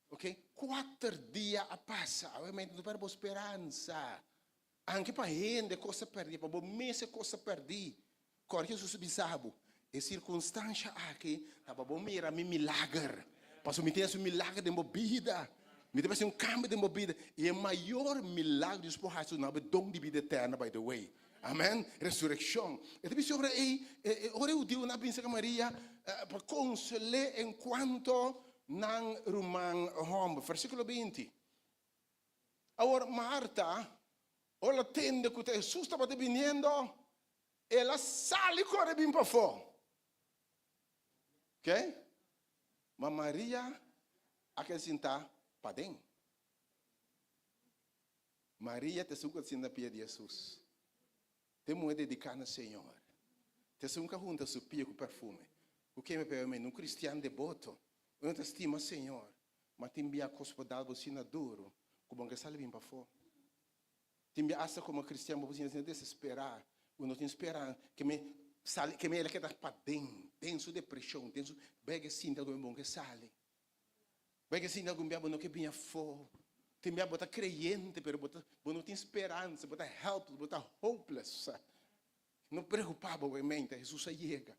S2: Ok, kuater dia a pasa. Awe mainta no pèrdè bo speransa. Anke pa hende kos ta pèrdí, pa bo mes e kos ta pèrdí. Kòrda Hesus a bisa bo, E sirkunstansha aki ta pa bo mira mi milager. Pasobra mi tin hasi un milager den bo bida. Mi ta hasi un kambio den bo bida. I e mayor milager Dios por hasi ta duna bo e don di bida eterno, by the way. Amen. Resurekshon. E ta bisa ora ei, ora e hudiunan a bin serka Maria pa konsol'é enkuanto nan ruman hòmber. Versíkulo binti. Awor Marta, ora el a tende ku ta Hesus tabata biniendo, el a sali kore bin pafó. Oke? Ma Maria a keda sintá paden. Maria ta esun ku a sinta na pia di Hesus. Ta e muhé dediká na Señor. Ta esun ku a hunta su pia ku perfume. Ku keme p'e omen? Un kristian deboto. Unu ta stima Señor. Ma tin bia kos por dal bo asina duru ku bo no ke sali bin pafó. Tin bia asta komo kristian bo por sinti asina desesperá, ku no tin speransa, ke mi sali, ke mi el a keda paden, den su depreshon, den su bia ke sinti algun bia bo no ke sali. Bia ke sinti algun bia bo no ke bin afó. Tin bia bo ta kreyente pero bo ta bo no tin speransa, bo ta helpless, bo ta hopeless. No preokupá bo mente, Hesus a yega.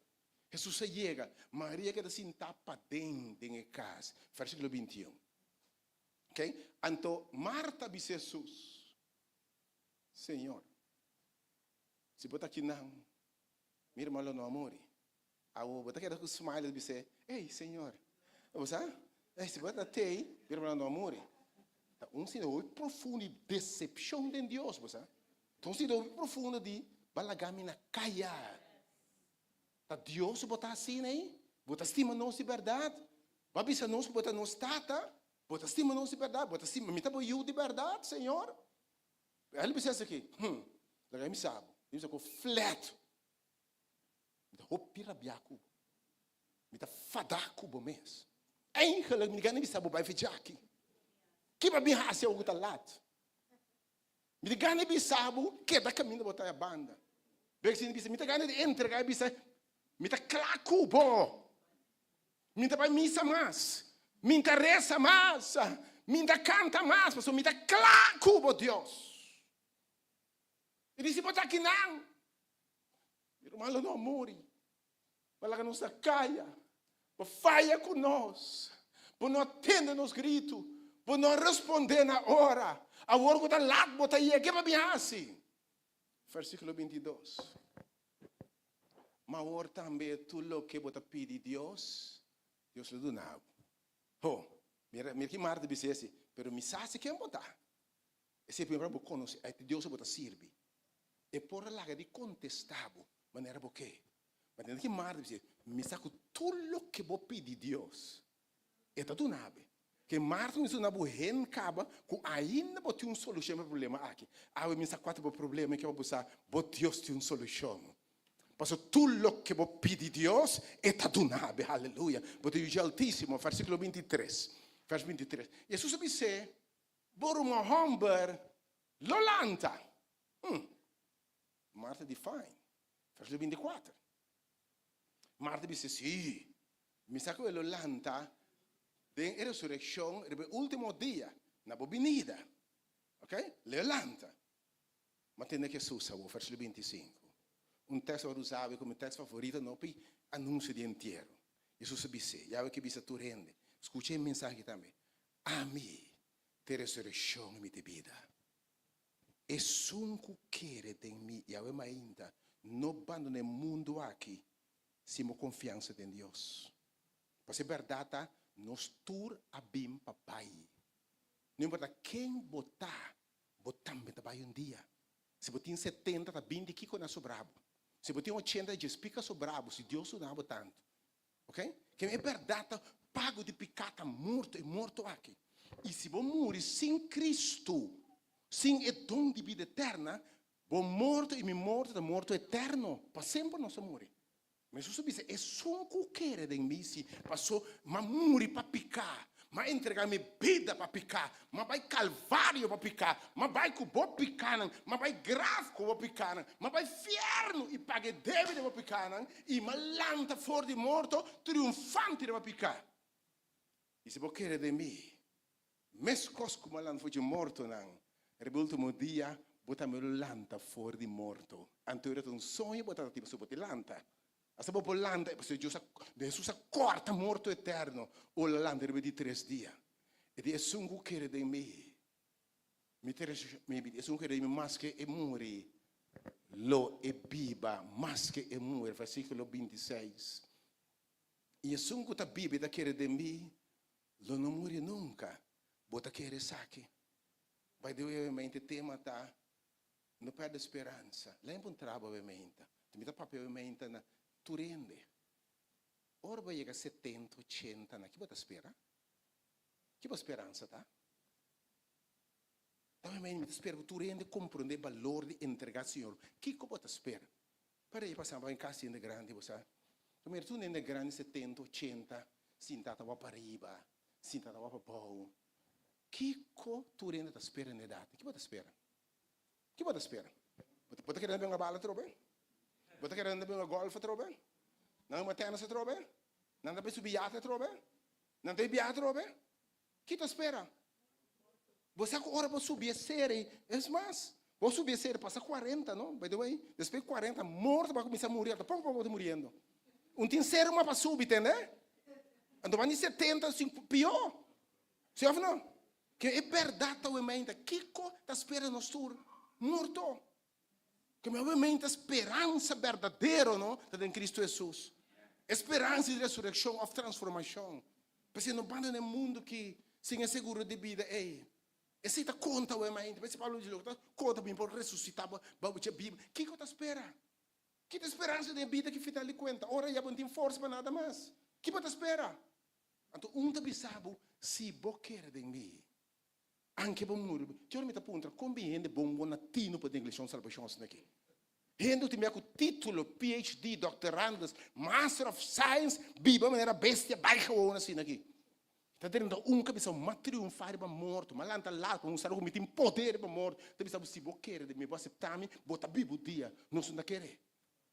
S2: Hesus a yega, Maria keda sintá paden den e kas, versíkulo bintiun. Ok, anto Marta a bisa Hesus, Señor, si bo ta akinan, mi hermano lo no a muri. Awor bo ta keda ku smile i bis'é, Ey, Señor, bo sa, ey, si bo ta tei, mi hermano lo no a muri. Ta un sinti hopi profundo di desepshon den Dios, bo sa. Ta un sinti hopi profundo di, Bo a laga mi na kaya. Ta Dios bo ta asina ei? Bo ta stima nos di bèrdat? Bo a bisa nos ku bo ta nos Tata? Bo ta stima nos di bèrdat? Bo ta stima mi ta bo yu di bèrdat, Señor? El bisa esaki, Hum, laga mi sa bo. Mi bisa ku flèt. Mi ta hopi rabiá ku bo. Mi ta fadá ku bo mes. Eigenlijk mi gana bisa bo bai fecha aki. Ki bo a bin hasi awor ku ta lat? Mi ta gana di bisa bo, keda kaminda bo ta e banda. Bek sin bisa, mi ta gana di entrega e bisa, mi ta kla ku bo. Mi ta bai misa mas, mi ta resa mas, mi ta kanta mas, pasobra mi ta kla ku bo, Dios. E di si bo ta akinan, mi ruman lo no a muri. Bo laga nos na kaya, bo faya ku nos, bo no a tende nos gritu. Bo no a respondé na ora. Awor ku ta lat bo ta yega, ke bo a bin hasi? Versíkulo 22. Ma awor tambe tur loke bo ta pidi Dios, Dios lo duna bo. Ho, mira, mira ki Marta bisa esi, pero mi sa si ken bo ta. Esei primero bo konosé, e Dios ku bo ta sirbi. E por a laga di kontestá bo manera bo ke. Ma tende ki Marta bisa, mi sa ku tur loke bo pidi Dios, e ta duna bo. Ke Marta kuminsá duna bo hen kaba ku ainda bo tin un solushon pa e problema aki. Awe mi sa kua ta bo problema i ke bo sa bo Dios tin un solushon. Pasobra tur loke bo pidi Dios, e ta duna bo. Aleluya! Bo ta yuji Altísimo. Versíkulo 23, vers 23. Hesus a bis'é, Bo ruman hòmber lo lanta. Hm. Marta di, Fine. Versíkulo 24. Marta bisa, Sí, mi sa ku e lo lanta den e resurekshon riba e último dia, na bo binida. Ok? Lo e lanta. Ma tende Hesus awor, versíkulo 25. Un teksto ku a usa awe komo mi teksto favorito no pi anunsio di entiero. Hesus a bis'é, Yahweh ke bisa tur hende, skucha e mensahe aki tambe, Ami ta e resurekshon i mi ta e bida. Esun ku kere den mi, Yahweh mainta, no bandona e mundu aki sin bo konfiansa den Dios. Pasobra e bèrdat ta, nos tur a bin pa bai. No importa ken bo ta, bo tambe ta bai un dia. Si bo tin setenta, ta binti kiko na sobra bo. Si bo tin ochenta, djes pika sobra bo, si Dios duna bo tantu. Ok? Ken e bèrdat ta, pago di piká ta morto, e morto aki. I si bo muri sin Kristu, sin e don di bida eterna, bo morto i mi morto ta morto eterno. Pa semper nos a muri. Ma Hesus a bisa, Esun ku kere den mi, si paso m'a muri pa piká, m'a entregá mi bida pa piká, m'a bai Kalvario pa piká, m'a bai ku bo pikánan, m'a bai graf ku bo pikánan, m'a bai fièrnu i paga e debe di bo pikánan, i m'a lanta for di morto triunfante riba piká. I si bo kere den mi, meskos ku m'a lanta for dje mortonan, riba e último dia bo tambe lo lanta for di morto. Anto ora ta un soño bo tabata tin pasobra bo te lanta. Asta bo por lanta, pasobra Dios a, Hesus a kòrta morto eterno, ora el a lanta riba e di tres dia. E di, Esun ku kere den mi, mi ta mi bida. Esun ku kere den mi, maske e muri, lo e biba, maske e muri. Versíkulo 26. I esun ku ta biba i ta kere den mi, lo no muri nunka. Bo ta kere esaki? By the way, obviamente, tema ta No perde speransa. Lei bo entraba obviamente. Mi ta papia obviamente na tur hende. Ora bo yega setenta, ochenta, na ki bo ta spera? Ki bo speransa ta? Ta obviamente mi ta spera ku tur hende komprende e balor di entrega Señor. Kiko bo ta spera? Para e pasa bo kasi hende grandi, bo sa. Ta mira tur hende grandi setenta, ochenta, sinta ta wak pa riba, sinta ta wak pa bou. Kiko tur hende ta spera na edat? Ki bo ta spera? Ki bo ta spera? Bo ta kere nan bin bala atrobe? Bo ta kere nan bin golf atrobe? Nan bin tennis atrobe? Nan ta bin subi yate atrobe? Nan ta bin biaha atrobe? Ki ta spera? Bo sa ku ora bo subi e seri, es mas, bo subi e seri pasa 40, no? By the way, despues di 40, morto bo a kuminsá muri, ata poko poko bo ta muriendo. Un tin seri mas pa subi, tende? Anto banda di 70, pió. Si òf no? Ke e bèrdat ta wemeinta? Kiko ta spera nos tur? Morto. Ke mi wemeinta speransa berdadero no ta den Kristu Hesus. E speransa di resurekshon òf transformashon. P'esei no banda na e mundu ki sin e seguro di bida ei. Esei ta konta wemeinta. P'esei Pablo di loke ta konta mi por resusitá bo bo biba. Kiko ta spera? Ki ta speransa den e bida ki final di kuenta ora ya bo no tin forsa pa nada mas? Ki bo ta spera? Anto un ta bisa bo, Si bo kere den mi, anke bo muri. Te ora mi ta puntra, kon bin hende bon bo na tinu pa den Iglesia Salbashon asina aki? Hende ku tin bia ku titulo, PhD, doctorandus, Master of Science, biba manera bestia bai gewoon asina aki. Ta drenta un ka bisa bo, m'a triunfa riba morto, m'a lanta laat, m'a mustra ku mi tin poder riba morto. Ta bisa bo, si bo kere den mi, bo asepta mi, bo ta biba un dia. Nos no ta kere.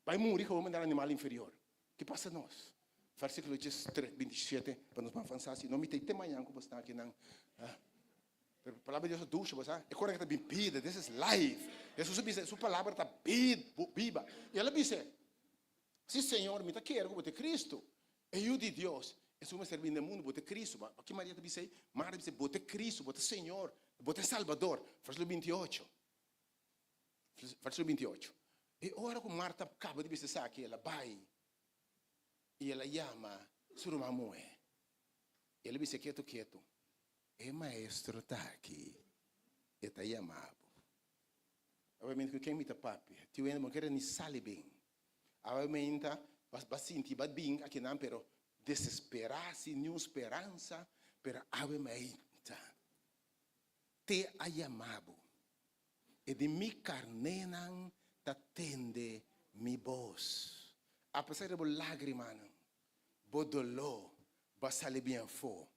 S2: Bai muri gewoon manera animal inferior. Ki pasa nos? Versíkulo 27, pa nos ban avansa, si no mi ta te mañan ku bo sta akinan. Pero palabra di Dios ta dusha, bo sa. E kora ke ta bin bida, this is life. Hesus a bisa, su palabra ta biba. I el a bisa, Si, Señor, mi ta kere ku bo ta e Kristu, e Yu di Dios. Esun mester bini den mundu, bo ta e Cristo. Ma ki Maria ta bisa ei? Marta bisa, Bo ta e Cristo, bo ta Señor, bo ta e Salbador. Versículo 28. Versículo 28. E ora ku Marta kaba di bisa esaki, el a bai i el a yama su ruman muhé. El a bisa ketu ketu, E maestro ta aki, e ta yama bo. Obviamente ku ken mi ta papia? Tin wende bo no kere ni sali bin. Obviamente ba sinti ba bin akinan pero desesperá sin niun speransa, pero awe mainta te a yama bo. E di mi karnénan ta tende mi bos. Apesar di bo lágrimanan, Bo doló ba sali bien afó.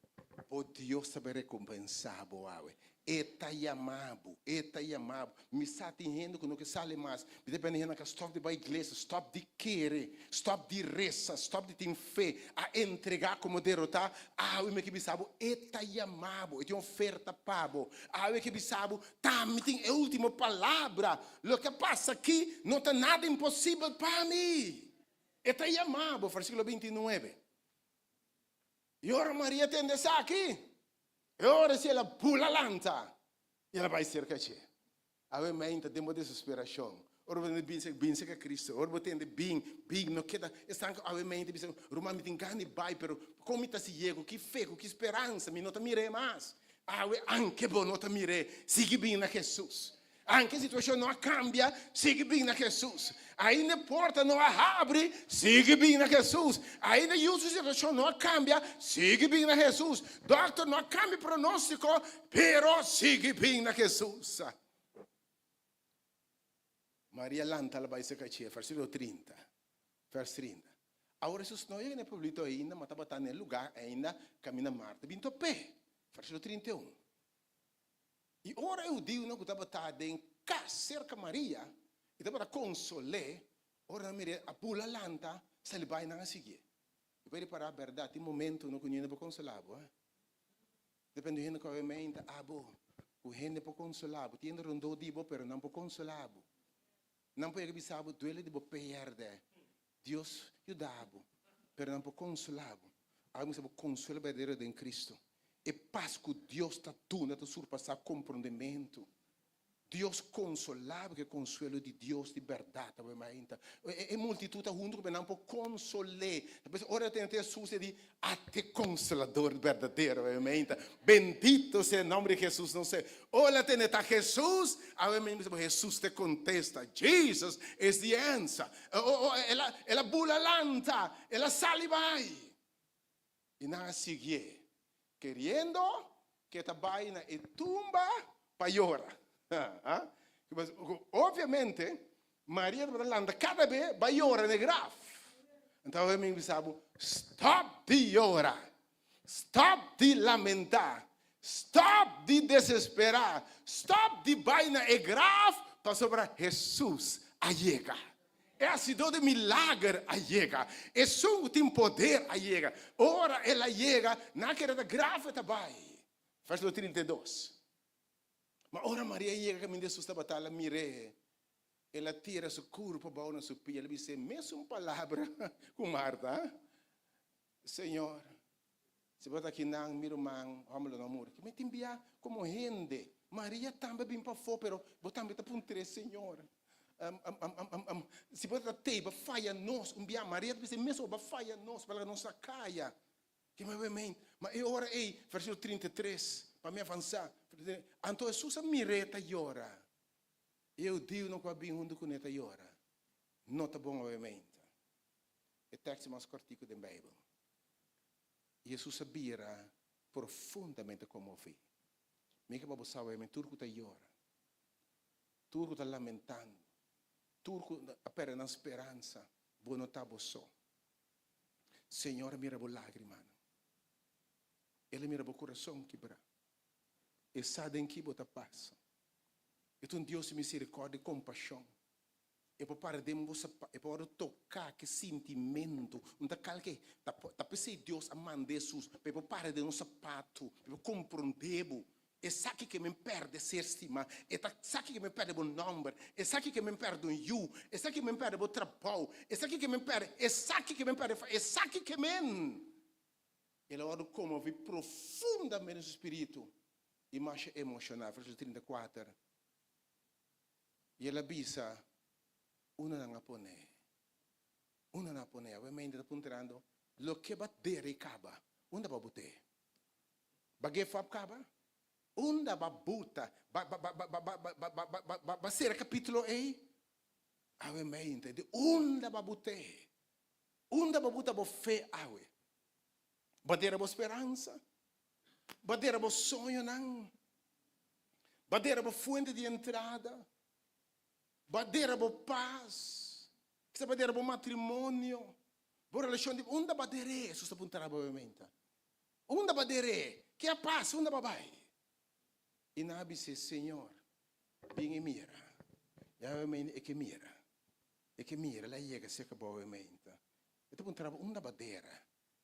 S2: Bo Dios ta bai rekompensá bo awe. E ta yama bo, E ta yama bo. Mi sa tin hende ku no ke sali mas. Mi ta bende hende ku a stòp di bai iglesia, stòp di kere, stòp di resa, stòp di tin fe, a entregá komo derotá. Awe mi ke bisa bo, E ta yama bo, E tin oferta pa bo. Awe ke bisa bo, Ta mi tin e último palabra. Loke a pasa aki no ta nada imposibel pa mi. E ta yama bo, versíkulo 29. I ora Maria tende esaki, e ora si el a bula lanta i el a bai serka dje. Awe meinta den bo desesperashon, ora bo tende bin bin serka Kristu, ora bo tende bin, bin, no keda estanka. Awe meinta bisa, ruman mi tin gana di bai, pero kon mi ta si yega, ku ki fe, ku ki speransa, mi no ta mir'é mas. Awe anke bo no ta mir'é, sigui bin na Hesus. Anke situashon no a kambia, sigui bin na Hesus. Ainda e porta no a habri, sigui bin na Hesus. Ainda yu su situashon no a kambia, sigui bin na Hesus. Dòkter no a kambia pronóstiko, pero sigui bin na Hesus. Maria lanta al bai serka dje, versíkulo 30, vers 30. Awor Hesus no a yega na e pueblito ainda, ma tabata na e lugá ainda kaminda Marta bin top'é, versíkulo 31. I ora e hudiunan ku tabata den kas serka Maria i tabata konsol'é, ora nan mir'é a bula lanta, sali bai nan a siguié. I por ripará bèrdat, tin momentunan ku niun hende por konsolá bo. Depende di hende ku awe meinta abo, ku hende por konsolá bo. Tin hende rondó di bo, pero nan por konsolá bo. Nan por yega bisa bo duele di bo pèrdè. Dios yuda bo, pero nan por konsolá bo. Awe mi sa bo konsuelo berdadero den Cristo. E pas ku Dios ta duna ta surpasá komprondementu. Dios konsolá bo ku e konsuelo di Dios di bèrdat awe mainta. E multitut ta huntu ku bo, nan por konsol'é. Ta pensa ora e tende Hesus e di, Ate konsolador berdadero awe mainta. Bendito sea e nòmber di Hesus nos Señor. Ora tende ta Hesus, awe mainta bo Hesus te kontesta, Jesus is the answer. El a el a bula lanta, el a sali bai. I nan a siguié, keriendo ku e ta bai na e tumba pa yora. Obviamente, Maria tabata lanta kada be bai yora na e graf. Anto awe mi bisa bo, stòp di yora, stòp di lamentá, stòp di desesperá, stòp di bai na e graf, pasobra Hesus a yega. E hasidó di milager a yega. Esun ku tin poder a yega. Ora el a yega, nan a kere ta graf e ta bai. Versíkulo 32. Ma ora Maria yega kaminda Hesus tabata, el a mir'é. El a tira su kurpo abou na su pia. El a bis'é mesun palabra ku Marta, Señor, si bo ta akinan, mi ruman hòmber lo no muri. Mi tin bia komo hende. Maria tambe a bin pafó, pero bo tambe ta puntr'é, Señor, si bo ta tei, bo a faya nos un bia. Maria ta bis'é mesun, bo a faya nos, bo a laga nos na kaya. Ke mi bai Ma e ora ei, versíkulo 33, pa mi avansá, anto Hesus a mir'é ta yora. E hudiunan ku a bin huntu kuné ta yora. No ta bon obviamente. E teksto mas kòrtiku den Beibel. I Hesus a bira profundamente konmoví. Mi ke pa bo sa obviamente tur ku ta yora, tur ku ta lamentando, tur ku a pèrdè nan speransa, bo no ta bo so. Señor a mira bo lágrimanan. El a mira bo kurason kibrá. E sa den ki bo ta pasa. E ta un Dios di miserikòrdia i kompashon. E por para den bo sapa, e por wòrdu toká ku e sintimentu. Un ta kal ke ta ta p'esei Dios a manda Hesus, pa e por para den nos sapatu, pa e por komprondé bo. E sa kiko men pèrdè ser stimá, e ta sa kiko men pèrdè bo nòmber, e sa kiko men pèrdè un yu, e sa kiko men pèrdè bo trabou, e sa kiko men pèrdè, e sa kiko men pèrdè, e sa kiko men. El a wòrdu konmoví profundamente den su spiritu i masha emoshoná, versíkulo 34. I el a bisa, Unda nan a pon'é? Unda nan a pon'é? Awe mente ta puntrando, Loke bo a dera i kaba, unda bo a but'é? Bo a give up kaba? Unda bo a buta? Bo a sera e kapítulo ei? Awe mente, di unda bo a but'é? Unda bo buta bo fe awe? Bo a dera bo speransa? Bo a dera bo soñonan? Bo a dera bo fuente di entrada? Bo a dera bo pas? Kisa bo a dera bo matrimonio? Bo relashon di unda bo a der'é? Hesus ta puntra bo awe mente. Unda bo a der'é? Ke a pasa? Unda bo a bai? I nan a bis'é, Señor, bin i mira. I awe mente e ke mira. E ke mira, el a yega serka bo awe meinta. E ta puntra bo, Unda bo a dera?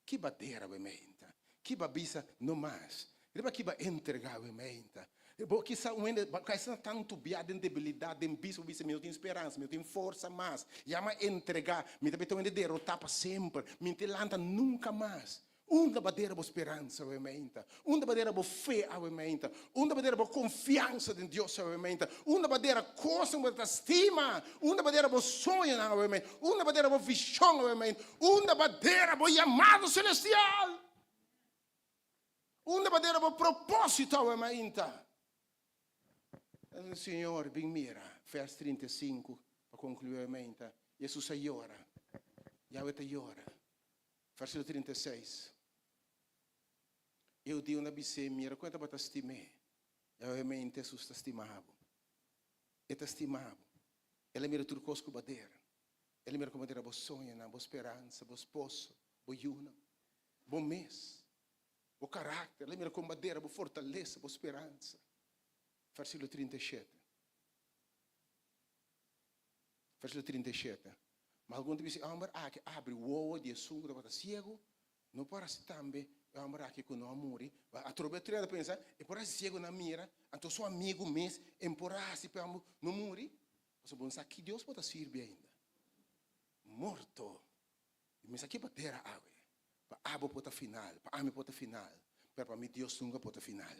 S2: Ki bo a dera awe meinta? Ki bo a bisa no mas? Riba ki bo a entrega awe meinta? Bo kisa un hende, bo kai asina tantu bia den debilidat, den bis, bo bisa, Mi no tin speransa, mi no tin forsa mas. Ya mi a entrega, mi ta bita un hende derotá pa semper, mi no ta lanta nunka mas. Unda bo a dera bo speransa awe meinta? Unda bo a dera bo fe awe meinta? Unda bo a dera bo konfiansa den Dios awe meinta? Unda bo a dera kosnan ku bo ta stima? Unda bo a dera bo soñonan awe meinta? Unda bo a dera bo vishon awe meinta? Unda bo a dera bo yamado selestial? Unda bo a dera bo propósito awe meinta? Señor, bin mira. Vers 35, pa konkluí awe meinta. Jesus a yora. Yahweh ta yora. Versíkulo 36. E hudiunan a bis'é, Mira kon e tabata stim'é. Obviamente Hesus ta stima bo. E ta stima bo. El a mira tur kos ku bo a dera. El a mira kon bo a dera bo soñonan, bo speransa, bo esposo, bo yunan, bo mes, bo karakter. El a mira kon bo a dera bo fortalesa, bo speransa. Versíkulo 37. Versíkulo 37. Ma algun ta bisa, e hòmber aki a habri wowo di esun ku tabata siegu, no por hasi tambe e hòmber aki ku no a muri? Atrobe otro ta pensa, e por hasi siegu nan mira, anto su amigu mes e por hasi pa e hòmber no muri? Pasobra bo no sa ki Dios bo ta sirbi ainda. Morto. I mi sa ki pa tera awe. Pa abo por ta final, pa ami por ta final, pero pa mi Dios nunka por ta final.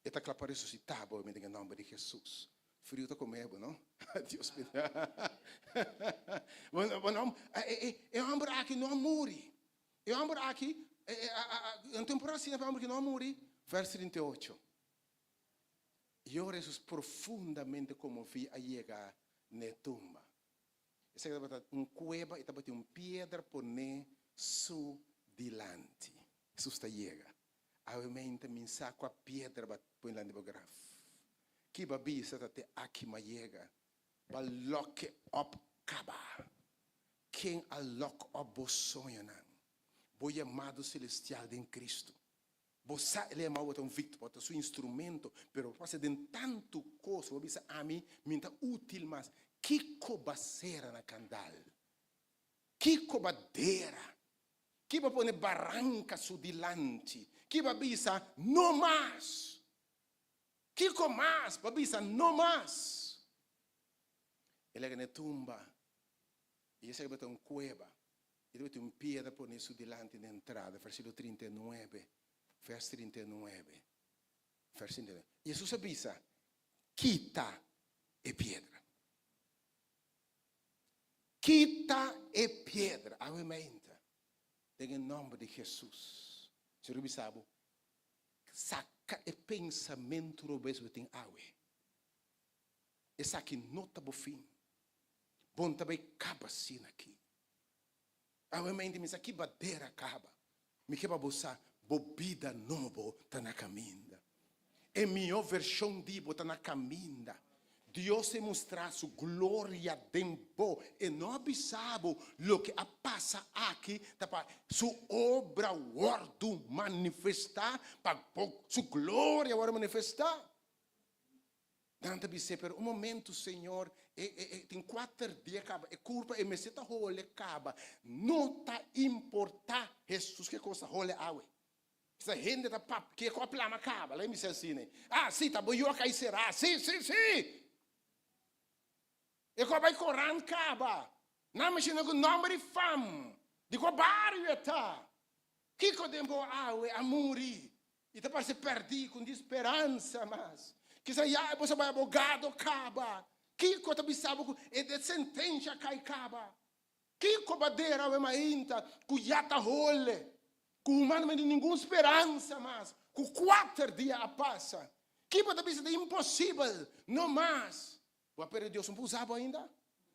S2: E ta kla pa resusitá bo den e nòmber di Hesus. Friu ta komé bo, no? Dios mi. Bo no, e hòmber aki no a muri. E hòmber aki, un temporada asina pa e hòmber aki no a muri. Vèrs 38. I ora Hesus profundamente konmoví a yega n'e tumba. Esaki tabata un kueba i tabatin un piedra poné su dilanti. Hesus ta yega. Awe mente mi sa kua piedra ba pone dilanti bo graf. Ki ba bisa ta te aki m'a yega. Ba lock e up kaba. Ken a lock up bo soñonan? Bo yamado celestial den Cristo. Bo sa el a yama bo ta un victor, bo ta su instrumento, pero bo pasa den tantu cos, bo bisa ami mi ta util mas. Kico ba cera na candal? Kico ba dera? Ki bo pone baranka su dilanti? Ki bo a bisa, No mas! Kiko mas bo a bisa, No mas! E laga na e tumba, i esaki tabata un kueba, i tabatin un piedra pone su dilanti na entrada. Versíkulo 39, vers 39, vers 39. Jesus a bisa, Kita e piedra. Kita e piedra awe mainta den e nomber di Jesus. Señor bisa bo, saca e pensamento robes bo tin awe. Esaki no ta bo fin. Bo no ta bay caba asina aki. Awe mainta mi sa ki badera caba. Mi ke pa bo sa bo bida nobo ta na caminda. E mihó vershon di bo ta na caminda. Dios e mustra su gloria den bo. E no a bisa bo loke a pasa aki ta pa su obra wordu manifesta, pa bo su gloria wordu manifesta. Nan ta bis'é, Pero un momentu, Señor, e, e, e tin kuater dia kaba, e kurpa e mester ta hole kaba. No ta importá, Hesus ke kos ta hole awe. Esta hende ta pap, ke ku a plama kaba, laga mi bisa asina. Ah, si, ta bo yu a kai será. Si, si, si! E ku a bai korant kaba. Nan mishina ku nòmber di fam, di kua bario e ta. Kiko den bo awe a muri i ta parse pèrdí ku no tin speransa mas? Kisa ya bo sa bai abogado kaba. Kiko ta bisa bo ku e sentensha a kai kaba? Kiko ba dera awe mainta ku ya ta hole, ku humano no tin ningun speransa mas, ku kuater dia a pasa? Kiko ta bisa ta imposibel, no mas? Bo a perde Dios no por usa bo ainda?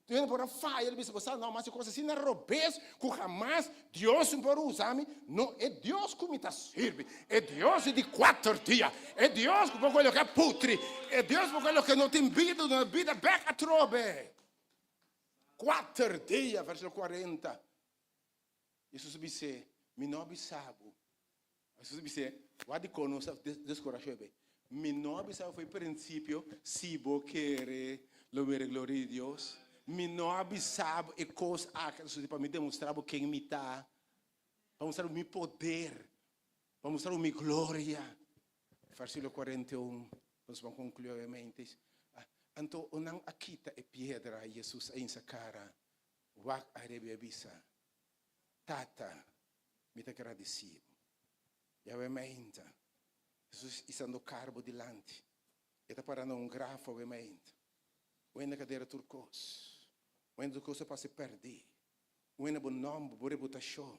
S2: Tu hende por a faya lo bisa bo sa no mas e kos asina robes ku hamas Dios no por usa mi. No, e Dios ku mi ta sirbi, e Dios di kuater dia, e Dios ku por kohe loke a putri, e Dios ku por kohe loke no tin bida duna bida bek atrobe. Kuater dia, versíkulo 40. Jesus a bis'é, Mi no a bisa bo. Jesus a bis'é, Wak dikon nos a deskurashó ebe. Mi no a bisa bo for e prinsipio, si bo kere lo mira e gloria di Dios. Mi no a bisa bo e kos aki ta pa mi demostrá bo ken mi ta, pa mustra bo mi poder, pa mustra bo mi gloria. Versíkulo 41, nos ban konkluí obviamente. Anto nan a kita e piedra, Jesus a hinsa kara. Wak ariba i a bisa, Tata, mi ta gradisí bo. Yahweh mainta. Hesus isando kar bo dilanti. E ta para na un graf awe mainta. Wenda kadera tur kos. Wenda tur kos a pasa pèrdí. Wenda bo nòmber, bo reputashon.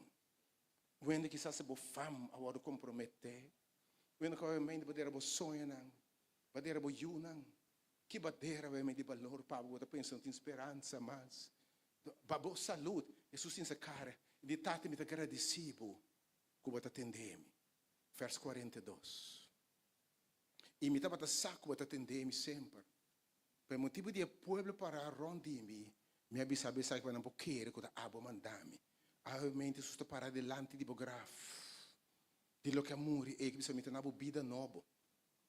S2: Wenda kisas bo fam a wòrdu komprometé. Wenda ku awe mainta bo dera bo soñonan, bo dera bo yunan. Ki badera bo medi balor pa bo, bo ta pensa no tin speransa mas. Pa bo salud, Hesus tin sa kara i di, Tata mi ta gradisi bo ku bo ta tende mi. Vers 42. I mi tabata sa ku bo ta tende mi semper. Pa e motibu di e pueblo pará rònt di mi, mi a bisa bo esaki pa nan por kere ku ta abo a manda mi. Awe Hesus ta pará dilanti di bo graf, di loke a muri ei, ku bisa mi ta na bo bida nobo.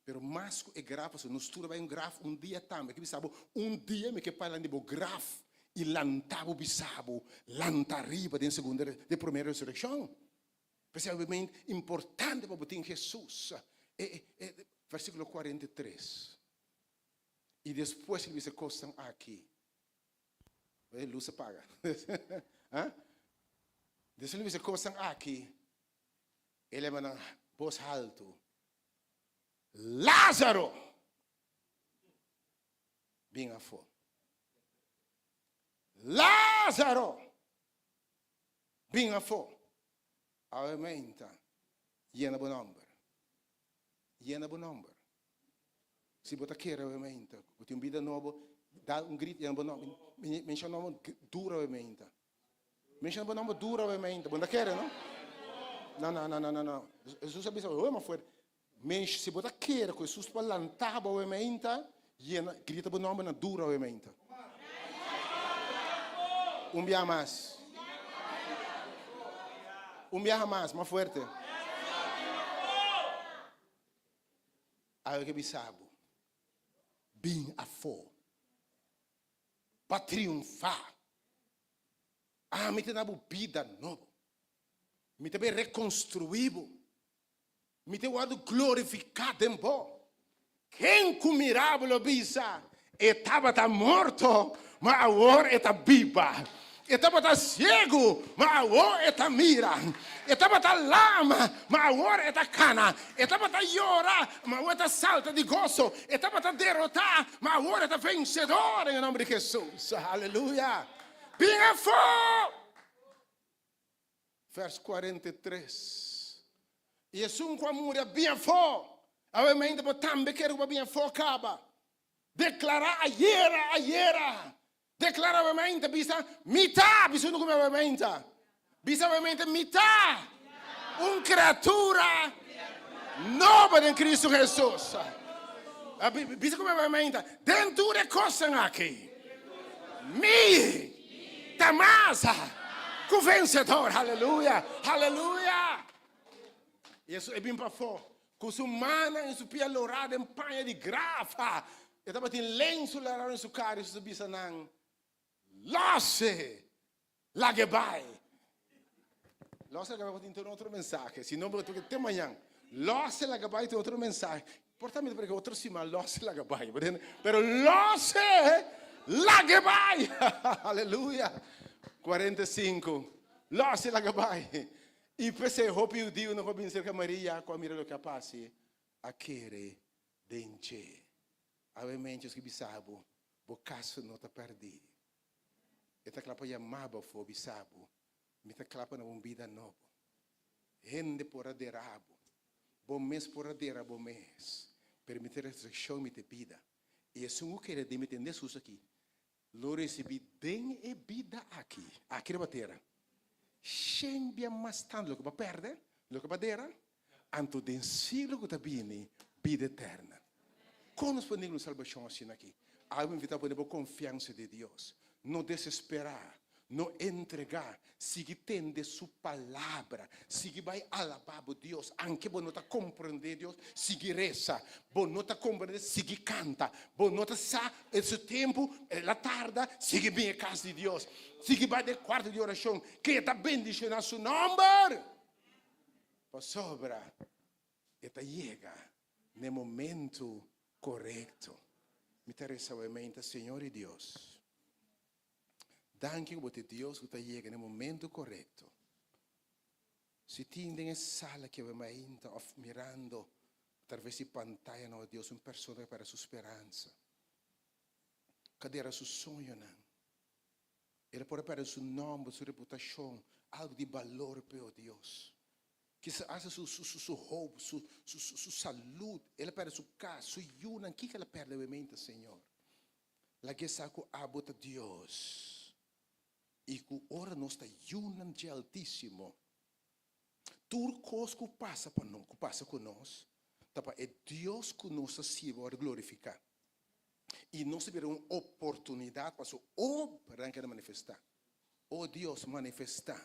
S2: Pero mas ku e graf, pasobra nos tur a bai un graf un dia tambe. Ke bisa bo, un dia mi ke parla di bo graf i lanta bo bisa bo, lanta riba den segunda, den prome resurekshon. P'esei obviamente importante pa bo tin Hesus. E, e, versikulo 43. I despues el bisa e kosnan aki. E lus a paga. Ha? Despues el bisa e kosnan aki, el a nan bos haltu. Lázaro! Bin afó. Lázaro! Bin afó. Awe meinta, yena bo nòmber. Yena bo nòmber. Si bo ta kere awe meinta, bo tin un bida nobo, da un grito, yena bo nòmber. Mensha nòmber duro awe meinta. Mensha bo nòmber duro awe meinta. Bo no ta kere, no? No, no, no, no, no, no. Hesus a bisa hopi mas fuerte. Mensha, si bo ta kere ku Hesus por lanta bo awe meinta, yena, grita bo nòmber na duro awe meinta. Un biaha mas. Un biaha mas, mas fuerte. Awe ke bisa bo, bin afó. Pa triunfá. Ami ta na bo bida nobo. Mi ta bin rekonstruí bo. Mi ta wòrdu glorifiká den bo. Ken ku mira bo lo bisa, E tabata morto, ma awor e ta biba. E tabata siegu, ma awor e ta mira. E tabata lama, ma awor e ta kana. E tabata yora, ma awor e ta salta di goso. E tabata derotá, ma awor e ta vensedor den e nòmber di Hesus. Aleluya! Bin afó! Vers 43. I esun ku a muri a bin afó. Awe mainta bo tambe kere ku bo a bin afó kaba. Deklará ayera, ayera. Deklará awe mainta, bisa, Mi ta, bisa unu ku mi awe mainta. Bisa awe mainta, Mi ta un kriatura nobo den Kristu Hesus. Bisa ku mi awe mainta, Den tur e kosnan aki, mi ta mas ku vensedor. Haleluya, haleluya. Hesus e bin pafó Ku su mannan i su pia lorá den paña di grafa, e tabatin lensu lará den su kara i su ta bisa nan, Lòse! Lag'e bai! Lòse lag'e bai tin un otro mensahe, si no bo ta te mañan. Lòse lag'e bai tin otro mensahe. Por ta mi ta prediká otro siman lòse lag'e bai, bo tende? Pero lòse lag'e bai! Aleluya! 45, Lòse lag'e bai! I p'esei hopi hudiunan ku a bini serka Maria ku a mira loke a pasa a kere den dje. Awe mensjes ki bisa bo, bo kaso no ta pèrdí. E ta kla pa yama bo afó bisa bo, Mi ta kla pa na bo un bida nobo. Hende por a dera bo, bo mes por a dera bo mes, pero mi ta e resurekshon, mi ta e bida. I esun ku kere den mi tende Hesus aki, lo risibí den e bida aki, aki riba tera, shen bia mas tantu loke bo a pèrdè, loke bo a dera, anto den siglo ku ta bini, bida eterna. Kon nos por ninga un salbashon asina aki? Awe mi invitá bo pone bo konfiansa den Dios. No desesperá, no entregá, sigui tende su palabra, sigui bai alabá bo Dios, anke bo no ta komprendé Dios, sigui resa, bo no ta komprendé, sigui kanta, bo no ta sa e su tempu, el a tarda, sigui bin e kas di Dios, sigui bai den e kuarto di orashon, keda bendishoná su nòmber, pasobra e ta yega n'e momentu korekto. Mi ta resa awe meinta, Señor i Dios, danki ku bo ta e Dios ku ta yega n'e momentu korekto. Si tin den e sala aki awe mainta òf mirando atraves di pantayanan, o Dios, un persona ku a pèrdè su speransa, ku a dera su soñonan, el a por a pèrdè su nòmber, su reputashon, algu di balor p'e, o Dios. Kisa hasta su su su hoop, su su su salud, el a perde su cas, su yunan, kiko el a perde obviamente, Señor? Laga e sa cu abo ta Dios y cu ora nos ta yunan dje Altisimo, tur cos cu pasa pa nos, cu pasa cu nos, ta pa e Dios cu nos ta sirbi worde glorifica. Y nos ta bira un oportunidad pa su obranan keda manifesta. O Dios, manifesta.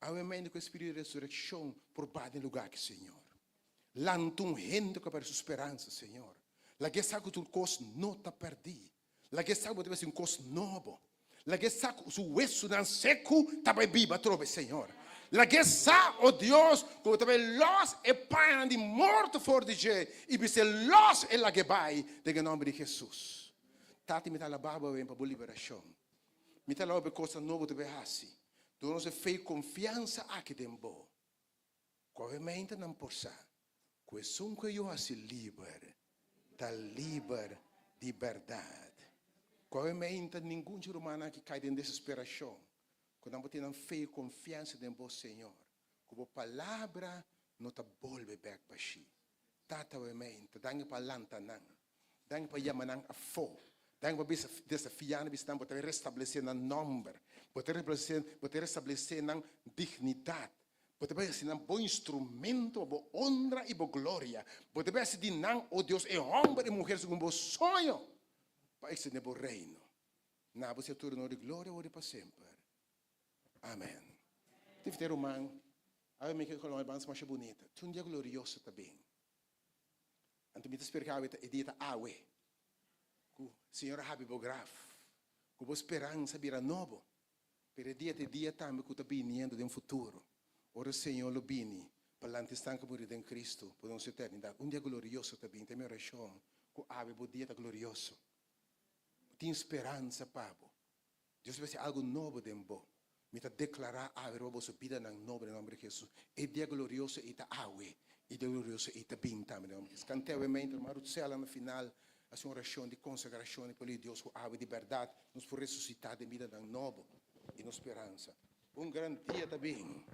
S2: Awe mende ku e spiritu di resurekshon por ba den lugá aki, Señor. Lanta un hende ku a pèrdè su speransa, Señor. Laga e sa ku tur kos no ta pèrdí. Laga e sa ku bo ta besi un kos nobo. Laga e sa ku su wesunan seku ta bai biba atrobe, Señor. Laga e sa, o Dios, ku bo ta bai lòs e pañanan di morto for di dje i bis'é lòs e lag'é bai den e nòmber di Hesus. Tata, mi ta alabá bo awe pa bo liberashon. Mi ta alabá bo pa e kosnan nobo ku bo ta bai hasi. Duna nos e fe i konfiansa aki den bo, ku awe nan por sa ku esun ku e Yu hasi liber ta liber di bèrdat. Ku awe ningun dje rumannan aki kai den desesperashon, ku nan por tin nan fe i konfiansa den bo, Señor, ku bo palabra no ta bolbe bèk bashí. Tata awe danki pa lanta nan. Danki pa yama nan afó. Danki pa bisa desafiá nan, bisa nan bo ta restablesé nan nòmber, bo ta restablesé, bo ta restablesé nan dignidat, bo ta bai hasi nan bo instrumento pa bo honra i bo gloria, bo ta bai hasi di nan, o Dios, e hòmber i muher segun bo soño pa ekstendé bo reino. Na bo sea tur honor i gloria awor i pa semper. Amen. Tin fita ruman, awe mi ke kolon e bans masha bunita. Tin un dia glorioso ta bin. Anto mi ta spera ku awe ta e dia ta awe ku Señor a habri bo graf, ku bo speransa bira nobo. Pero e dia ta e dia tambe ku ta biniendo den futuro, ora Señor lo bini pa lanta esnan ku muri den Cristo pa nos eternidat. Un dia glorioso ta bini. Ta mi orashon ku awe bo dia ta glorioso. Tin speransa pa bo. Dios ta hasi algu nobo den bo. Mi ta deklará awe riba boso bidanan nobo den nòmber di Hesus. E dia glorioso ei ta awe. E dia glorioso ei ta bin tambe den nòmber di Hesus. Kant'é awe meinta Hermano Rutsela na final hasi un orashon di konsagrashon di pueblo di Dios ku awe di bèrdat nos por resusitá den bidanan nobo i nos speransa. Un gran dia ta bin.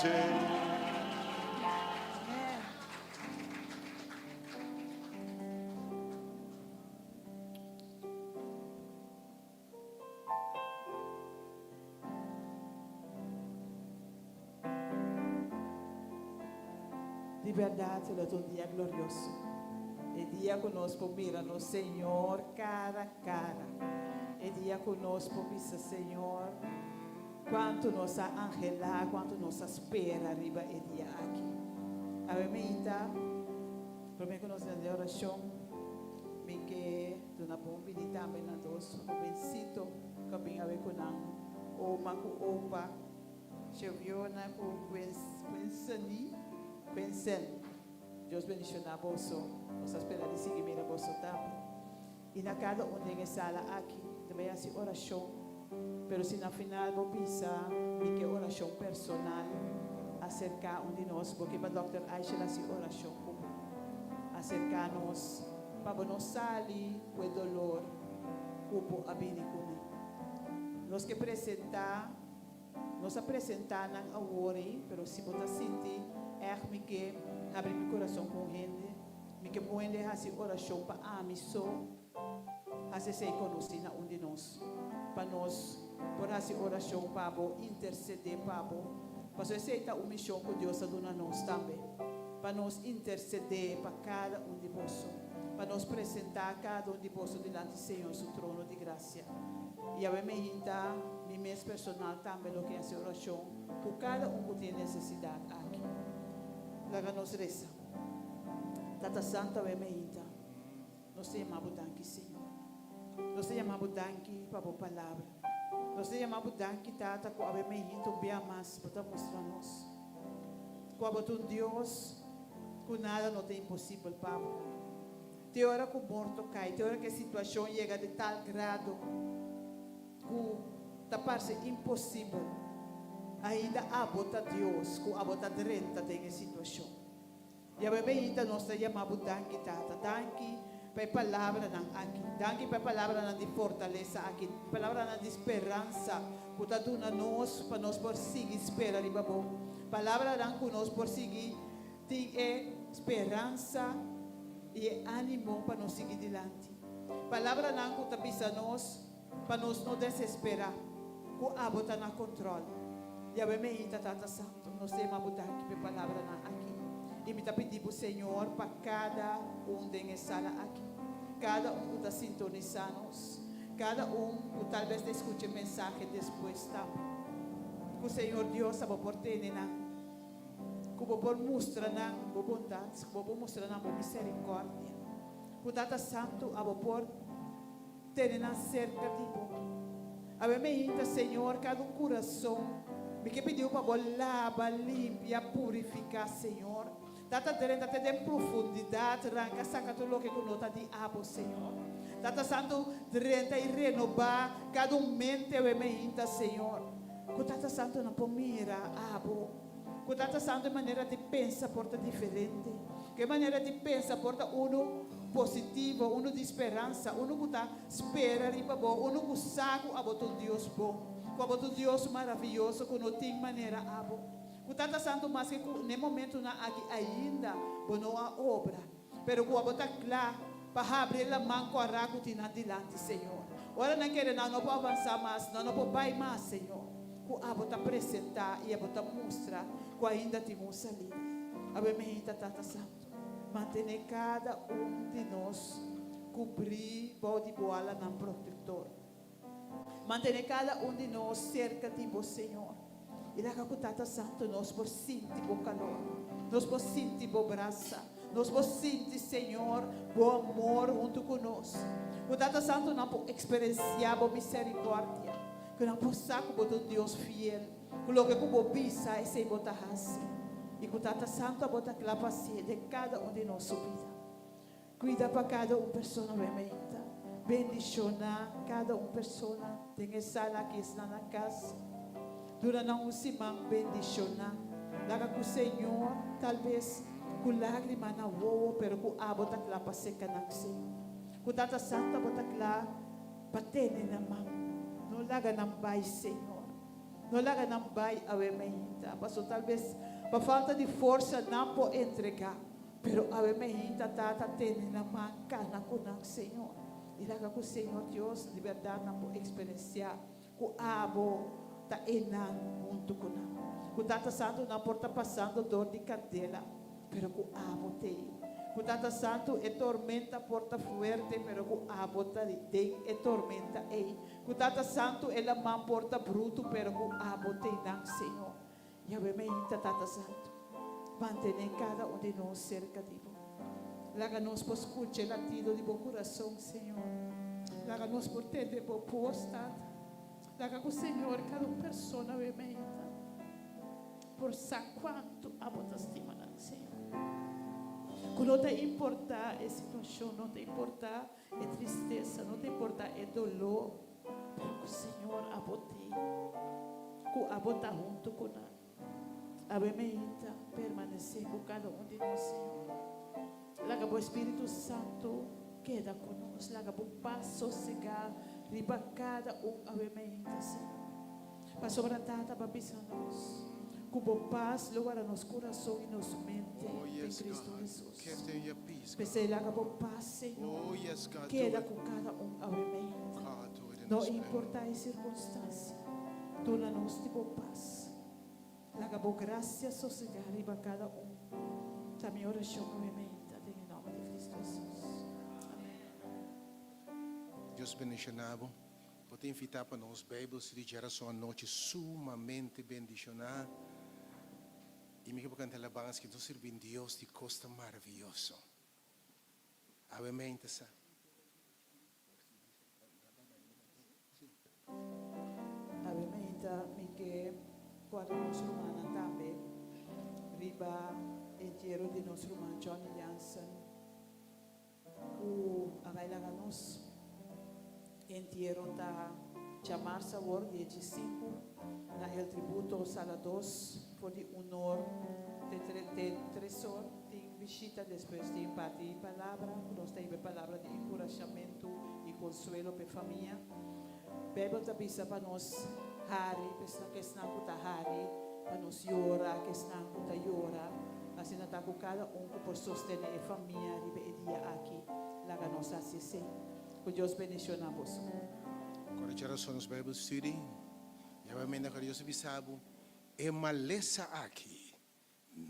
S2: dje.
S3: Di berdad lo ta un dia glorioso, e dia cu nos por mira nos Señor cara cara, e dia cu nos por bisa, Señor, cuanto nos a anhela, cuanto nos a spera riba e dia aki. Awe meinta, prome cu nos den oracion, mi ke duna bon bini tambe na dos hobencito cu a bin awe cu nan oma cu opa. Cheviona ku Quenseny, Quensen. Dios bendiciona boso. Nos ta spera di sigui mira boso tambe. Y na cada un den e sala aki ta bay haci oracion. Pero si na final bo bisa mi ke oracion personal, acerca un di nos. Bo ke pa Dòkter Aishel haci oracion cu bo. Acerca nos pa bo no sali cu e dolor cu bo a bini cune. Nos ke presenta. Nos a presentá nan awor ei, pero si bo ta sinti ègt mi ke habri mi kurason ku un hende, mi ke pon hende hasi orashon pa ami so, hasi esei konosí na un di nos, pa nos por hasi orashon pa bo, intersedé pa bo, pasobra esei ta un mishon ku Dios a duna nos tambe, pa nos intersedé pa kada un di boso, pa nos presentá kada un di boso dilanti Señor su trono di grasia. I awe mi hinta mi mes personal tambe loke hasi orashon ku kada un ku tin e nesesidat aki. Laga nos resa. Tata Santu awe mi hinta nos ta yama bo danki Señor. Nos ta yama bo danki pa bo palabra. Nos ta yama bo danki Tata ku awe mi hinta un bia mas bo ta mustra nos ku abo ta un Dios ku nada no ta imposibel pa bo. Te ora ku morto kai, te ora ku e situashon yega di tal grado ku ta parse imposibel, ainda abo ta Dios ku abo ta drenta den e situashon. Yahweh beinta nos ta yama bo danki Tata, danki pa e palabranan aki, danki pa e palabranan di fortalesa aki, palabranan di speransa ku ta duna nos pa nos por sigui spera riba bo, palabranan ku nos por sigui Tin e speransa i e ánimo pa nos sigui dilanti. Palabranan ku ta bisa nos pa nos no desesperá, ku abo ta na kontròl. Yahweh meinta Tata Santu, nos ta yama bo danki pa e palabranan aki. I mi ta pidi bo, Señor, pa kada un den e sala aki, kada un ku ta sintonisá nos, kada un ku talbes ta skucha e mensahe despues tambe, ku Señor Dios abo por tene nan. Ku bo por mustra nan bo bondat, ku bo por mustra nan bo miserikòrdia. Ku Tata Santu abo por tene nan serka di bo. Awe mi hinta, Señor, kada un kurason. Mi ke pidi bo pa bo laba, limpia, purifiká, Señor. Tata drenta te den profundidat, ranka saka tur loke ku no ta di abo, Señor. Tata Santu, drenta i renobá kada un mente awe mi hinta, Señor. Ku Tata Santu nan por mira abo. Ku Tata Santu e manera di pensa por ta diferente. Ku e manera di pensa por ta unu positivo, unu di speransa, unu ku ta spera riba bo, unu ku sa ku abo ta un Dios bon, ku abo ta un Dios maravioso ku no tin manera abo. Ku Tata Santu maske ku n'e momentunan aki ainda bo no a obra, Pero ku abo ta kla pa habri e laman kòrá ku tin nan dilanti, Señor. Ora nan kere nan no por avansá mas, nan no por bai mas, Señor. Ku abo ta presentá i abo ta mustra ku ainda tin un salida. Awe meinta, Tata Santu, mantené kada un di nos kubrí bou di bo alanan protektor. Mantené kada un di nos serka di bo, Señor. I laga ku Tata Santu nos por sinti bo kalor, nos por sinti bo brasa, nos por sinti, Señor, bo amor huntu ku nos. Ku Tata Santu nan por eksperensiá bo miserikòrdia, ku nan por sa ku bo ta un Dios fiel, ku loke ku bo bisa esei bo ta hasi, i ku Tata Santu abo ta kla pa hasié den kada un di nos su bida. Cuida pa cada un persona wemeinta. Bendiciona cada un persona den e sala aki esnan na cas. Dura nan un siman bendiciona. Laga cu Señor tal bes cu lagrima na wowo pero cu abo ta cla pa seca nan Señor. Cu Tata Santo abo ta cla pa tene nan man. No laga nan bay Señor. No laga nan bai awe meinta, paso talbes pa falta di forsa nan por entregá. Pero awe meinta, Tata, tene nan man, kana ku nan, Señor. I laga ku Señor Dios di bèrdat nan por eksperensiá ku Abo ta einan huntu ku nan. Ku Tata Santu nan por ta pasando dor di kandela, pero ku Abo t'ei. Ku Tata Santu e tormenta por ta fuerte, pero ku Abo ta den e tormenta ei. Ku Tata Santu e laman por ta brutu, pero ku Abo t'ei nan, Señor. Yahweh meinta, Tata Santu, mantené kada un di nos serka di Bo. Laga nos por skucha e latido di Bo kurason, Señor. Laga nos por tende Bo bos, Tata. Laga ku Señor kada un persona awe meinta por sa kuantu Abo ta stima nan, Señor. Ku no ta importá e situashon, no ta importá E tristesa no ta importa e doló, pero ku Señor abo tin, ku abo ta huntu ku nan. Awe meinta permanesé ku kada un di nos, Señor. Laga bo Spiritu Santu keda ku nos. Laga bo pas sosegá riba kada un awe meinta, Señor. Pasobra Tata bo a bisa nos ku bo pas lo wara nos kurason i nos mente
S2: Oh,
S3: den
S2: yes,
S3: Kristu
S2: God.
S3: Hesus.
S2: Give them your peace, God.
S3: P'esei laga bo pas, Señor,
S2: Oh, yes, God. Do
S3: keda
S2: it.
S3: ku kada un awe meinta.
S2: God, do it in
S3: No
S2: this place.
S3: importá e sirkunstansia, duna nos di bo pas. Laga bo grasia sosegá riba kada un. Ta mi orashon awe meinta den e nòmber di Kristu Hesus. Amèn.
S2: Dios bendishoná bo. Bo ta invitá pa nos Bijbel Study djarason anochi sumamente bendishoná. I mi ke por kanta alabansa ke nos sirbi un Dios di kos tan maravioso. Awe mente sa.
S3: Awe meinta mi ke kòrda nos rumannan tambe riba entiero di nos ruman Johnny Jansen. Ku a bai laga nos entiero ta djamarsa awor di e djesinku na El Tributo sala dos for di un or te te tres or. Tin bishita despues tin parti palabra ku nos ta hiba e palabra di enkurashamentu i konsuelo pa e famia. Beibel ta bisa pa nos hari pa esnan ku esnan ku ta hari, pa nos yora ku esnan ku ta yora. Asina ta ku kada un ku por sostené e famia riba e dia aki, laga nos hasi esei. Ku Dios bendishoná boso.
S2: Kòrda djarason nos Bijbel study, ya bai menda ku Dios a bisa bo, E malesa aki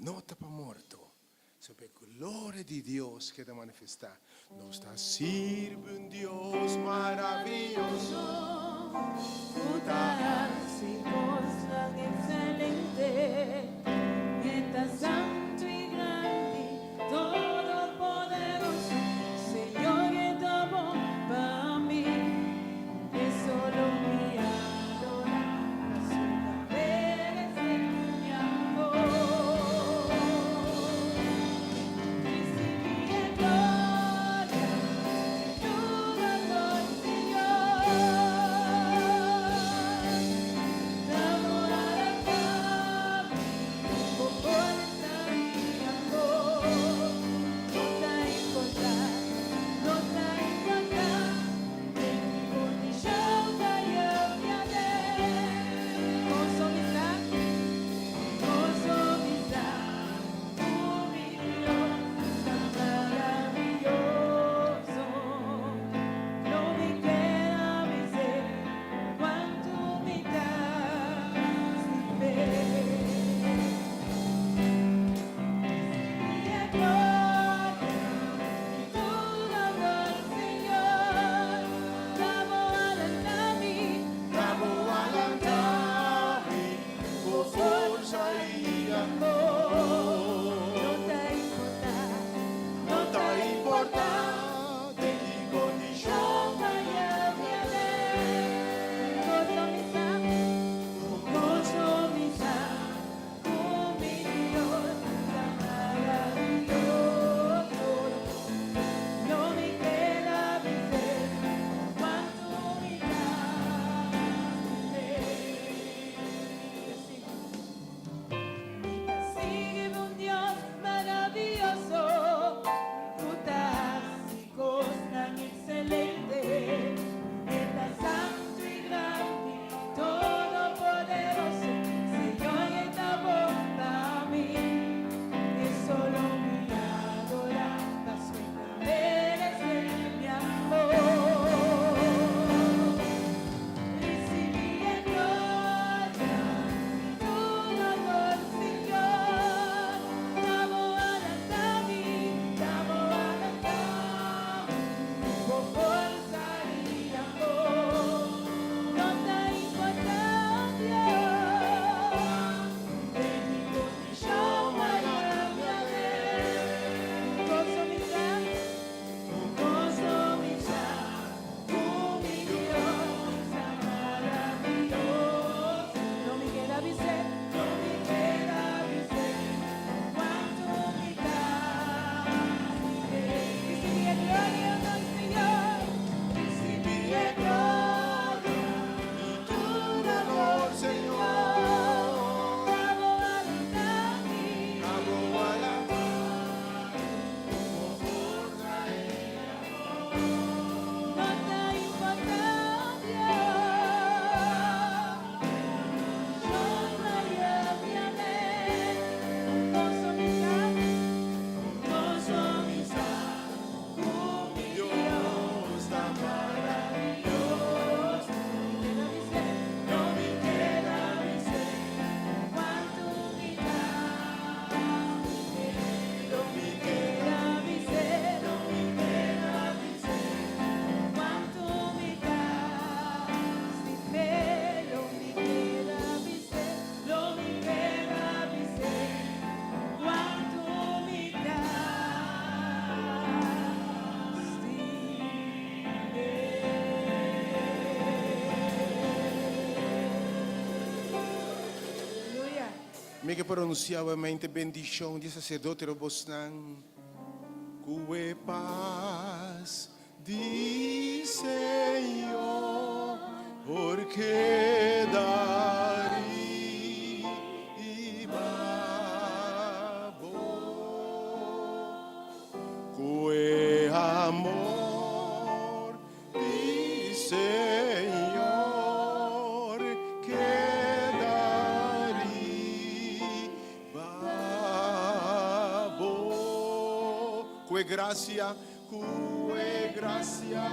S2: no ta pa morto, sino pa e gloria di Dios keda manifestá. Nos ta sirbi un Dios maravioso
S1: Ku ta hasi kosnan ekselente. E ta santu i grandi, todopoderoso. Señor e ta bon pa mi. E solo mi adorá, pasobra meresé mi amor. Risibí e gloria i tur honor, Señor. Ta bo alabá mi, bo forsa i amor. No ta importá, no ta importá. Den ki kondishon ta yamia den. Goso mi sa, goso mi sa, ku mi Dios ta maravioso. No mi keda bis'é kuantu mi ta stim'é. Risibí e gloria i tur honor, Señor. Ta bo a lanta mi, ta bo a lanta mi ku forsa i amor. No ta importá, no ta importá den ki kondishon ta yami aden. Goso mi sa, goso mi sa, ku mi Dios ta maravioso. No mi keda bis'é kuantu mi ta stim'é. Mi ta.
S2: Mi ke pronunsiá mente bendishon di saserdote riba bosnan. Ku e pas di Señor keda riba bo. Ku e amor di Señor keda riba bo. Ku e grasia, ku e grasia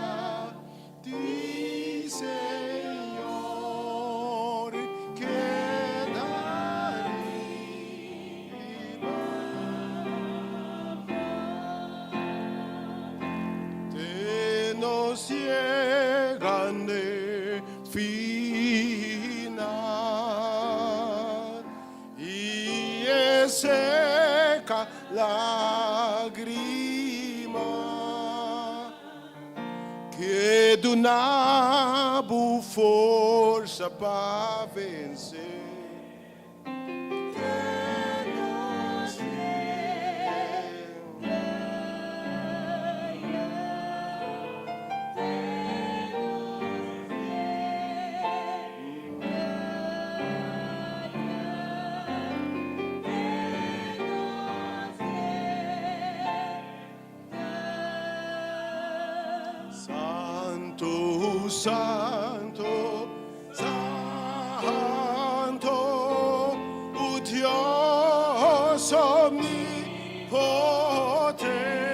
S2: di Señor keda riba. Te nos yega n'e final i e seka lágrima ku duna bo forsa pa vense. Te nos yega. Santu, Santu, Santu, o Dios omnipotente.